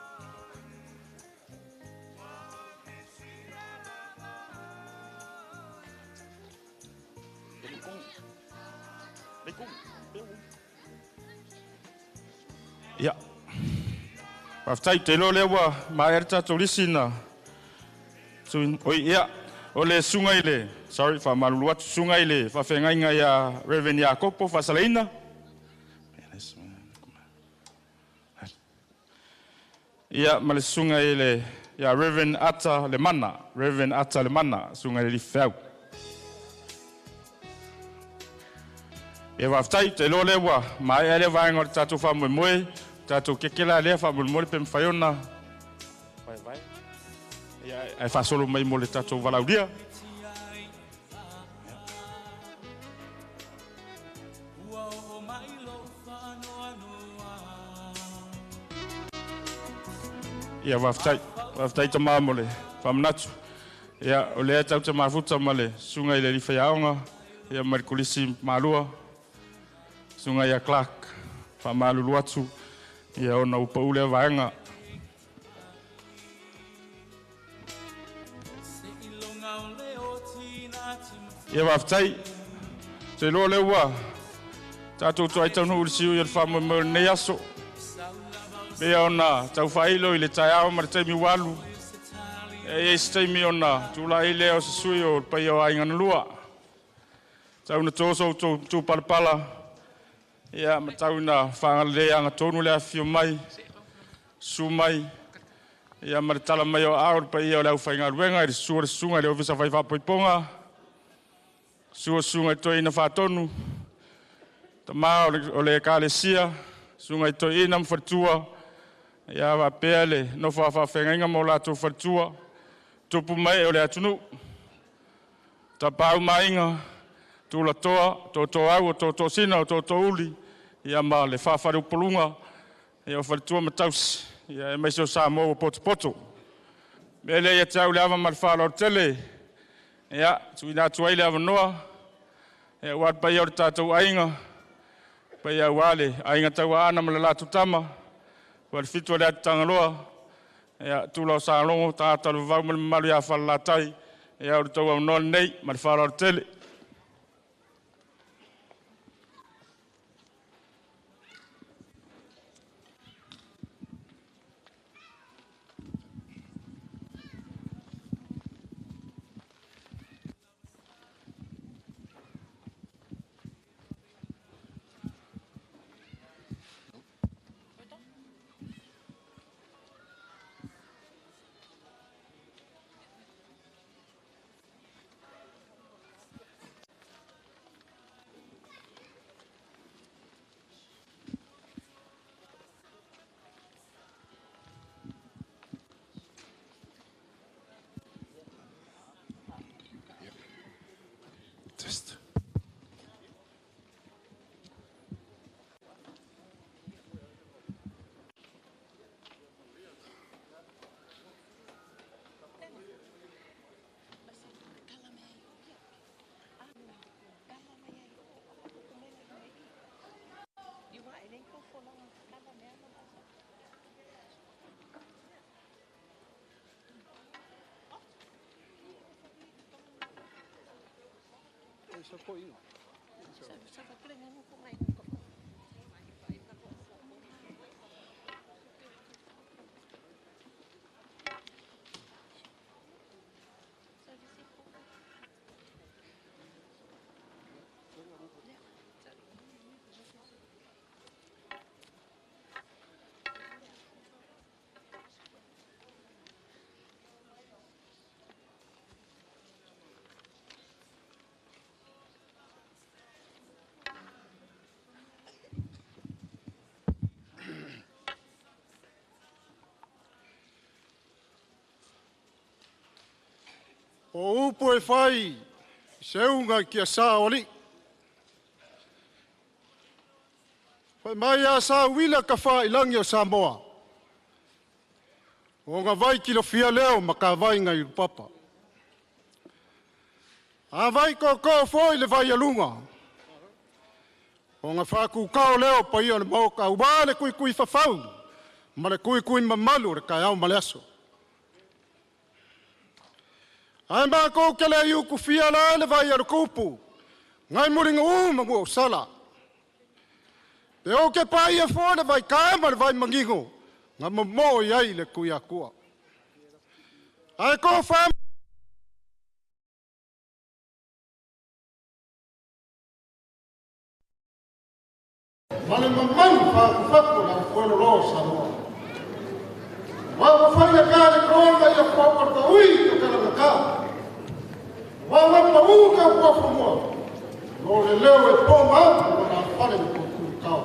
Ia. Faafetai, te iloa lea ua maea le tatou lisi na oi, ia, o le susuga i le, sorry, faamalulu atu, susuga i le faafeagaiga ia Reverend Iakopo Faasalaina. Ia, ma le susuga i le ia Reverend Ata Lemana, Reverend Ata Lemana, susuga i le alii feau. Ia, faafetai, te iloa lea ua maea lea vaega o le tatou faamoemoe, tatou kekela lea faamolemole pe mafai ona vaevae. Ia, ae faasolo mai mo le tatou valaaulia. Ia, faafetai. Faafetai tama mo le faamanatu. Ia, o lea tatou te mafuta ma le susuga i le alii faiaoga, ia ma le kolisi malua, susuga ia Clark, faamalulu atu, ia ona ua pau lea vaega. Ia, faafetai. Te iloa lea ua tatou toai taunuu i le siui o le faamoemoe o lenei aso. Pei ona tau faailo i le taeao ma le taimi ua alu. E i ai se taimi ona tulai lea o se sui o le paia o aiga na lua. Tau na to so outou matupalapala, ia ma tau ina faagalelei agatonu le afifio mai, susu mai, ia ma le tala mai o aao i le paia o le aufaigaluega i le susu o le susuga i le Ofisa Fai Faapoipoga, susu o susuga i toeaina faatonu, tama o le Ekalesia, susuga i toeaina ma faletua, ia faapea le nofo a faafeagaiga ma o latou faletua, tupu mae o le atunuu, tapaau ma aiga, tulatoa, tootooau o tootoosina o tootoouli, ia ma le faafaleupoluga, ia o faletua ma tausi, ia aemaise o Samoa ua potopoto. Mea lea ia te au le ava ma le faaaloalo tele, ia, tuuina atu ai le avanoa, ia, aua le paia o le tatou aiga, paia aua le aiga Tauaana ma le latou tama, ua le fitu o le Atutagaloa, ia, tula o Salogo, tagata o le vavau ma le mamalu ia Falelatai, ia, o le tou avanoa lenei ma le faaaloalo tele. Test. O upu e fai se unga ki a sa oli. Fai mai a sa wila ka fa ilangi o Samoa. O ngā vai ki fia leo ma ka vai ngai papa. A vai koko foi le vai alunga. O ngā whaku kao leo pa ia le maoka ua le kui kui whawhau. Ma le kui kui mamalu le kai au maleaso. Ai mākou ke le iu kufia la le vai alu kupu. Ngai muringa u mangu o sala. Pe o ke pai e fō le vai kaema le vai mangingo. Ngā momo i ai le kui akua. Ai ko wha ma le mamalu whaku la fuelo lo Samoa. Wa whai le kā le kroa ia whau ka ui ka kala ka. Wa wa pa u ka pua whamua. Lo le leo e pō mau o nā whare o kō kau.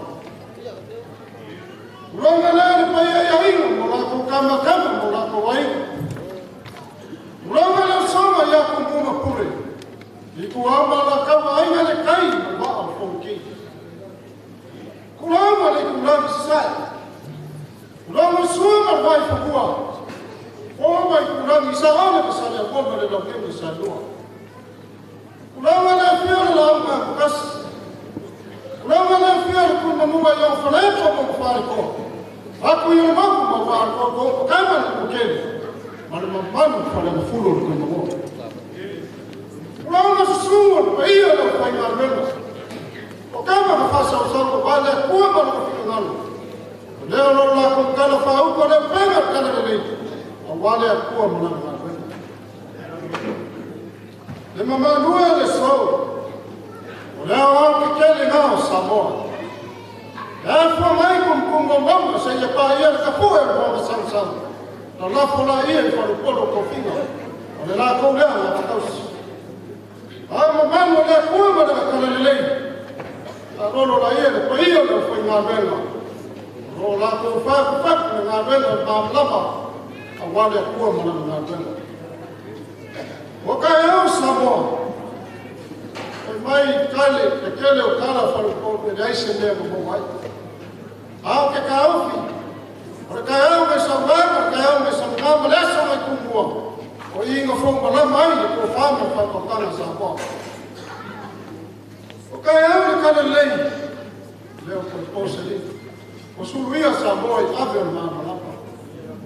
Uronga lea le pai ai ainga mo lākou kama kama mo lākou ainga. Uronga leo soma ia ku muma pure. I ku au ma la kaua ainga le kai mo waa o fōki. Kulanga le kulangi sasai. Kulanga sua ma vai whakua. O mai kulangi sa ole masale a kona le laukeu sa lua. Kulanga le fia le launga kukasi. Kulanga le fia le kumanua i au whalepa mo whareko. Aku i o maku ma whareko ko kama le kukele. Ma le mamanu whale mafulo le kumanua. Kulanga susunga le paia le whainga mena. O kama ka whasa o salo wale kua ma le whingalo. O leo lo la kong kala whauko le penga kala le lei. A wale a kua ma le ngā Le mamanua le sou. O leo au ke kele ngā o Samoa. E afua mai kum mama se ia pā ia le kapua e mama sang sang. Na lafo la ia i whalupolo kofinga. O le lākou lea ngā patausi. A mamanu le kua ma le kala le lei. A lolo la ia le paia le whai ngā venga. O lākou whaku whaku le ngā venga o māmlama. A wale a kua ma le ngā venga. O ka eo Samoa. E mai kale, le kele o kala whalupolo e aise mea mo mai. A o ke kaufi. O le kai au me sa wama, le kai au me sa mga ma leso mai kumua. O inga fong malama ai le kua whama whakotanga Samoa. O kai au le kale lei, leo koe pōseli. O suluia Samoa i ave o le māmalapa.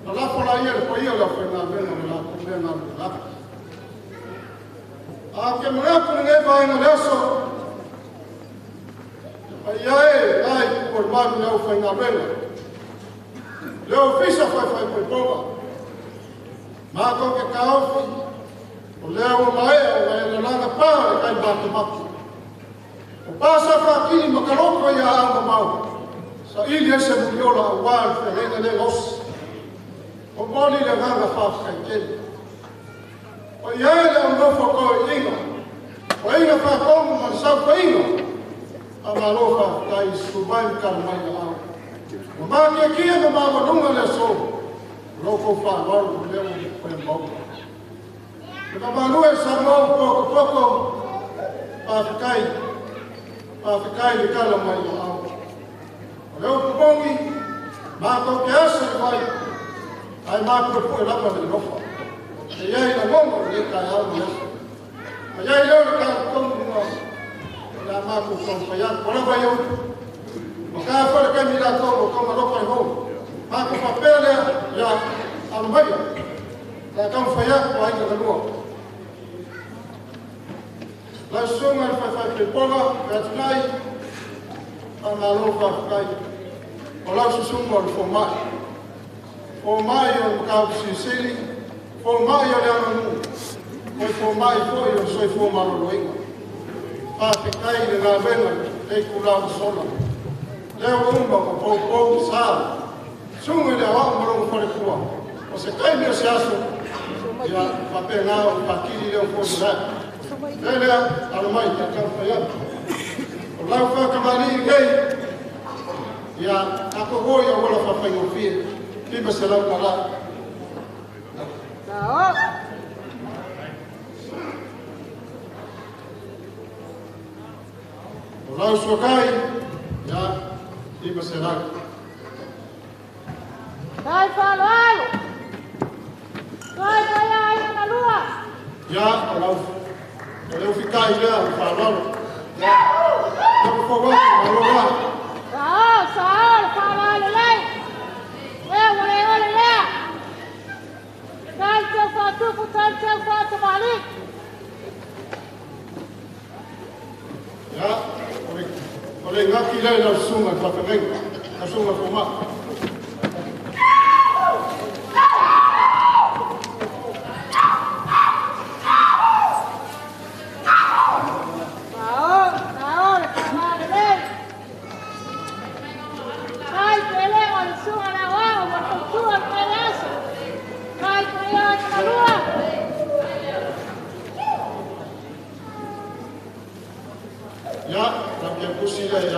Na lafo la ia le paia le whai ngā mena le lako mea ngā le lako. A ke mangaku le ngai vaenga le aso, le paia e ngai kua le manu le au whai ngā mena. Le ofisa whai whai koe ponga. Mākou ke kaofi, o leo o maea o ngai le langa pā le kai mātamaki. O pāsa whakini makaloko ia au mau. Sa ili ese muliola au wā le whenga le osi. O moli le nganga whawhikai kele. O ia le au nofo koe inga. O inga whakongu ma le sau whainga. A malo whawhikai sumai mkara mai na au. O mākia kia ma mawanunga le so. Loko whanau o leo koe mau. Le mamalue sa mau poko poko. Whawhikai. Whawhikai le kala mai na au. O leo pumongi, mātou ke asa le vai, ai mātou pue lapa le lofa. E iai la mongo le kai au le asa. A iai leo le kai kongu ngā, o le a mātou kong whai o lava i au. O kā whare kai mi lātou o konga lofa i hou. Mātou whapea lea, ia alumaia. La kong whai atu o aina kalua. La sunga le whai whai peponga, me atunai, a malo whawhikai. O lau susunga o le fōmai. Fōmai o le makau sisili, fōmai o le ananu, koe fōmai foi o le soifua maloloina. Whawhikai le ngā venga le kula o sola. Leo umba o poupou sa, sunga le awao marungu wharekua. O se kai mea se aso, ia whapea ngā o pakiri leo fōmai. Le lea, alamai, kia kau whai atu. O lau whakamali i nei, ia ako hoi au wala whawhaingofie, pima se lau kala. O lau suakai, ia, 500. Tai fa'aloalo. Tai tai aiga na lua. Ia, o lau o le ufikai lea o fa'aloalo. Ia, ia ua fou atu, malo lea. Sa'o, sa'o le fa'aloalo lei. E ua le ole lea. Tai teu fa'atupu, tai teu fa'atamali'i. Ia, o le gaki lea i lau susuga i le fa'afeagaiga, lau susuga i le foma'i. Sa'o, sa'o le fa'aloalo lei. Tai pelega o le susuga le aoao ma le fautua o lenei aso. Tai tai aiga na lua. Ia, lau kiakusi lea i $1,000.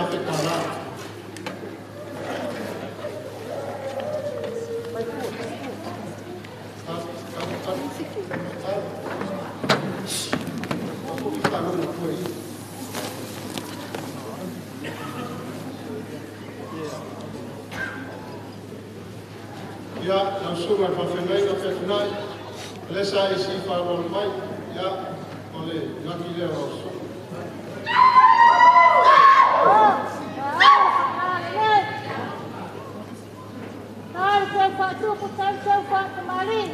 Ia, lau susuga i le fa'afeagaiga featunai, o lea sa e si'i fa'aloalo mai, ia, o le gaki lea o lau susuga. Sa'o le fa'aloalo lei. Tai teu fa'atupu, tai teu fa'atamali'i.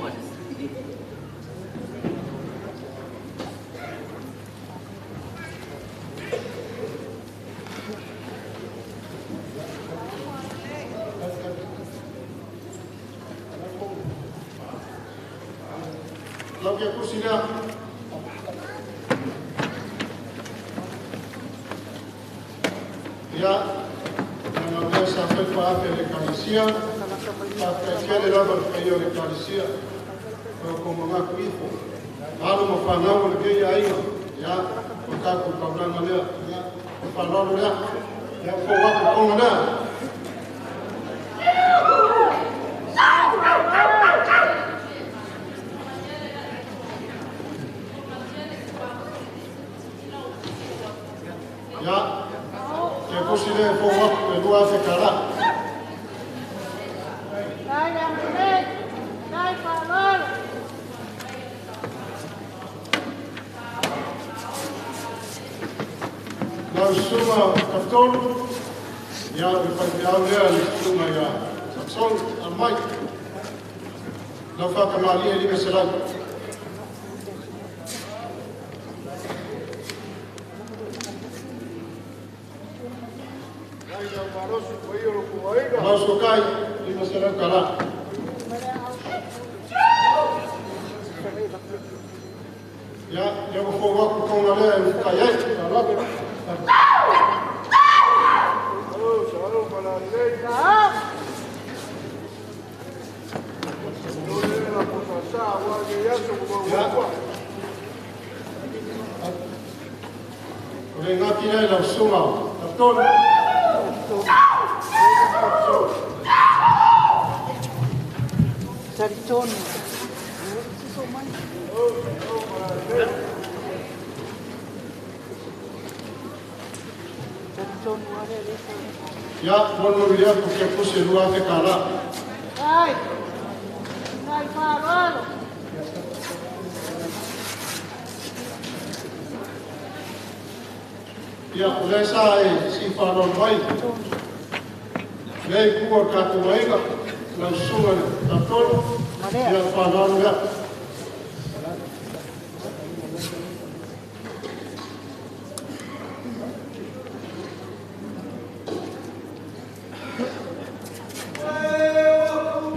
Lau kiakusi lea. Ia, leaga o lea sa fai fa'afe le ekalesia, fa'afetaitele lava le paia o le ekalesia, o komagaku ifo, alo ma fanau o lenei aiga, ia, o tatou taulaga lea, ia, o fa'aloalo lea, ia, ua fou atu le toga lea. Ia, kiakusi lea e fou atu e $2,000. Tai le agalelei. Tai fa'aloalo. Lau susuga tafitolu, ia, o le faifeau lea le susuga ia Samson Alomai. Lau fa'atamalia e 500. Lau suakai, $500. Ia, ia ua fou atu toga lea e ufikai ai, fa'aloalo. Sa'o. Ia, o le gaki lea i lau susuga tafitolu. Talitonu. Talitonu ale le Ia, molimoli atu kiakusi e $2,000. Tai. Tai fa'aloalo. Ia, o lea sa e si'i fa'aloalo mai, lea i kua o le tatou aiga, lau susuga i le tafitolu, ia, fa'aloalo lea.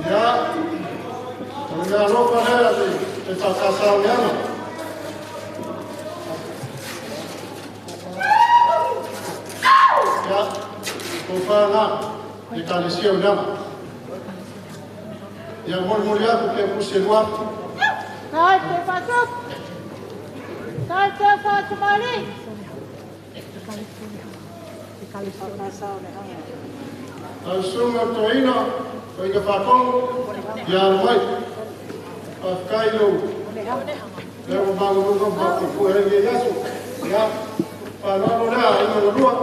Ia, o le mea alofa lea le fa'akasauleaga. Ia, tofaga le ekalesia o leaga. Ia, molimoli atu kiakusi e 2,000. Tai teu fa'atupu. Tai teu fa'atamali'i. Lau susuga o toeaina, toeaina fa'atonu, ia alo mai. Fa'afetai lou lea ua maguluga ma matou ai lenei aso. Ia, Fa'aloalo lea aiga na lua.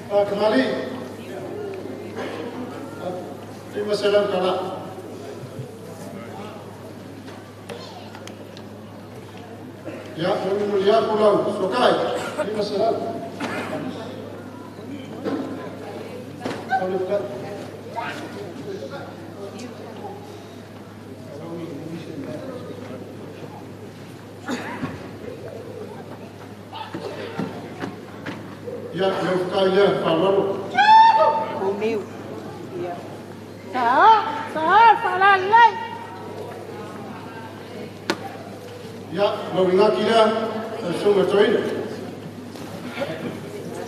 Fa'akamali'i. 500 tala. Ia, molimoli aku lau sokai. 500. Ia, lau fukai lea, fa'aloalo. O meu. Ia. Sa'o, sa'o le fa'alalelei. Ia, lau igaki lea, lau susuga toeaina.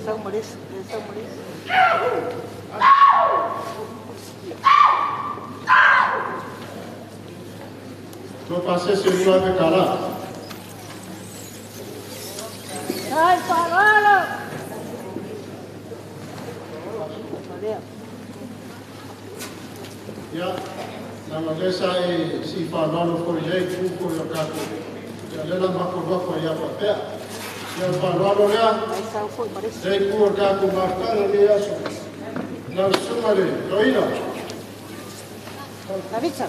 Sau malesi, sau malesi. Tua pasese 2,000 tala. Tai fa'aloalo. Maria. Ia, na lea sa e si fa'aloalo foi ai ku foi o tatou. Ia lea la makou lofa ia fa'apea. Ia o le fa'aloalo lea, Mai sau foi malesi. lea i ku o le tatou mafutaga lenei aso. Lau susuga le toeaina. Tavitsa.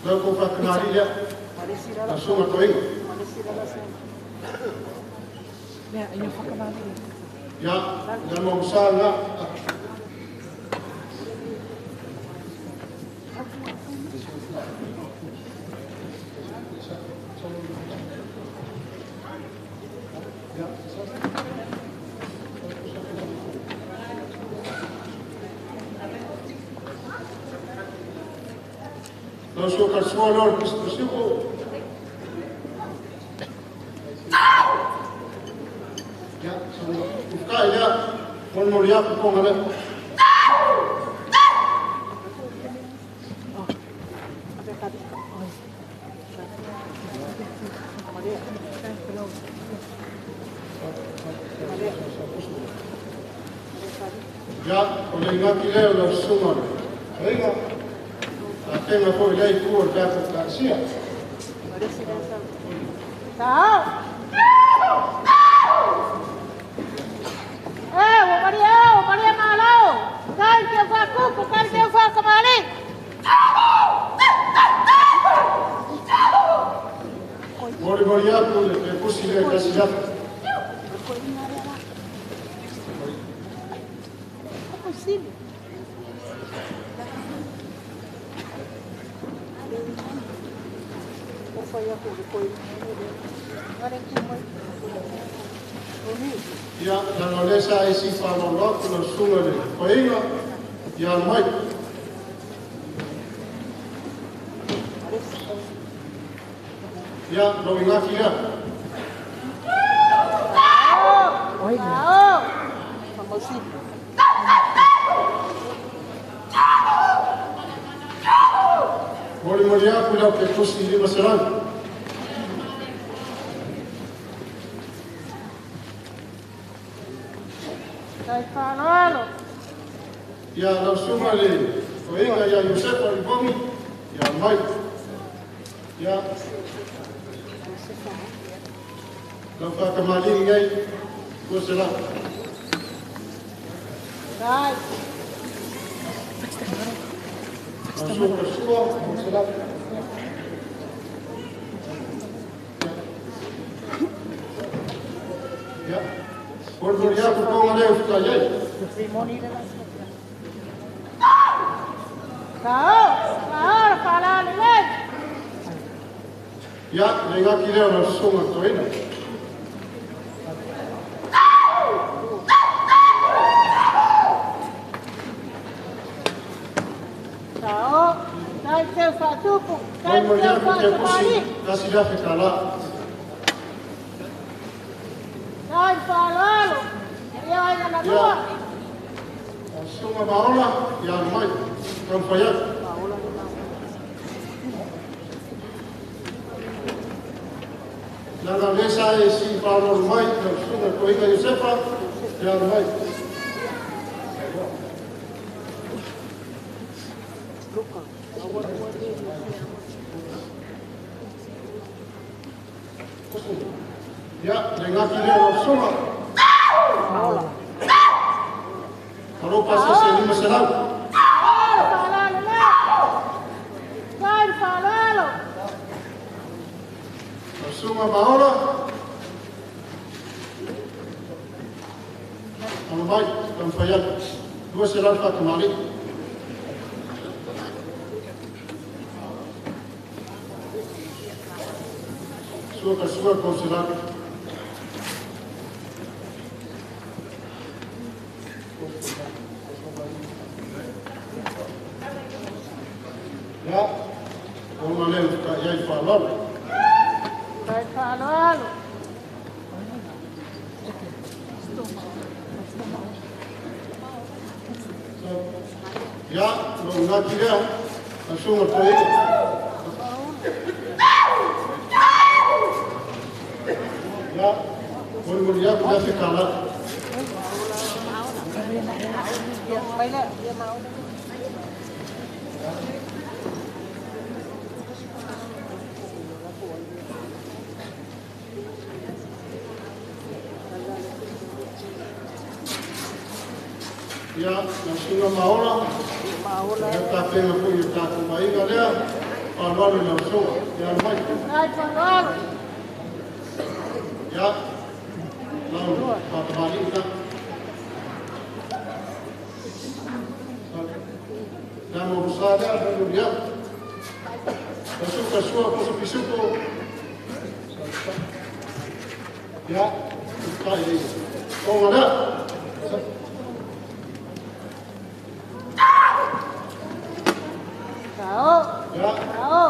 Lau kou fa'akamali'i lea, Malesi la lau susuga toeaina. Malesi la la. Lea, ia whakamali. Ia, le mausā lena. Lau suakalesua lea o le pisipisi'u. Ia, ufuka'i lea, molimoli aku toga lea. Ia, o le igaki lea o lau susuga le toeaina. Afega foi lea i ku o le tatou ekalesia. Malesi la sau. Sa'o. E, ua malie, ua malie malo. Tai te fa'atupu, tai te fa'akamali'i. Molimoli aku le pepusi lea 1,000. O sili. O fai aku le koi. Ngare ku mai. O meu. Ia, lana o lea sa e si fa'aloalo aku lau susuga le toeaina, ia alu mai. Malesi. Ia, lou igaki lea. Sa'o, sa'o. Famausili. Molimoli aku lau pepusi 500. Tai fa'aloalo. Ia, lau susuga le toeaina ia Iosefa Livogi, ia alu mai. Ia, lau fa'akamali'i nei, 200. Tai. Lau suakalesua, 200. Ia, molimoli aku toga lea ufukai ai. Rimoni le la. Sa'o, sa'o le fa'alalelei. Ia, le igaki lea o lau susuga le toeaina. Sa'o, tai te fa'atupu, tai Molimoli te aku tepusi fa'akamali'i. 1,000 tala. Tai fa'aloalo. Ia aiga na Ia, lua. lau susuga Maola, ia alu mai. Taumafai atu. Lana o lea sa e si fa'aloalo mai lau susuga le toeaina Iosefa, ia alu mai. Luka. Ia, le gaki lea o lau susuga. Ma lou pasese e 500. Lau susuga Maola. Alo mai, taumafai atu. 200 faatamalii. Sua ka sua 300. Ia, ona lea i ai faaaloalo. Vai faaaloalo. Ia, lou gaki lea, lau susuga toeaina. Ia, molimoli atu le $1,000. Ia, lau susuga Maola, ia tapena foi i le tatou aiga lea, faaaloalo i lau susuga. Ia alu mai. Vai faaaloalo. Ia, lau faatamalii na. Ia mo sa lea, molimoli atu. Lau susuga sua poso pisupo. Ia, utai e. Onga lea. Sao. Ia,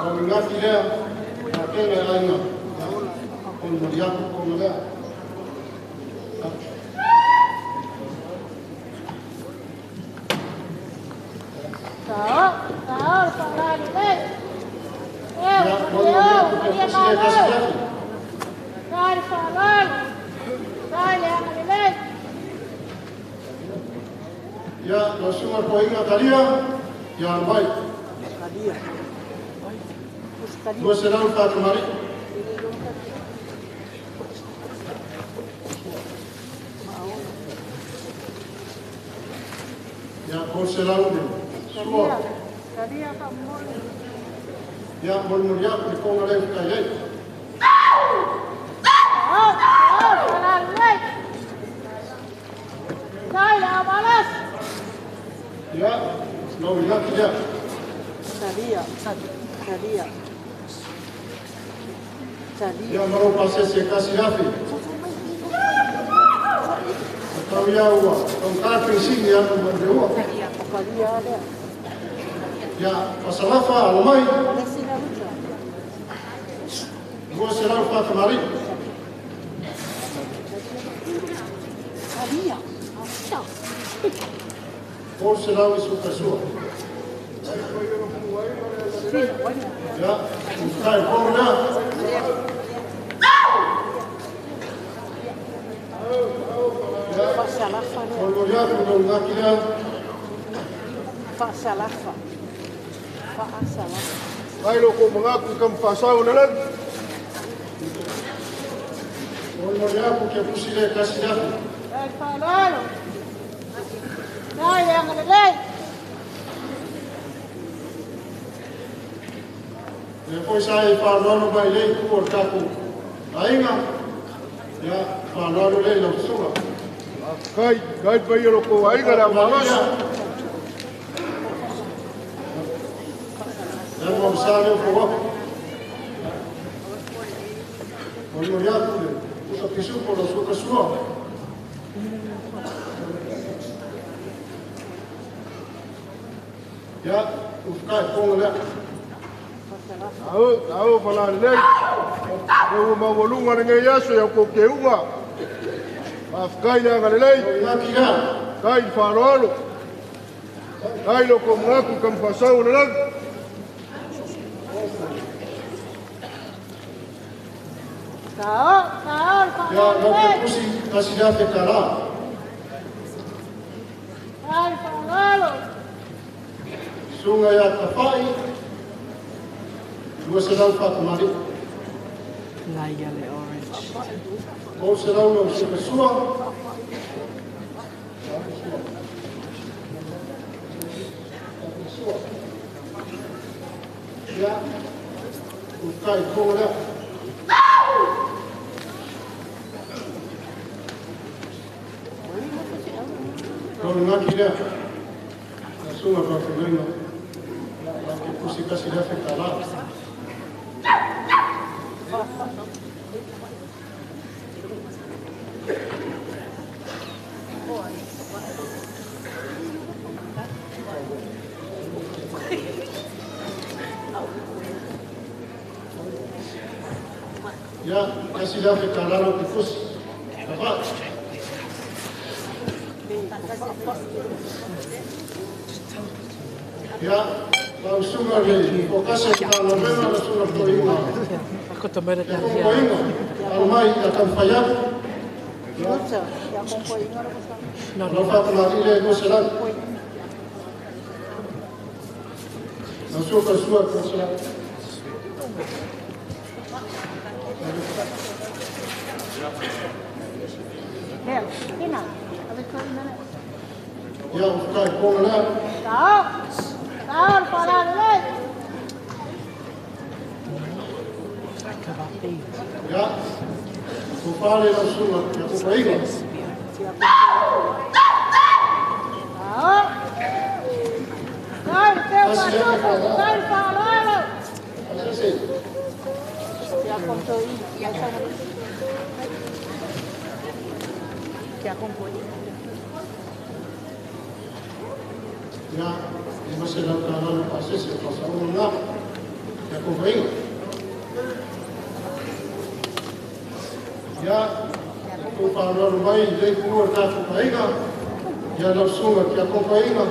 lau gaki lea, tapena e aiga. Ia, molimoli atu onga lea. Sao. Sao faalalo lelei. Ia, molimoli atu ke pusi le kasi afi. Sai faaaloalo. Sai le agalelei. Ia, lau susuga toeaina Talia, ia alu mai. 200 faatamalii. Ia, 300 le sua. Ia, molimoli atu le konga lea utai ai. Sao. Sao faalalo lelei. Sai le amalasi. Ia, lau gaki lea. Ia, ma lou pasese e 1,000. Tau ia ua, tau penisini atu ma le ua. Ia, Fasalafa, alo mai. 200 faatamalii. 300 i sukasua. Ia, utai konga lea. Ia, molimoli atu lau gaki lea. Mai lo ko mangaku kam fasau na lang. Molimoli atu ke pusi le 1,000. Vai faaaloalo. Sai le agalelei. Le foi sa e faaaloalo mai lei tu o le tatou aiga. Ia, faaaloalo lea i lau susuga. Kai, kai pai lo ko aiga la malas. Ia mo sa leo fo wapo. Molimoli atu le pusa pisupo lau suka sua. Ia, ufukai konga lea. Au, au fala lelei. E ua maualuga lenei aso ia kou keuga. Faafetai le agalelei. Gaki lea. Kai le faaaloalo. Kai lo kou mangaku i kamafasau o le lagi. Sao. Sao Ia, lau ke faalalelei. pusi $1,000. Sai faaaloalo. Susuga ia Tafai, 200 faatamalii. 300 lau Sua. Ia, ukai konga lea. Lona ngaki lea, la sunga whakawhenga, la ke pusi kasi lea whekala. Ia, kasi lea whekala lau ke pusi. Ia, lau sunga le, o kase ka la mena la sunga toinga. E konkoinga, alo mai a tauwhaiaku. Lau whātamari le 200. Lau suka sua 200. Ia, ufukai konga lea. Tao! Tao, whalale! Ia, ko whale lau sunga, ia ko whainga. Tao! Tao, te whatupu, tao, whalale! Ia, 500 tālalo pasese, pasaono ngā, ia ko whainga. Ia, ko whāraro mai, lei kua tātou whainga, ia lau sunga kia ko whainga,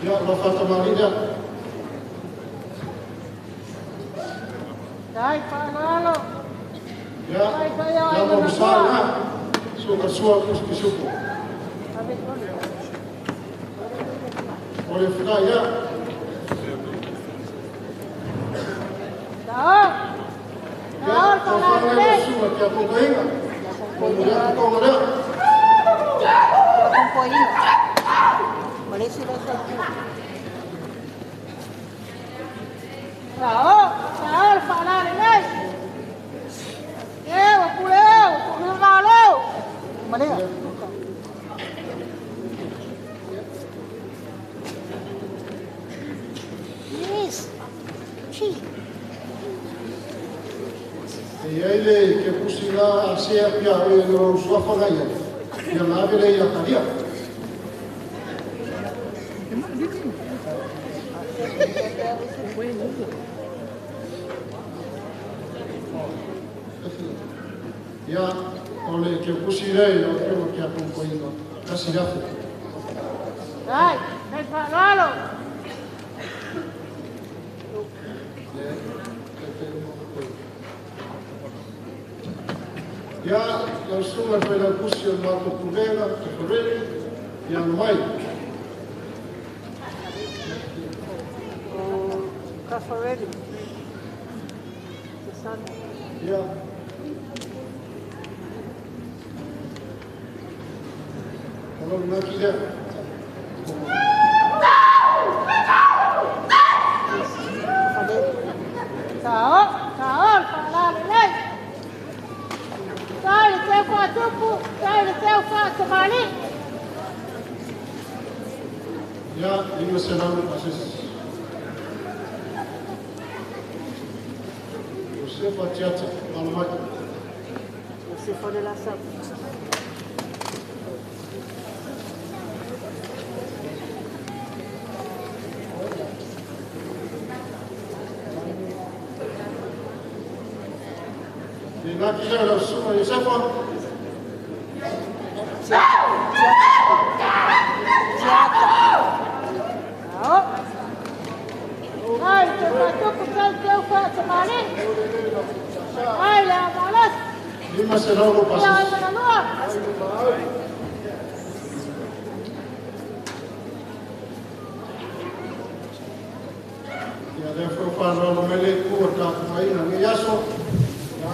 ia lau whatamari lea. Tai whāraro. Ia, ia mamusa ngā, suka sua kuskisuku. O le fuka ia. Tao! Ia, ko whāngai lau sunga kia konkoinga. Ko mura konga lea. Tao! Tao, whalare nei! E, wa pule au, ko ngā leo! Malea. Yes. Chi. E ai le ke pusi la a sea pia e lo suafa ngai. Ia la vele ia karia. Ia o le ke pusi le o ke o kia konkoinga. Kasi rafu. Dai, dai whalalo! Ia, lau sunga whai lau pusi o mātou pulenga, te wharere, ia no mai. Ka wharere. Te sana. Ia. Lau ngaki lea. Tao, tao, whalale nei! Tao le teu whatupu, tao le teu whatamani! Ia, 500 pasese. Josefa Tiata, alo mai. Josefa de la Sap. Le ngaki lea lau sunga Josefa. Tiata. Tao! Ai, te whatupu, tau teu whatamani! Ai, lea malas! 500 lo Ia, pasese. ai manaloa! Ia lea fue whāraro mele kua tātou whainga ngi aso. Ia.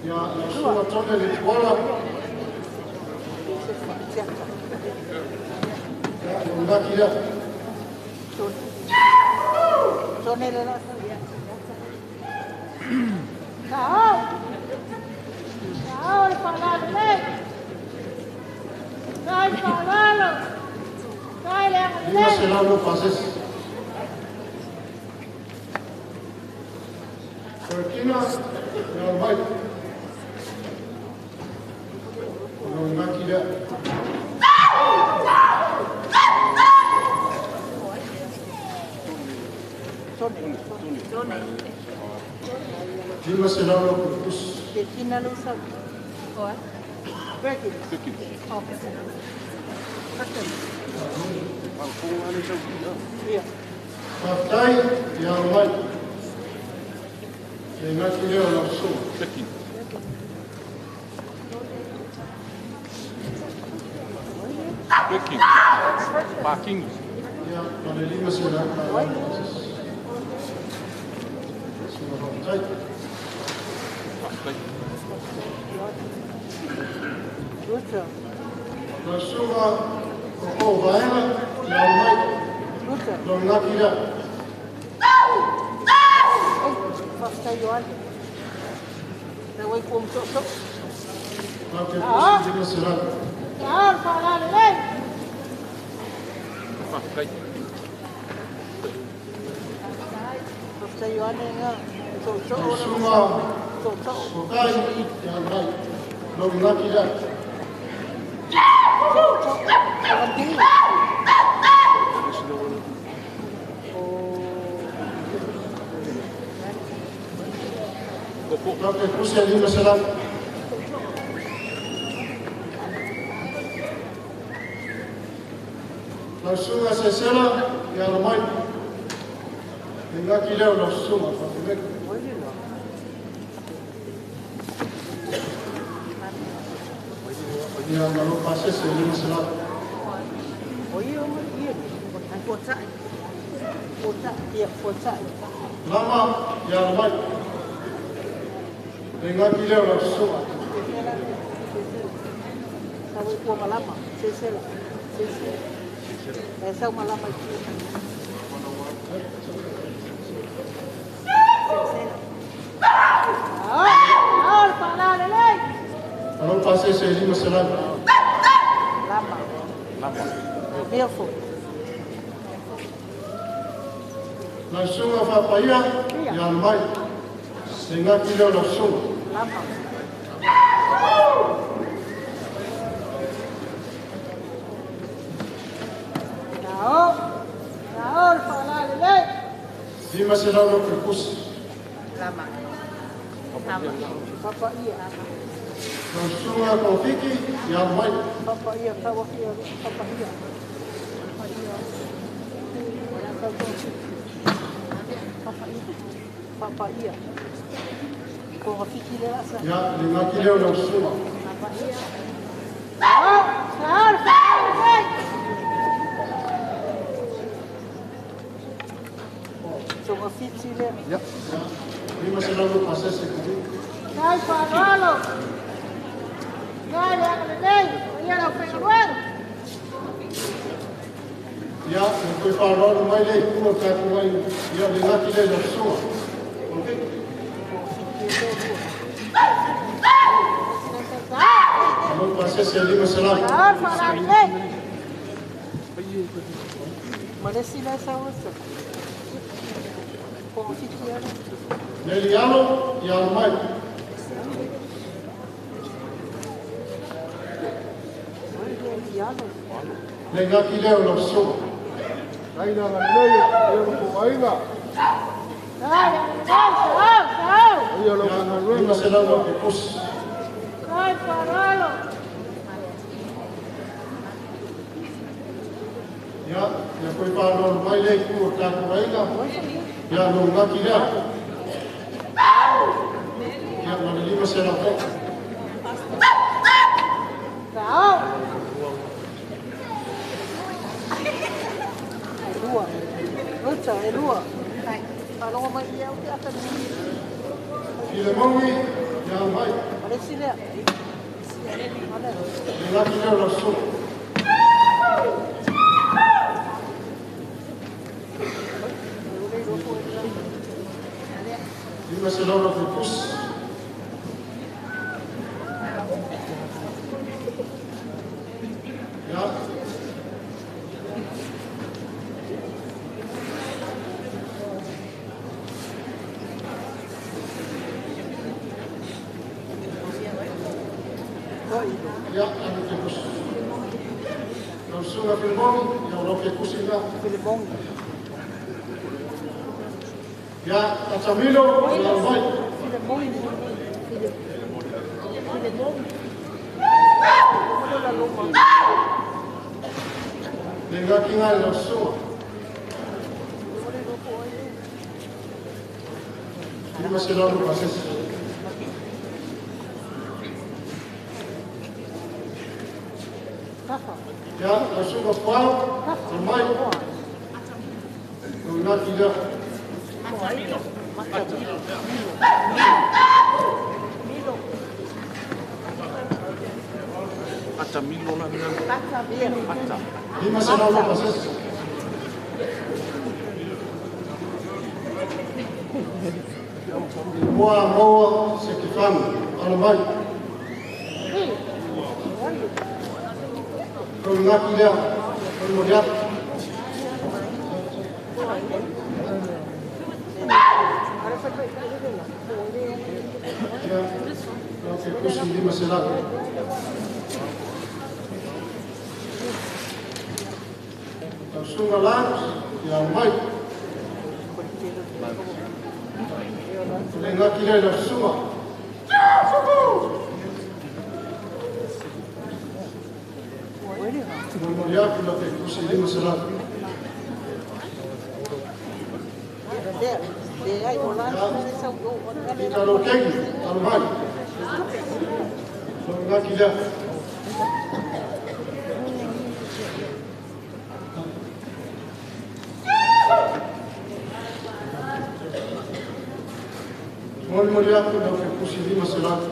Ia, lau susuga Tone Letuala. Ia, lou laki lea. Sao! Sao le faalalo lelei! Sai le faalalo! Sai le agalelei! 500 lou pasese. Perkina, ia mai. Lou laki lea. 500 lou pusi. Faafetai ia alo mai. Le gati lea o lau susuga. Ia, ma le 500 tala lou pasese. Susuga faafetai. Lau susuga o kou vaega, ia alo mai. Lou laki lea. Lau te pusi 500. Sao le faalalo lelei! Lau susuga Sokai, ia alo mai. Lou laki lea. Lau te pusi e 500. Lau susuga Sesela, ia alo mai. Le gaki lea o lau susuga Fatumeka. Ia, ma lou pasese e 500. Lama, ia alo mai. Le gaki lea o lau susuga. Sao le faalalo lelei! Ma lou pasese e 500. Lau susuga Faapaia, ia alo mai. Le gaki lea o lau susuga. Sao! Sao le faalalo lelei! 500 lou pusi. Lau susuga Kofiki, ia alo mai. Ia, le gaki lea o lau susuga. Sao! Sao le faalalo lelei! Ia, 500 lou pasese Kofiki. Sai le faalalo! Sai le agalelei! Ia lau faigaluega! Ia, le toe faaaloalo mai le itu o le tatou ai. Ia, le gaki lea i lau susuga. Kofiki. Ma lou pasese e 500. Sao le faalalo lelei! Neli alo, ia alo mai. Le gaki lea o lau susuga. Sai le agalelei! Sao! Sao! Ia, 500 lou pusi. Sai le faalalo! Ia, ia koe faaaloalo mai le itu o le tatou aiga. Ia, lou gaki lea. Ia, ma le 500 foi. Sao! Filemoni, Ia mai. Le ngaki leo lau susuga. 500 lau kepusi. Ia. Ia, alo ke kusi. Lau susuga Filimoni, ia o lau ke kusi lena. Ia, Atamilo, ia alo mai. Le ngakiga i lau susuga. 500 lau pasese. Ia, lau susuga Fuao, alo mai. Lau ngaki lea. 500 lau pasese. Moa moa se ke fana, alo mai. Lau ngaki lea, lau moli atu. Ia, lau ke kusi 500. Lau susuga Lance, ia alo mai. Le ngaki lea i lau susuga. Molimoli atu lau ke kusi 500. Ia, lau kengi, alo mai. Lau ngaki lea. Molimoli atu lau ke kusi 500.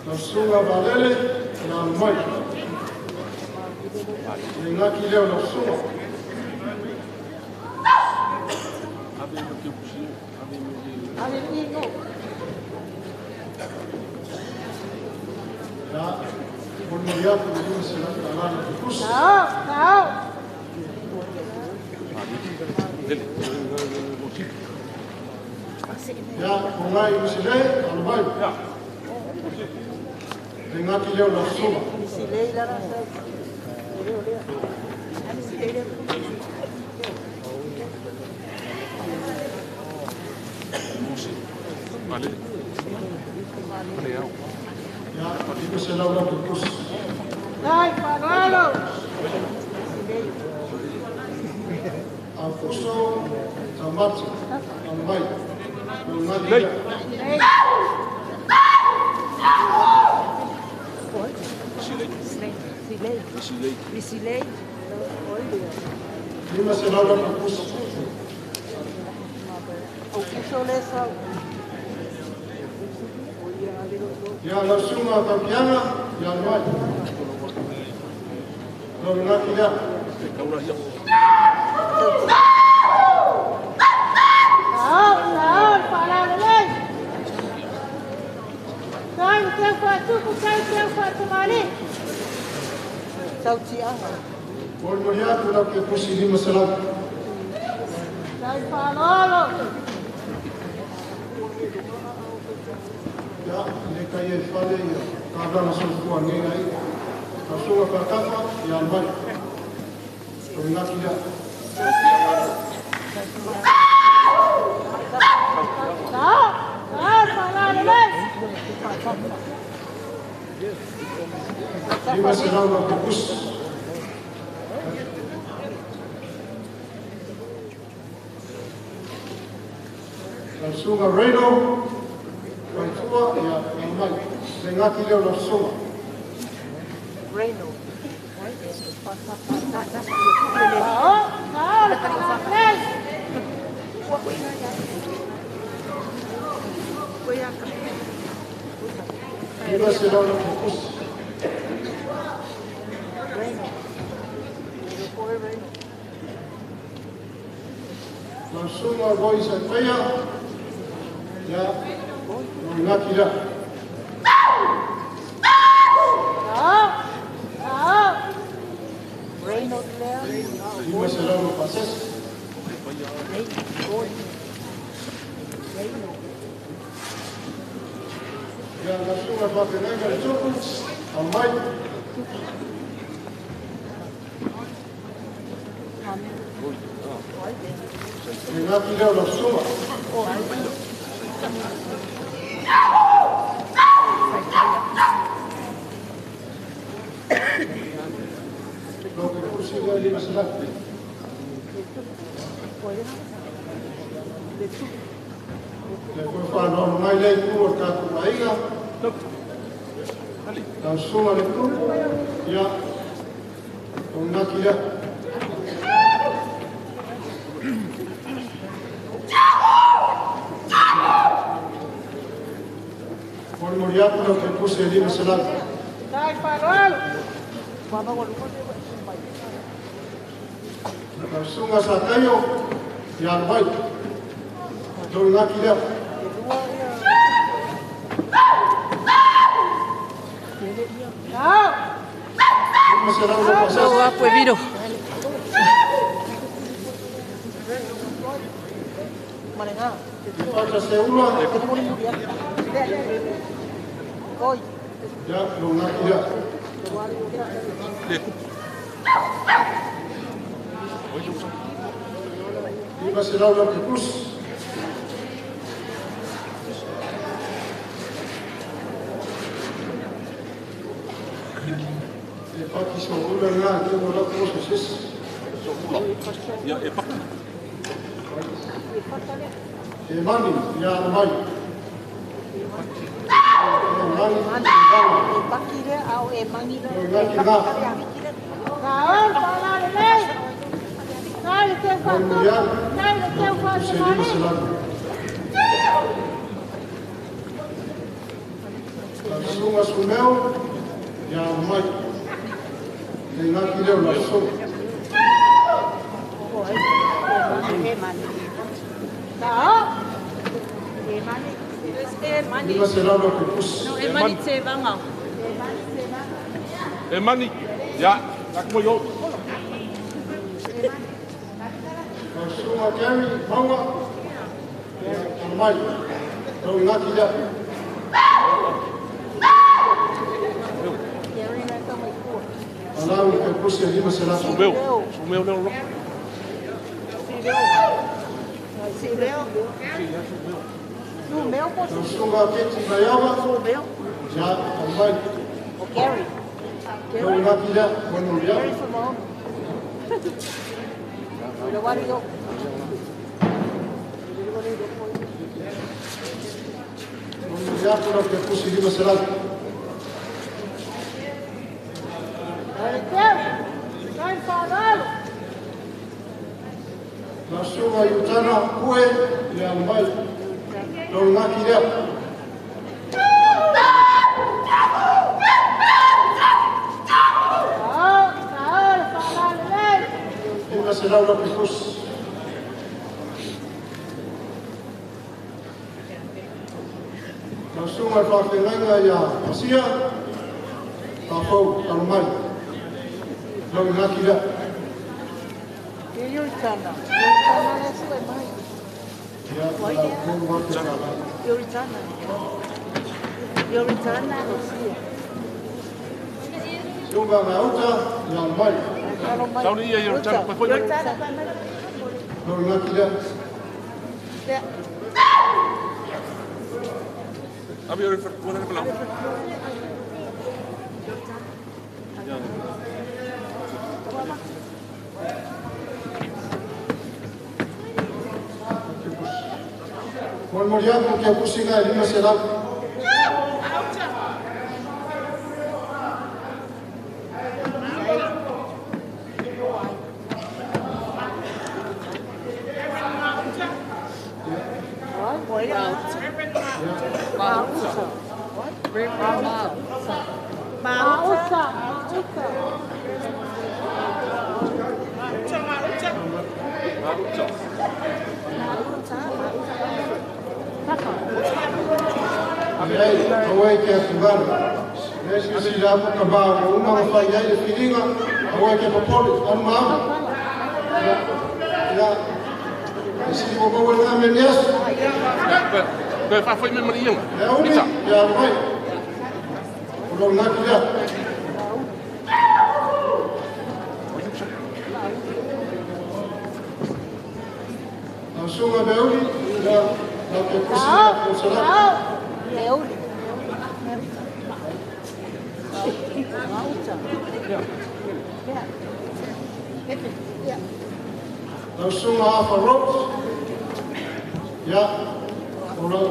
Lau susuga Valele, ia alo mai. Le ngaki lea o lau susuga. Ia, molimoli atu le 500 tala lau ke kusi. Ia, o ngai usile, alo mai. Le ngaki lea o lau susuga. Ia, 500 lau ke kusi. Aufuso Taumati, alo mai. Lau ngaki lea. 500 lau ke kusi. Ia, lau susuga Taukiaga, ia alo mai. Lau ngaki lea. Molimoli atu lau ke kusi 500. Ia, le kai e fale ia kālana soifua nei ai. Lau susuga Faatafa, ia alo mai. Lau ngaki lea. 500 lau ke kusi. Lau susuga Reno, Waitua, ia alo mai. Le ngaki lea o lau susuga. 500 lau kepusi. Lau susuga Roy Saipaia, ia, logaki lea. 500 lau pasese. Ia, lau susuga le faafeagaiga le Tupu, alo mai. Le gaki lea o lau susuga. Lau kepusi lea 500. Le koe whanau mai lei ku o tātou aiga. Lau susuga le Tupu, ia, o ngaki lea. Morimori atu lau kepusi e 500. Lau susuga sa taio, ia alu mai. Lau ngaki lea. 500 lau pasese. Fata se ula. Ia, lau ngaki lea. 500 lau kepusi. E paki so ula ngā ke mo lau kuso sis. Ia, e paki. E mani, ia alo mai. E mani, e vanga. E paki lea, ao e mani lea. Lau ngaki ngā. Morimori atu, lau kepusi e 500. Lau susuga Sumeo, ia alo mai. Le ngaki lea o lau susuga. 500 lau kepusi. E mani te vanga. E mani, ia, lak mo yo. Lau susuga Gary Maunga, ia alo mai. Lau ngaki lea. Alau kepusi e 500. Sumeo, sumeo leo lo. Lau susuga Keti Maiava, ia alo mai. Lau ngaki lea, morimori atu. Morimori atu lau kepusi 500. Lau susuga Iutana Kue, ia alo mai. Lau ngaki lea. 500 lau kepusi. Lau susuga le faafeagaiga ia Pasia, Fafou, alo mai. Lau ngaki lea. Ia, lau koru atu whanau. Susuga Gauta, ia alo mai. Sauni ia Yoritana, pai foi mai. Lau ngaki lea. Abi ore whakua nana palau. Morimori atu kepusi ngā e 500. Mauta. Aue ke atuvana. Le si la mo ka ba o uma ma fai ai le filinga, aue ke popoli, anu maama. Ya, si o mo na me nias. Pe fa foi me mali Ya umi, ya mai. O lo na ki ya. Sunga Beuli, ya, la ke kusi ya ko sala. Beuli. Lau sunga Afa Rhodes, ya, o lau,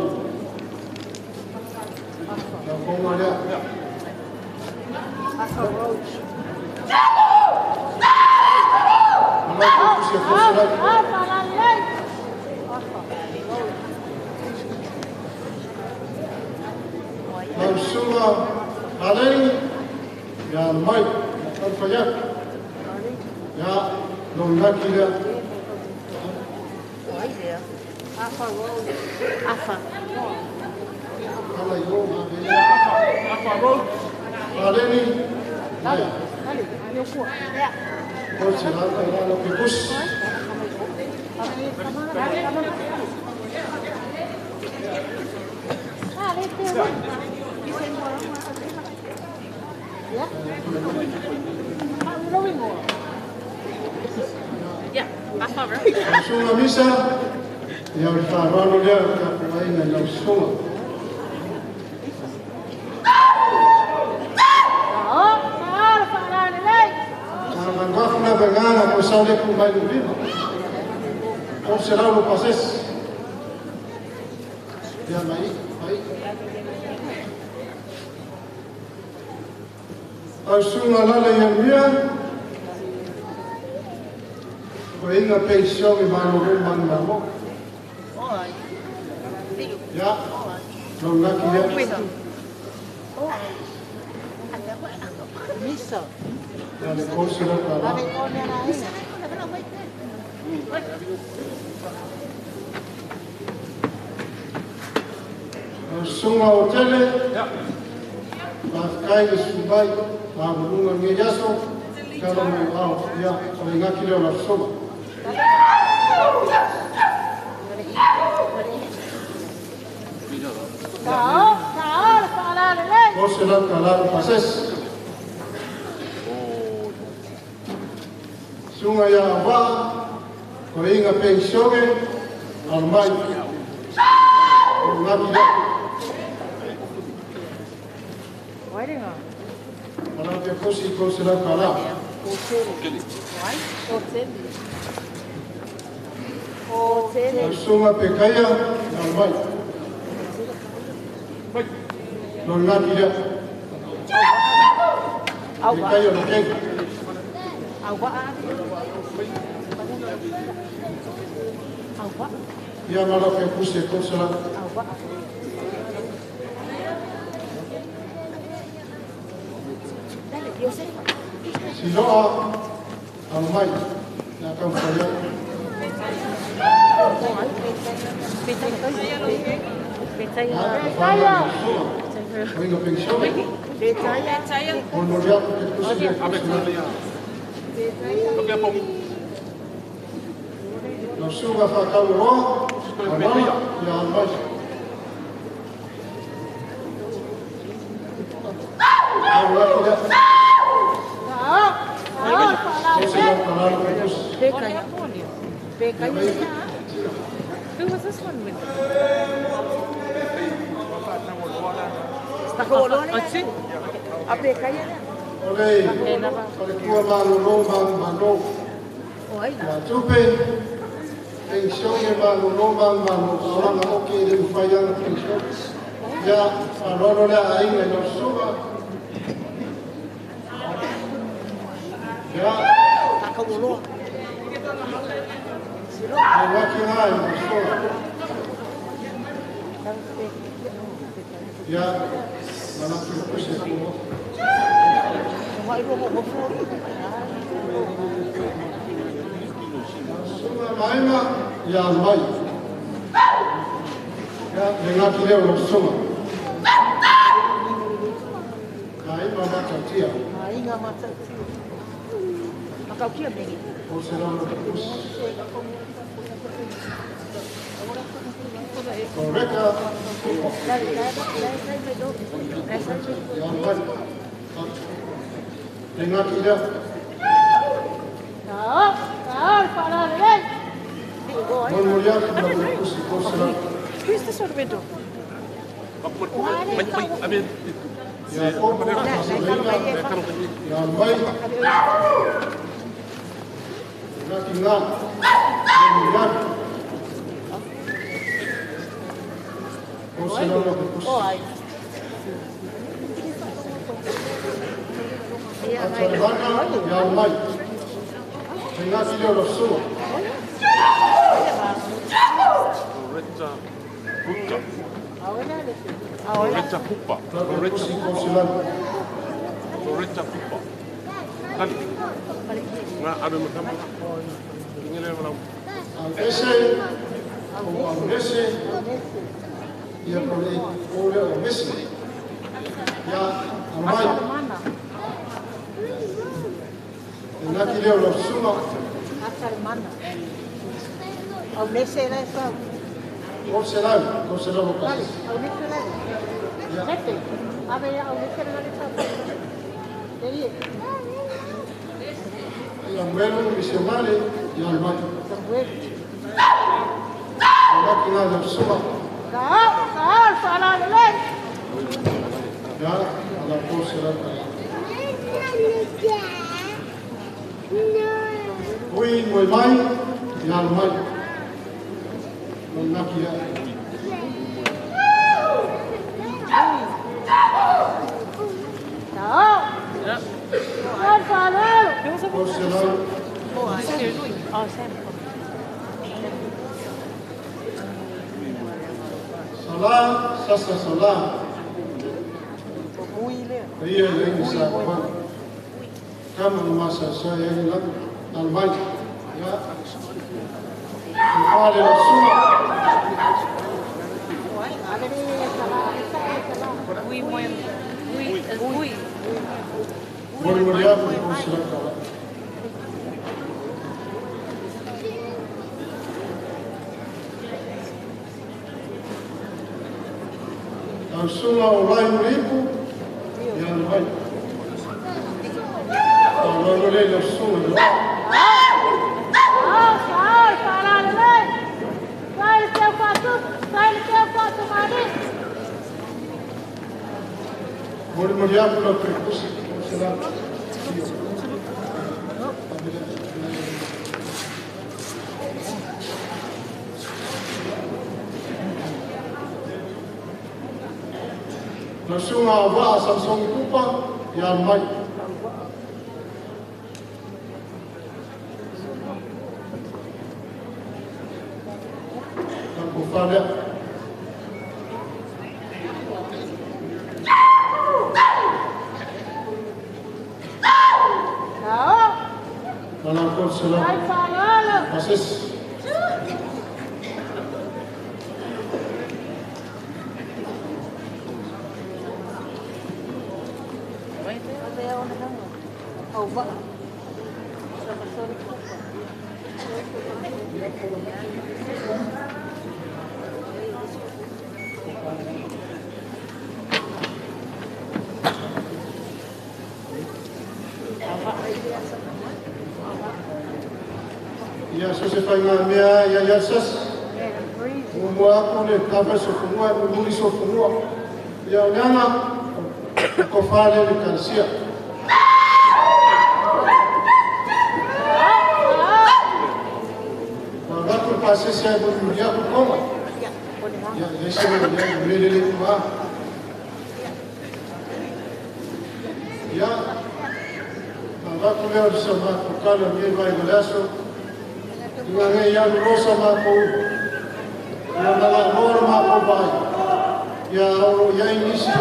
lau konga lea. Afa Rhodes. O lau ke kusi ya ko sala. Lau sunga Aleni, ya mai, alfayak, ya lo laki lea. Afa Road. Afa. Ala yo, Afa Road. Aleni, Dale, dale, yo ku. Ya. Ko se la la lo ke kus. Yeah, Afa Road. Sunga misa, ya o le whaaralo lea ka puaina i lau sunga. Ka na venganga ko sa le ku mai lima. Ko se la lo pases. Ya mai, mai. Au sunga lale ia mia. Ko inga pension i malo man mamo. Ya. Lo ngaki ya. Misa. Ya le kosi la tala. Sunga o tele. Mafkai le sumbai. Mabulunga nge yaso. Kala mo au. Ya. O ingaki leo la soma. Kosi la tala pases. Sunga ya va, ko inga pensione, al mai. O ngaki lea. Ala te kosi kosi la kala. Sunga pekaia, al mai. Lo ngaki lea. Pekaia lo kenga. Ia malo ke kusi kosi la. Siloa al mai na kamfaya. Venga pensione. Onoriamo che kusi Lau sunga whakauroa, alala, ia almai. Au laki lea. Who was this one with? Ole, ole kua malo malo. Ma tupe, pensione malo malo, solanga oke le mfayana pensione. Ya, alolo lea ainga lau sunga. Ya. Laki ngai lau sunga. Ya, Maina ia mai. Ia le ngaki leo lo sunga. Kai ma matautia. Ainga matautia. Matautia mengi. O se rano kus. Koreka. Ia mai. Le ngaki leo. Who's this sort of window? Loretta Pupa. Loretta Pupa. Loretta Pupa. Tani. Nga ave makama. Ingele wala. Ese o ese ia pole ole o mesi. Ya amai. Naki leo lo suma. Atalmana. O mesi era esa. Conselado, conselado. Samuel misionale y al mar. La máquina del suma. Ya a la conselada. Ui, muy mal y al mar. La máquina. Salah, sasa salah. Ia yang sahabat. Kami masa saya yang almai. Ya. Kepala Rasul. Sula o lai muripu, ia le vai. O lolo le le sula le. Mori moriaku la prekusi, sela. Sunga wa Samsung Kupa ya mai. Kapufale. Alaikum salam. Asis. Ia se whainga mea ia ia sas. Mua aku le kapa sofunua, muli sofunua. Ia onana ko whale le kansia. Wangatu pasese ai mo ia ku koma. Ia ese mo ia mele le kuma. Ia wangatu leo sa ma ko kala me vai golaso. Ia ngai ia rosa ma ko. Ia mala mora ma ko vai. Ia o iai nisi o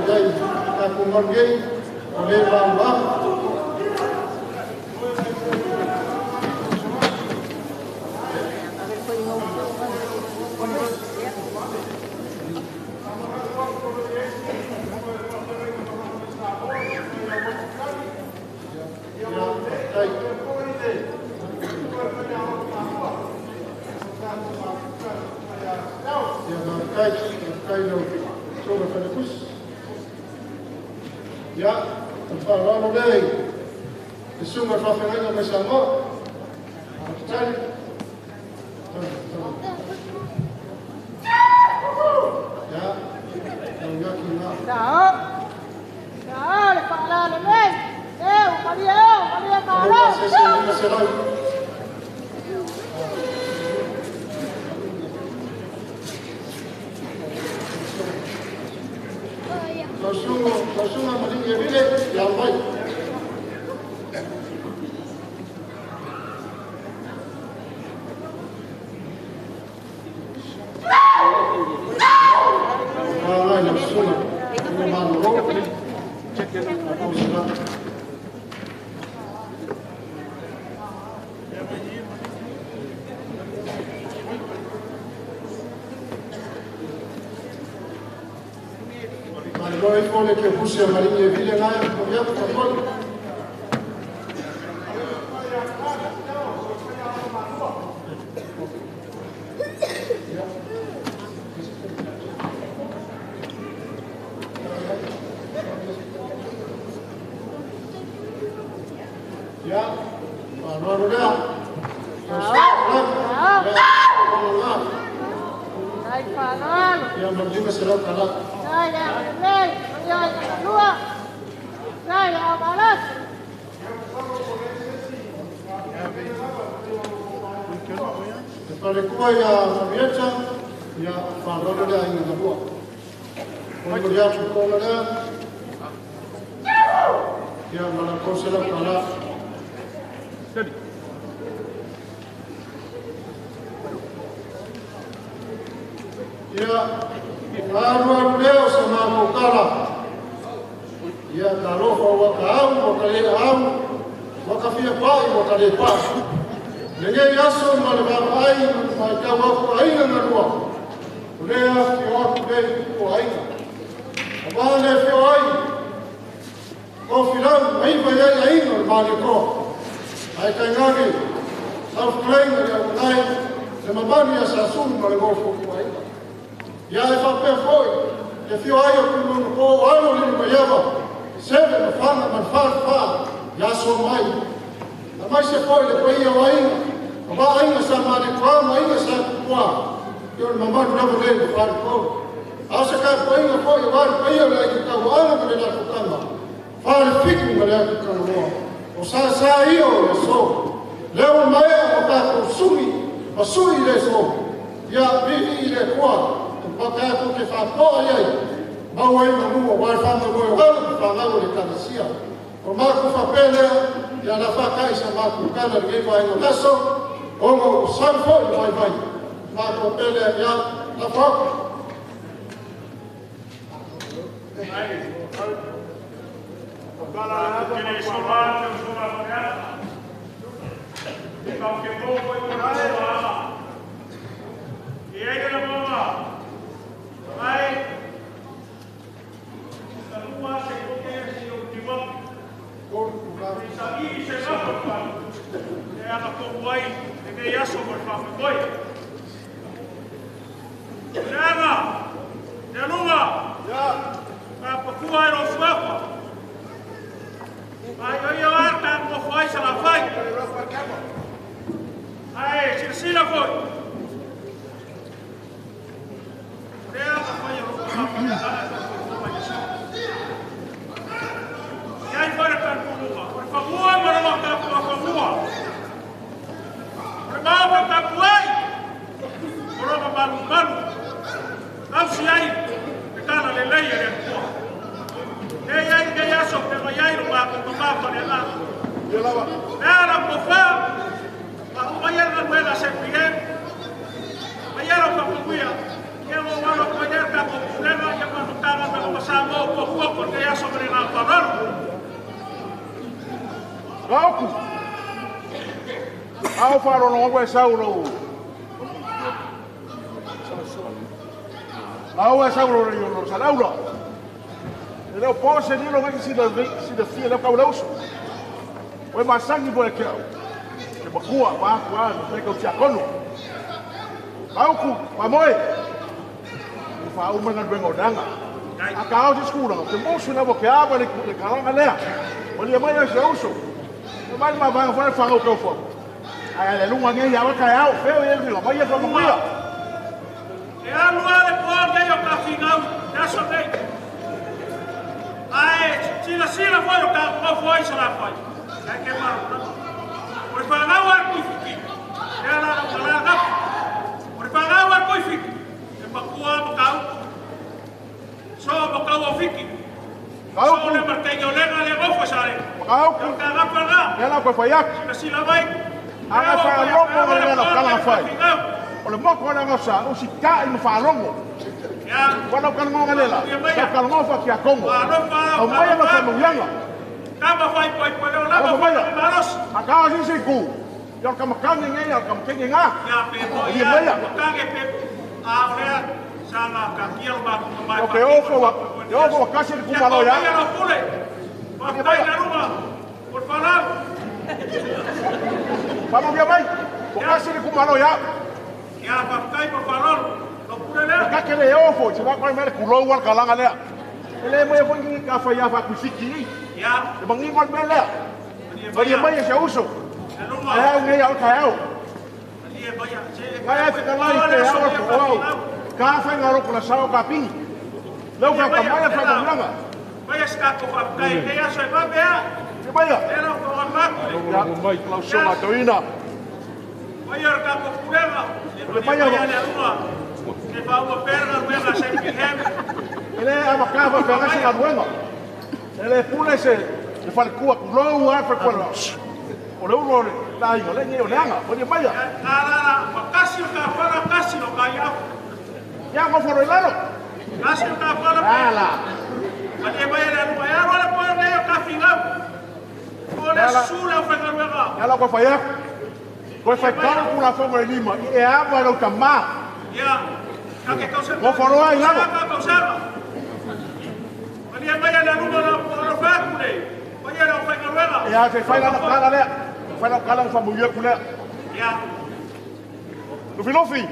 iai tatou malu nei o le maumau. Ia, o le lea i suga faafeagaiga mai Samoa. Tali. Ia, lau iaki ngā. Sao. Sao le faalalelei. E o malia e o malia malo. Se se lima selau. Lausuga malingi e vile, ia mai. Ngai lausuga, ina malolo. Lausuga. Malolo e fole ke pusi a malingi e vile ngai, ko ia ko kol. Ia, malolo lea. Ai faalalo. Ia malima selau kala. Sai le lelei, malia i lua. Sai le aumalas. Te palekua ia Marieta, ia whanau lea i ngā lua. O le atu kona lea, ia mana kosela kala. Ia, aru aru lea o sa mākou kala. Ia, ka lofa waka au, waka le au, waka fia pai, waka le pai. Lenei aso ma le vaavaai ma le faitau aku aiga na lua. O lea fio aku nei o aiga. A wā le fio ai, o filau, aiva iai aiga o le male koa. Ai tainane, saufutuleiga le aumanai, le mamanu ia sasulu ma le gofo ku aiga. Ia e whapea foi, e fio ai o kumono ko o alo lili maiava, seve ma whanga ma wha wha, ia so mai. A mai se foi le paia o aiga, o wā aiga sa male koa, ma aiga sa kukua, i o le mamanu lava le le whare kou. A o se ka painga foi o wāre paia o le aiga tau anga ma le lako kama, whare fiku ma le aiga kanamoa. O sa sa ia o le so, leo maea o tātou sui, ma sui le so, ia vivi i le koa, te patato ke whapoa iai, mau ai na mua, wai whanga moe o hana, te whanau le kalesia. O māku whapelea, ia la whakai sa māku kana le ngei vaenga laso, ongo o sau foi vai vai. Māku whapelea, ia la whaku. Ia Au whaalolo e sau lo. Au e sau lo lo salaula. E leo po se ni lo ngai si le fia leo kau lauso. O e masangi po e ke au. E makua, maakua, me kau tiakono. Auku, mamoe. E whauma ngā ruenga o nanga. A ka au se skula, te mosu na ke ava le kalanga lea. O lia mai au se uso. E mai ma vanga whae whangau kau whau. Ai le lunga ngai awa kai au, feo e le mai e whangamuia. E alu ale po nei o ka fingau, te aso nei. Ai, sila sila foi o ka foi sala foi. Ai ke maru. O le whangau a kui fiki. E ala o kalanga. O le whangau a kui fiki. E makua makau. So makau o fiki. So le markei o lenga le gofo sale. Makau. Ka gapanga. E ala ko whaiak. Sila sila mai. Aga whaalongo le la kala whai. O le moko na ngosa o si ka i whaalongo. Wana kalongo ngalela. Sa kalongo fa kia Kongo. O mai ana whanuyanga. Kama whai poi poi o lama whai maros. A ka si si ku. Yo ka makange ngai yo ka makange ngā. Ya pe mo ya. Makange pe a olea sala ka kia ma mai. O ke ofo wa ke ofo wa kasi ku malo ya. Ya pule. Pa kai na ruma. Por falar. Vamos via mai. O kasi ku malo ya. Ya pa kai por falar. Lo pule le. Ka ke le ofo, se va ko me ku lo wa kalanga lea. Ele mo e fo ka fa ya fa ku siki. Ya. E mangi ko me lea. Mai mai se uso. Ai au ngai au kai au. Kai ai te kalai te au ko au. Ka fa ngaro ko la sao ka ping. Leu fa ka mai fa ka. Mai ska ko fa kai te aso e va bea. Te mai. Era ko ma. Ya mai klauso ma toina. Mai ar ka ko purega. Le mai au. Ke fa o perga ruega se pihem. Ele a ka fa fa se ruega. Ele pule se le fa ku lo wa fa ku. O le ulo le la ingo le ngi o le anga o le mai. La la ma kasi ka fara kasi lo ka ya. Ya ngo foro ilalo. Kasi ka fara. La la. Ma e mai le ruega ya ro le po le ka fingau. O le sula fa ruega. Ya la ko fa ya. Ko fa ka ku la fo lima. E a va lo tama. Ya. Ka ke kausa. Ngo foro ai lalo. Ka kausa. Ma e mai le ruega lo fa ku le. Mai le fa ruega. Ya se fa la kala le. Fa la kala fa muye ku le. Ya. Lufi lufi.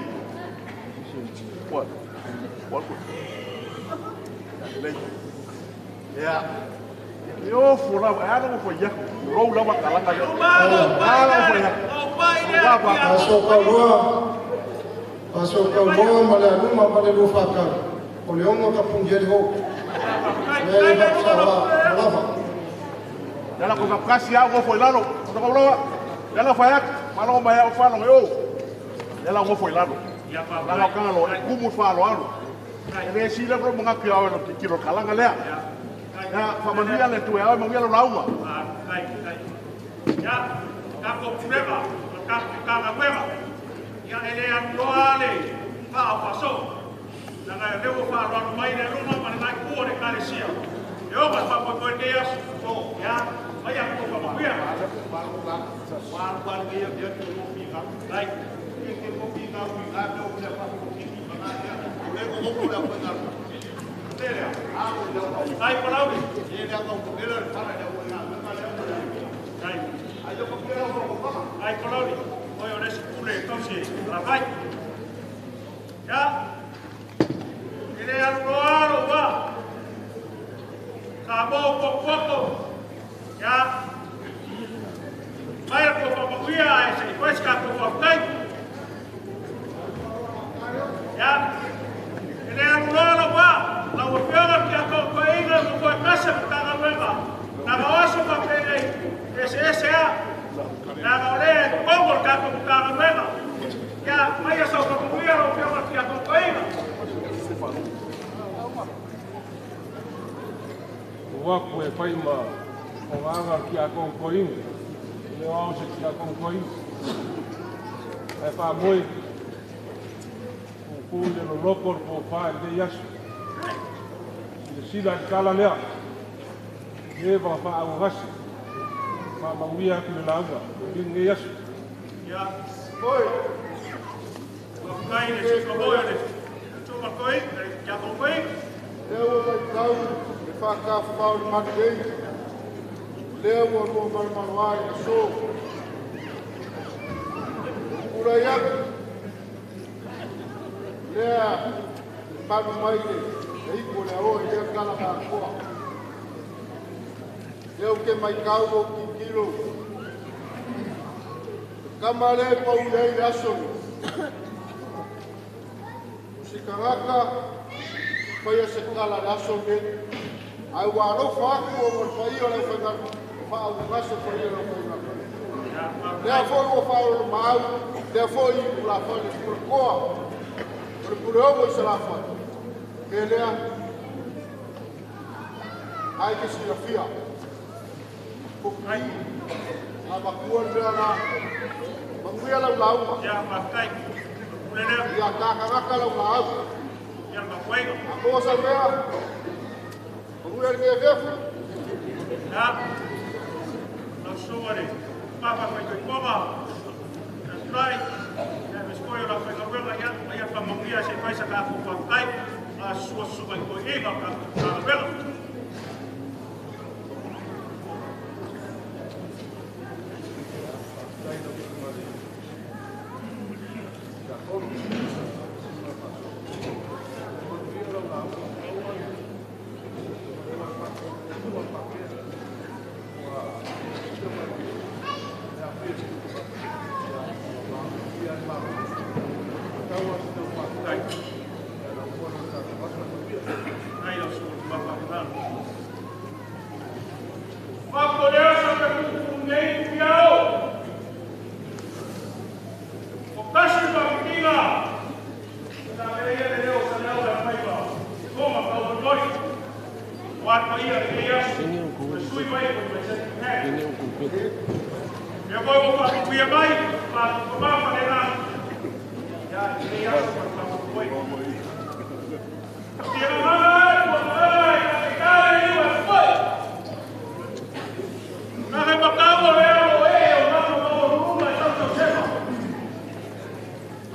What? What? Ya. Yo fura ana mo foi ya. Ro la wa kala kala. Ala foi ya. Aso ka loa. Aso ka loa ma le aluma ma le lufa ka. O le ongo ka pungi ho. Le ba sa lava. Ya la ko ka kasi a go foi lalo. O ko loa. Ya la fa ya. Ma lo ma ya o fa lo yo. Ya la go foi lalo. La la ka lo kumu fa lo alo. E le si le pro mga ki au lo ki lo kalanga lea. Ya fa manuia le tu au manuia lo lauma. Kai kai. Ya ka ko purega, ka ka ga Ya ele a le fa o paso. La ga le fa lo mai le luma ma le ku le kalesia. Yo ba fa po ne ya so ya mai a ko fa manuia. Wa wa le ya ya ko fi ga. Kai. Ke ke ko fi ga fi ga no le fa ko fi ga ya. Le ko ko le fa ga. Ai palauri. Ai palauri. Oi o nesi pule tausi la vai. Ya. Ele alu alo wa. Ka mo poko. Ya. Mai ko pa makuia ai se pois ka ko pa kai. Ya. Ele alu alo wa. La uafiaga kia kaukoiga mo koe kasa kutanga wega. Nanga oso pa pele ese ese a. Nanga ole kongo kako kutanga wega. Ya mai asa o kakuia la uafiaga kia kaukoiga. Ua koe whaima o ngā kia kaukoiga. Le o se kia kaukoiga. Ai wha moi o kule lo loko po wha e le yasu. Le sila i kala lea, e wa wha au hasi, wha mauia ku le lauga, i nge yasu. Ia. Oi. Faafetai le sui le Tumakoi, le Tiakonoi. Lea ua matau le faatafafao le manu nei. Lea ua lua malomaloa i aso. Tulai atu. Lea malu mai le ipu o le aoa i lea tala matoa. Lea ou te matau ou tilotilo. Kama le pau lea i le aso nei. O se tagata faia se tala le aso nei. Ae ua alofa atu o mo le paia o le aufaigaluega, faaugase paia o le aufaigaluega. Lea foi ua faaolomaau, lea foi i Pulafale Pulakoa, o le Puleogo i Salafai. Ke lea, ai ke silafia. Koki, a makua le mea la, manuia lau lauga. Ia, faafetai. Ia takaraka lau lau. Ia, mafuaiga. A moa sa mea, manuia le mea vefu. Ia, lau susuga le Papa Faitoipoga, ia tulai, ia aemaise foi o lau faigaluega, ia, ia faamanuia se i fai sa tatou faafetai, a susua susuga i toeaiina o tatou Matagaluega. Ai lau susuga i le Papa Faitoipoga. Faapolea sa te tutu nei piao. O kasi papitina. Na mea ia le leo sa leo e faiva. Toma kau moi. O atu ia le ia. O sui mai ko te se he. Ia voi o faapupia mai. Pa ko ma fa le na. Ya le ia sa pa pa moi. Tia mama ko ai ka te kare i wa foi. Na he makau o lea o e o nā mo o ruma i tau tau sema.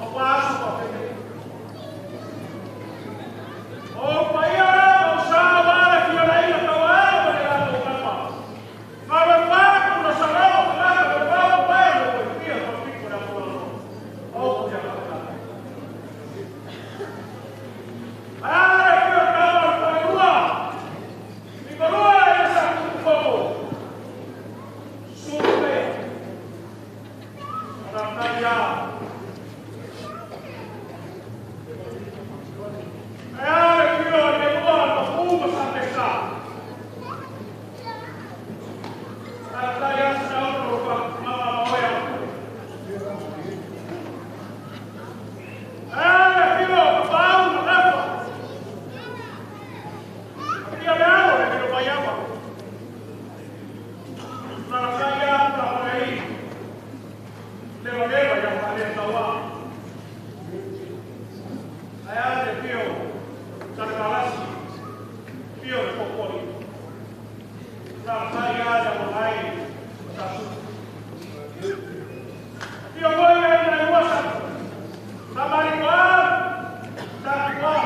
O paso pa pene. O paia o sa wala ki o lai o tau a o le a o kapa. Mawe pāku na sarao o nā o pāu pai o o pia o piko na mo o o kia kapa. Ara ki o tau o pairua. Nikolua e sa kuku. Supe. Anatalia. Ara ki o te ua o uma sa te sa. Anatalia sa o pa mama moea. Ara ki o pau na rafa. Ia le alo le kilo maiama. Nalataia ta parei. Leva leva ia pale taua. Aia le pio. Tanakalasi. Pio le popoli. Nalataia ia mahai. Tasu. Pio moi ia ina iwasa. Samarikoa. Samarikoa.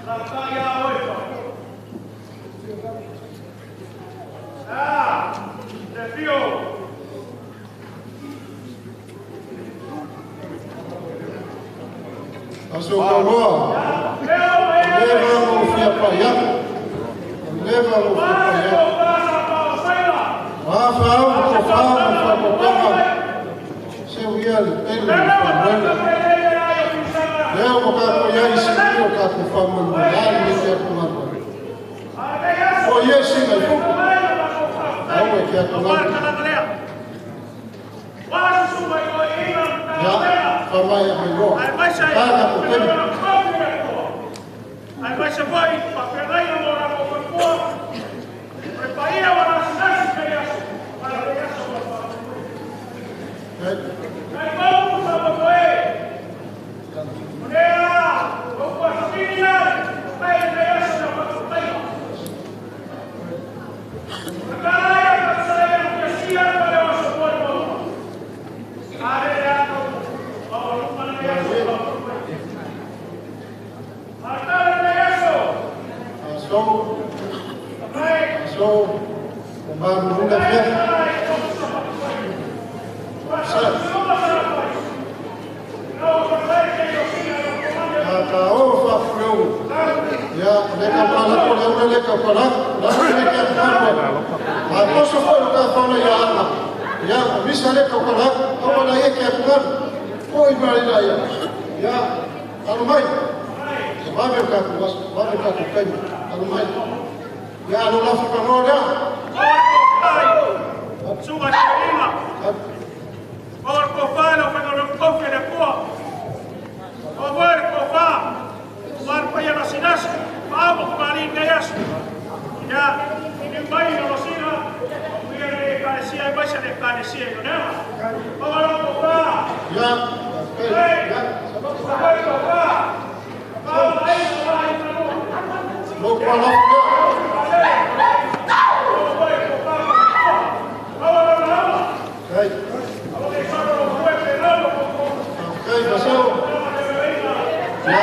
Nalataia oifa. Ah, le pio. Aso kauloa, leva mo fia paia. Leva mo fia paia. Mafa au ko fa ma fa ko pega. Se uia le pele le fa Leo mo ka ko ia isi o ka ko fa mo mo la ni ke ko ma ko. O ye si mai fu. Au e ke ko ma. Ya, fa mai a mai ro. Ka ko pele. Ai vai se foi, pa pegai o mora ko ko. Prepaia wa sasi pe aso. Para le aso pa. Ai vamos a moe. Onea, o pasinia, ai le aso pa ko tai. Kaya ka sa ya ke sia pa le aso po mo. So. So. O malulu le fia. Sa. Ka o fa fulu. Ya, le ka pala ko le le ka pala. La le ka pala. A poso fo ka fana ya ana. Ya, misa le ka pala. O la ye ke pala. O i mari la ya. Ya, alo mai. Vave ka ku vave ka ku kai. Alo mai. Ya, alo la fa ka ya. Suga Sherina. Or ko fa lo fa no ko fe le ko. O ver ko fa. War pa ya sinas. Vamos ko mali ke yas. Ya, ni mai no sira. Viene ka sia e baisa de ka sia yo na. O lo ko fa. Ya. Ya. Ko fa. Pa ai Lo ko la. Hey. Okay, pasó. Ya.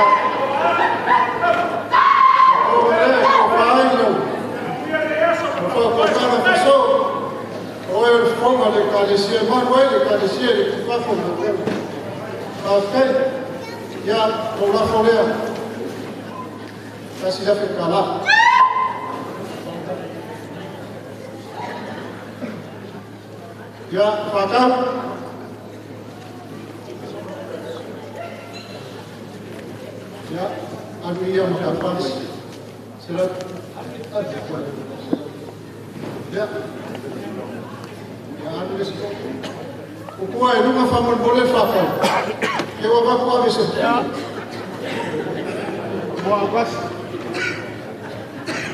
Ya, por la folea. Casi ya fue calá. Ya, fatal. Ya, anuia makapas. Será. Ya. Ya, anu lesko. Ukua e lunga famol bole fafa. Ke wa ba kwa bese. Ya. Mo akas.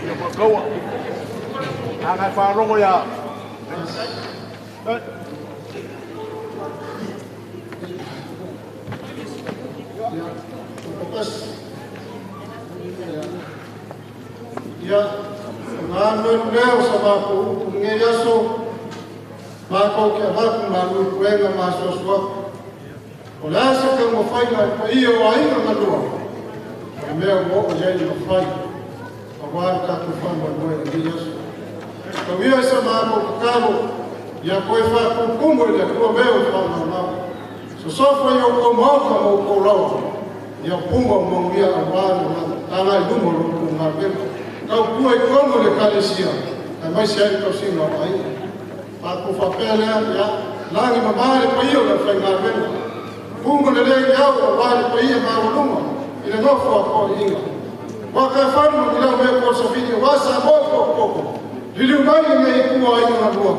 Ya mo kawa. Aga fa rongo ya. Ya, ngā nui leo sa mākou upu nge yaso, mākou ke avaku mā nui kuenga mā suasuaku. O le asa ka mawhai ngā pa ia o ainga ngā lua, o mea o o iai mawhai, a wā tātou whamua moe nge yaso. Ka wia sa mākou kakalo, ia koe whākūkumu i le kua mea o whamua mau. So sofo i o kou maoka mō kou lawa, ia punga o maungia a wā no tanga i lumo lo kou ngā wena. Kau kua i kongo le kalesia, kai mai se ai tausinga o ai. Pāku whapea lea, ia, langi mamā le paia o le whai ngā wena. Punga le lea i au o wā le paia mā o lunga, i le nofo a koe inga. Wā kai whanu i lau mea kua sawhini, wā sa mō kō koko. Liliu mai i ngei kua ai ngā lua,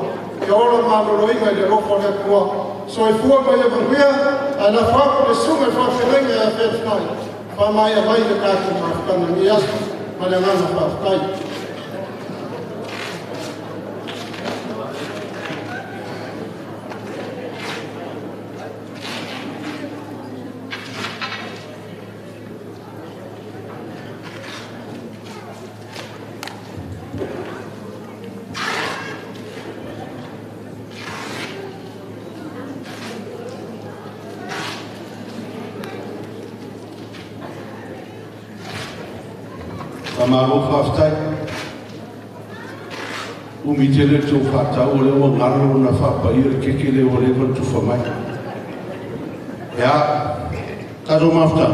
kia ora mā lolo inga i le rofo le kua. So i fua mai e manguia, a la whaku le sunga i whawhenenga e a whewhai. Wha mai a mai le kāku mawhakanga ni asu, ma le ngana whawhai. Malo whaftai. Umi tele tō whātau o leo ngaro na whapa i le keke leo lewa tuwha mai. Ia, tātou mafta,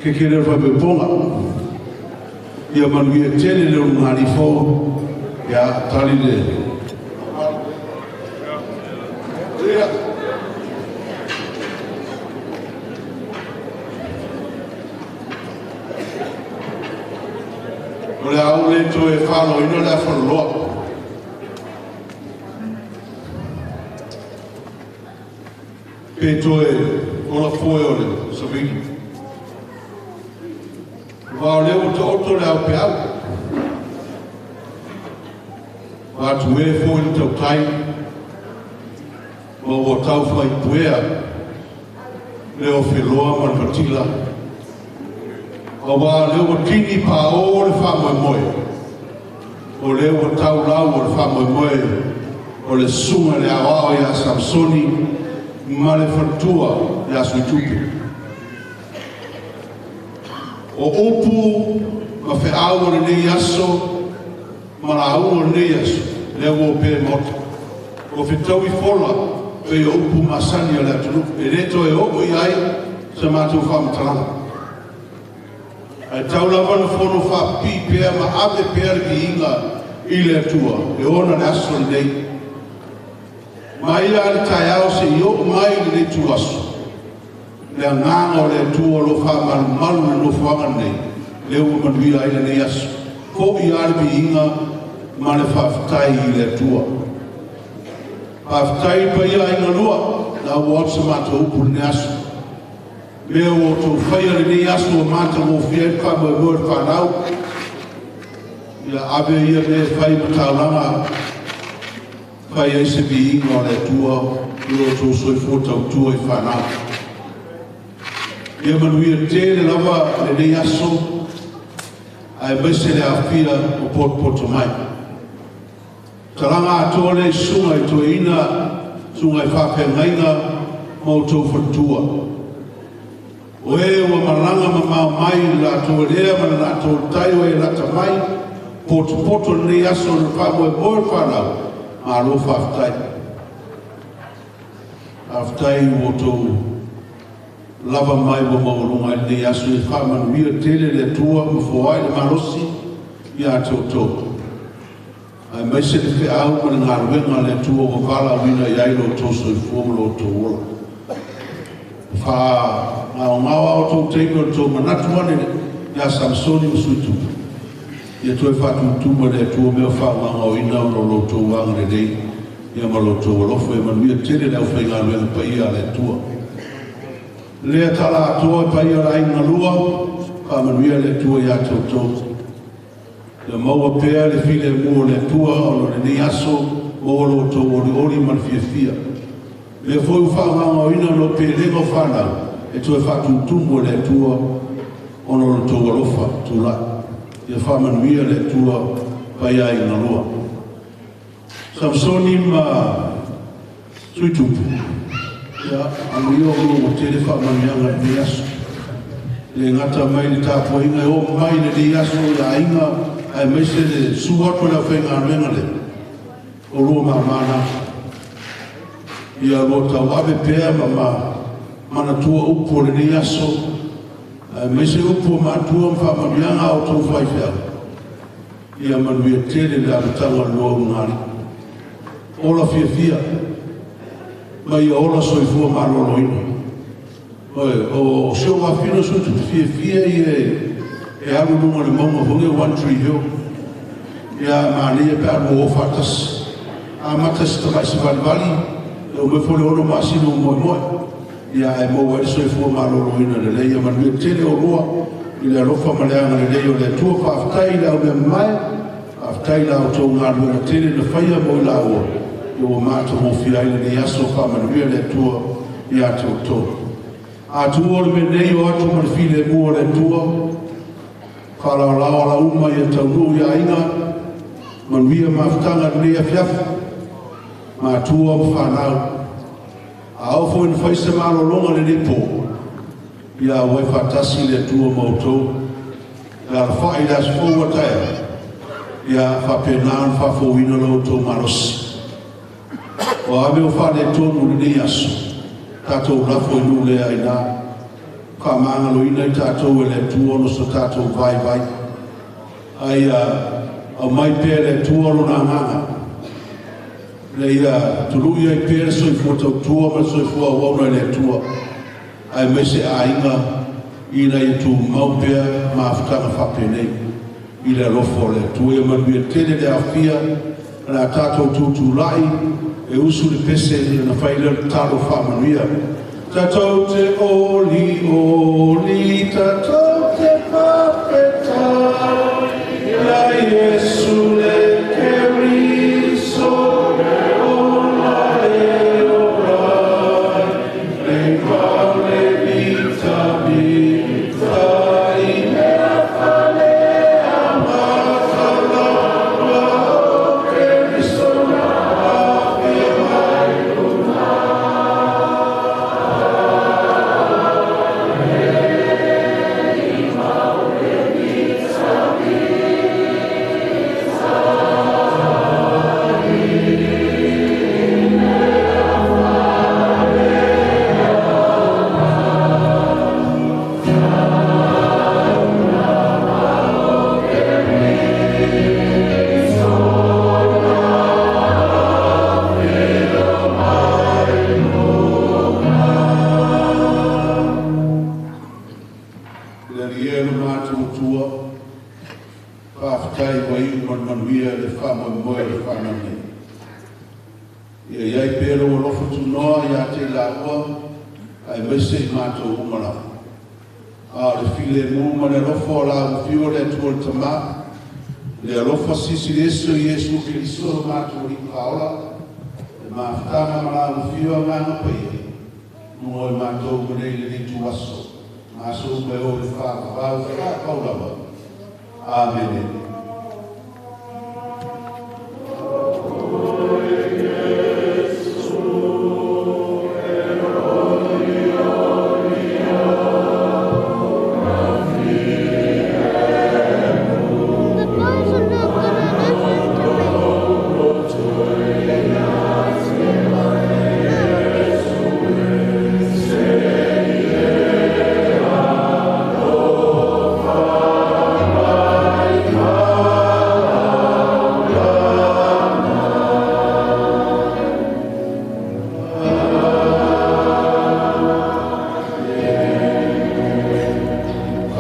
keke leo whaipeponga. Ia manuia tele leo ngāri fō, ia, tali le. Ia. O le au le toe whalo ina le awhanaloa. Pe toe ola foe o le sawini. Wā o leo te oto le au pe au. Wā tuwe foe le tau tai. Wā o tau whai puea. Leo wheloa ma le patila. O wā leo o tini pā o le wha moe. O leo o tau lau o le wha moe. O le sunga le awao ia Samsoni ma le whatua ia Suitupe. O upu Ma feau o lenei aso ma lauga o lenei aso lea ua opea i Maota. Ua fetaui fola pei o upu masani a le atunuu e lē toe oo i ai sa matou faamatalaga. Ae tau lava na fono faapipii pea ma ave pea le viiga i le Atua e ona le aso lenei. Mai ia le taeao seia oo mai lenei ituaso, le agaga o le Atua o loo faamalumalu le nofoaga lenei, lea ua manuia ai lenei aso. Fo'i a le viiga ma le faafetai i le Atua. Faafetai i paia aiga lua na ua atu sa matou upu i lenei aso. Mea ua outou faia lenei aso ua matagofie ai le faamoemoe o le fanau. Ia ave ia mea e fai ma taulaga fai ai se viiga o le Atua i lo outou soifua tautua i fanau. Ia manuia tele lava lenei aso aemaise le aofia o potopoto mai. Talaga atoa lea i susuga i toeaina, susuga i faafeagaiga ma outou faletua. O e ua malaga mamao mai i le latou alea ma le latou tai o e lata mai, potopoto lenei aso i le faamoemoe o le fanau, malo faafetai. Faafetai ua outou lava mai ua maualuga ai lenei aso e faamanuia tele le Atua ma foai le malosi ia te outou. Aemaise le feau ma le galuega a le Atua ua valaauina i ai lo outou soifua ma lo outou ola. Faagaogao a outou taimi o le tou manatu ane ia Samasoni ma Suitupu. Ia toe faatutumu e le Atua mea o faagaogaoina ona o lo outou agalelei ia ma lo outou alofa. Ia manuia tele le aufaigaluega paia a le Atua. Lea tala atoa e paia o le aiga lua, faamanuia le Atua ia te outou. Ia maua pea le filemu o le Atua ona o lenei aso, maua lo outou olioli ma le fiafia. Mea foi ua faagaogaoina ona o pelega o fanau, e toe faatutumu e le Atua ona o lo outou alofa tulai. Ia faamanuia le Atua paia aiga lua. Samsoni ma Suitupu, ia amuia o lua ua tele faamanuiaga i lenei aso. Le gata mai le tapuaiga e oo mai lenei aso i aiga aemaise le susu atu o le aufaigaluega lea, o lua mamana. Ia lua tauave pea ma manatua upu o lenei aso, aemaise upu o matua ma faamanuiaga a outou faifeau. Ia manuia tele le amataga o le lua ulugalii. Ola fiafia, ma ia ola soifua maloloina. Oe, o si ou afafine o Suitupu fiafia ia e alu i luga o le mauga foi lea One Tree Hill. Ia manaia pe a lua o faatasi. Amata i se tamai savalivali, e uma ifo le 6 masina ua moemoe. Ia ae maua ai le soifua maloloina lelei. Ia manuia tele oulua i le alofa ma le agalelei o le Atua. Faafetai i le aumea mamae, faafetai i la outou galuega tele na faia mo i laua, ia ua matagofie ai lenei aso. Faamanuia le Atua ia te outou. A tuua o le mea nei o atu ma le filemu o le Atua, faalaolao ala uma ia taunuu i aiga, manuia mafutaga lenei afiafi, matua ma fanau. A oo foi na fai se malologa lenei po, ia auai faatasi le Atua ma outou. Le alafai i le aso fou a taeao, ia faapena ona faafouina lo outou malosi. O a mea o faaletonu lenei aso, tatou lafo i nuu le aina, faamagaloina i tatou e le Atua ona o so tatou vaivai. Ae ia aumai pea e le Atua lona agaga, ina ia tului ai pea le soifua tautua ma le soifua auauna i le Atua, aemaise aiga ina ia tumau pea mafutaga faapenei i le alofa o le Atua. Ia manuia tele le aofia, o le a tatou tutulai e usu le pese ona fai lea o le tatalo faamanuia. Tatou te olioli, tatou te faafetai ia Iesu le Keriso e ola e ola ai, le vao le mitamita i mea faleagafala o Keriso na afia mai luga. Faafetai ua iu ma le manuia le faamoemoe o le fanau nei. Ia iai pea lou alofa tunoa ia te i laua, aemaise i matou uma lava. A o le filemu ma le alofa o la ua fiu o le Atua le Tamā, le alofa silisili ese o Iesu Keriso lo matou Alii ma Faaola, le mafutaga ma la ua fiu Agaga Paia, luga o i matou ma nei lenei ituaso, ma aso uma e oo i le faavavau faavavau lava. Amene. The boys are not gonna listen to me.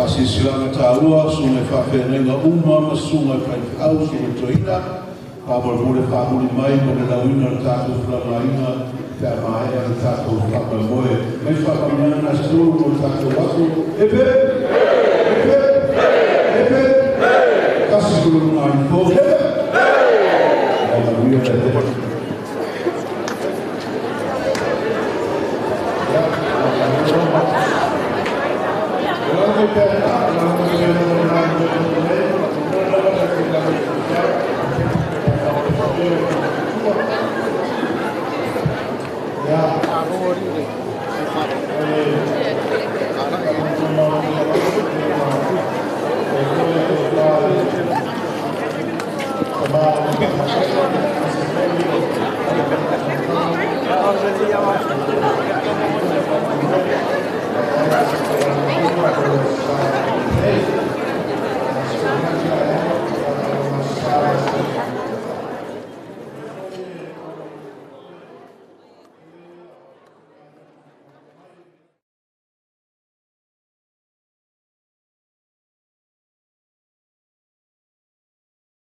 Faasilasila taua susuga i faafeagaiga uma ma susuga i faifeau, susuga i toeaina, faamolemole faamuli mai mo le lauina o le tatou felagaiga pe a maea le tatou faamoemoe. Mai faamanuiaga se tolu mo le tatou aso. Hip hip! Hip hip! Hip hip! Tasi ko le luga i fou. Hip hip! Ia manuia le Atua.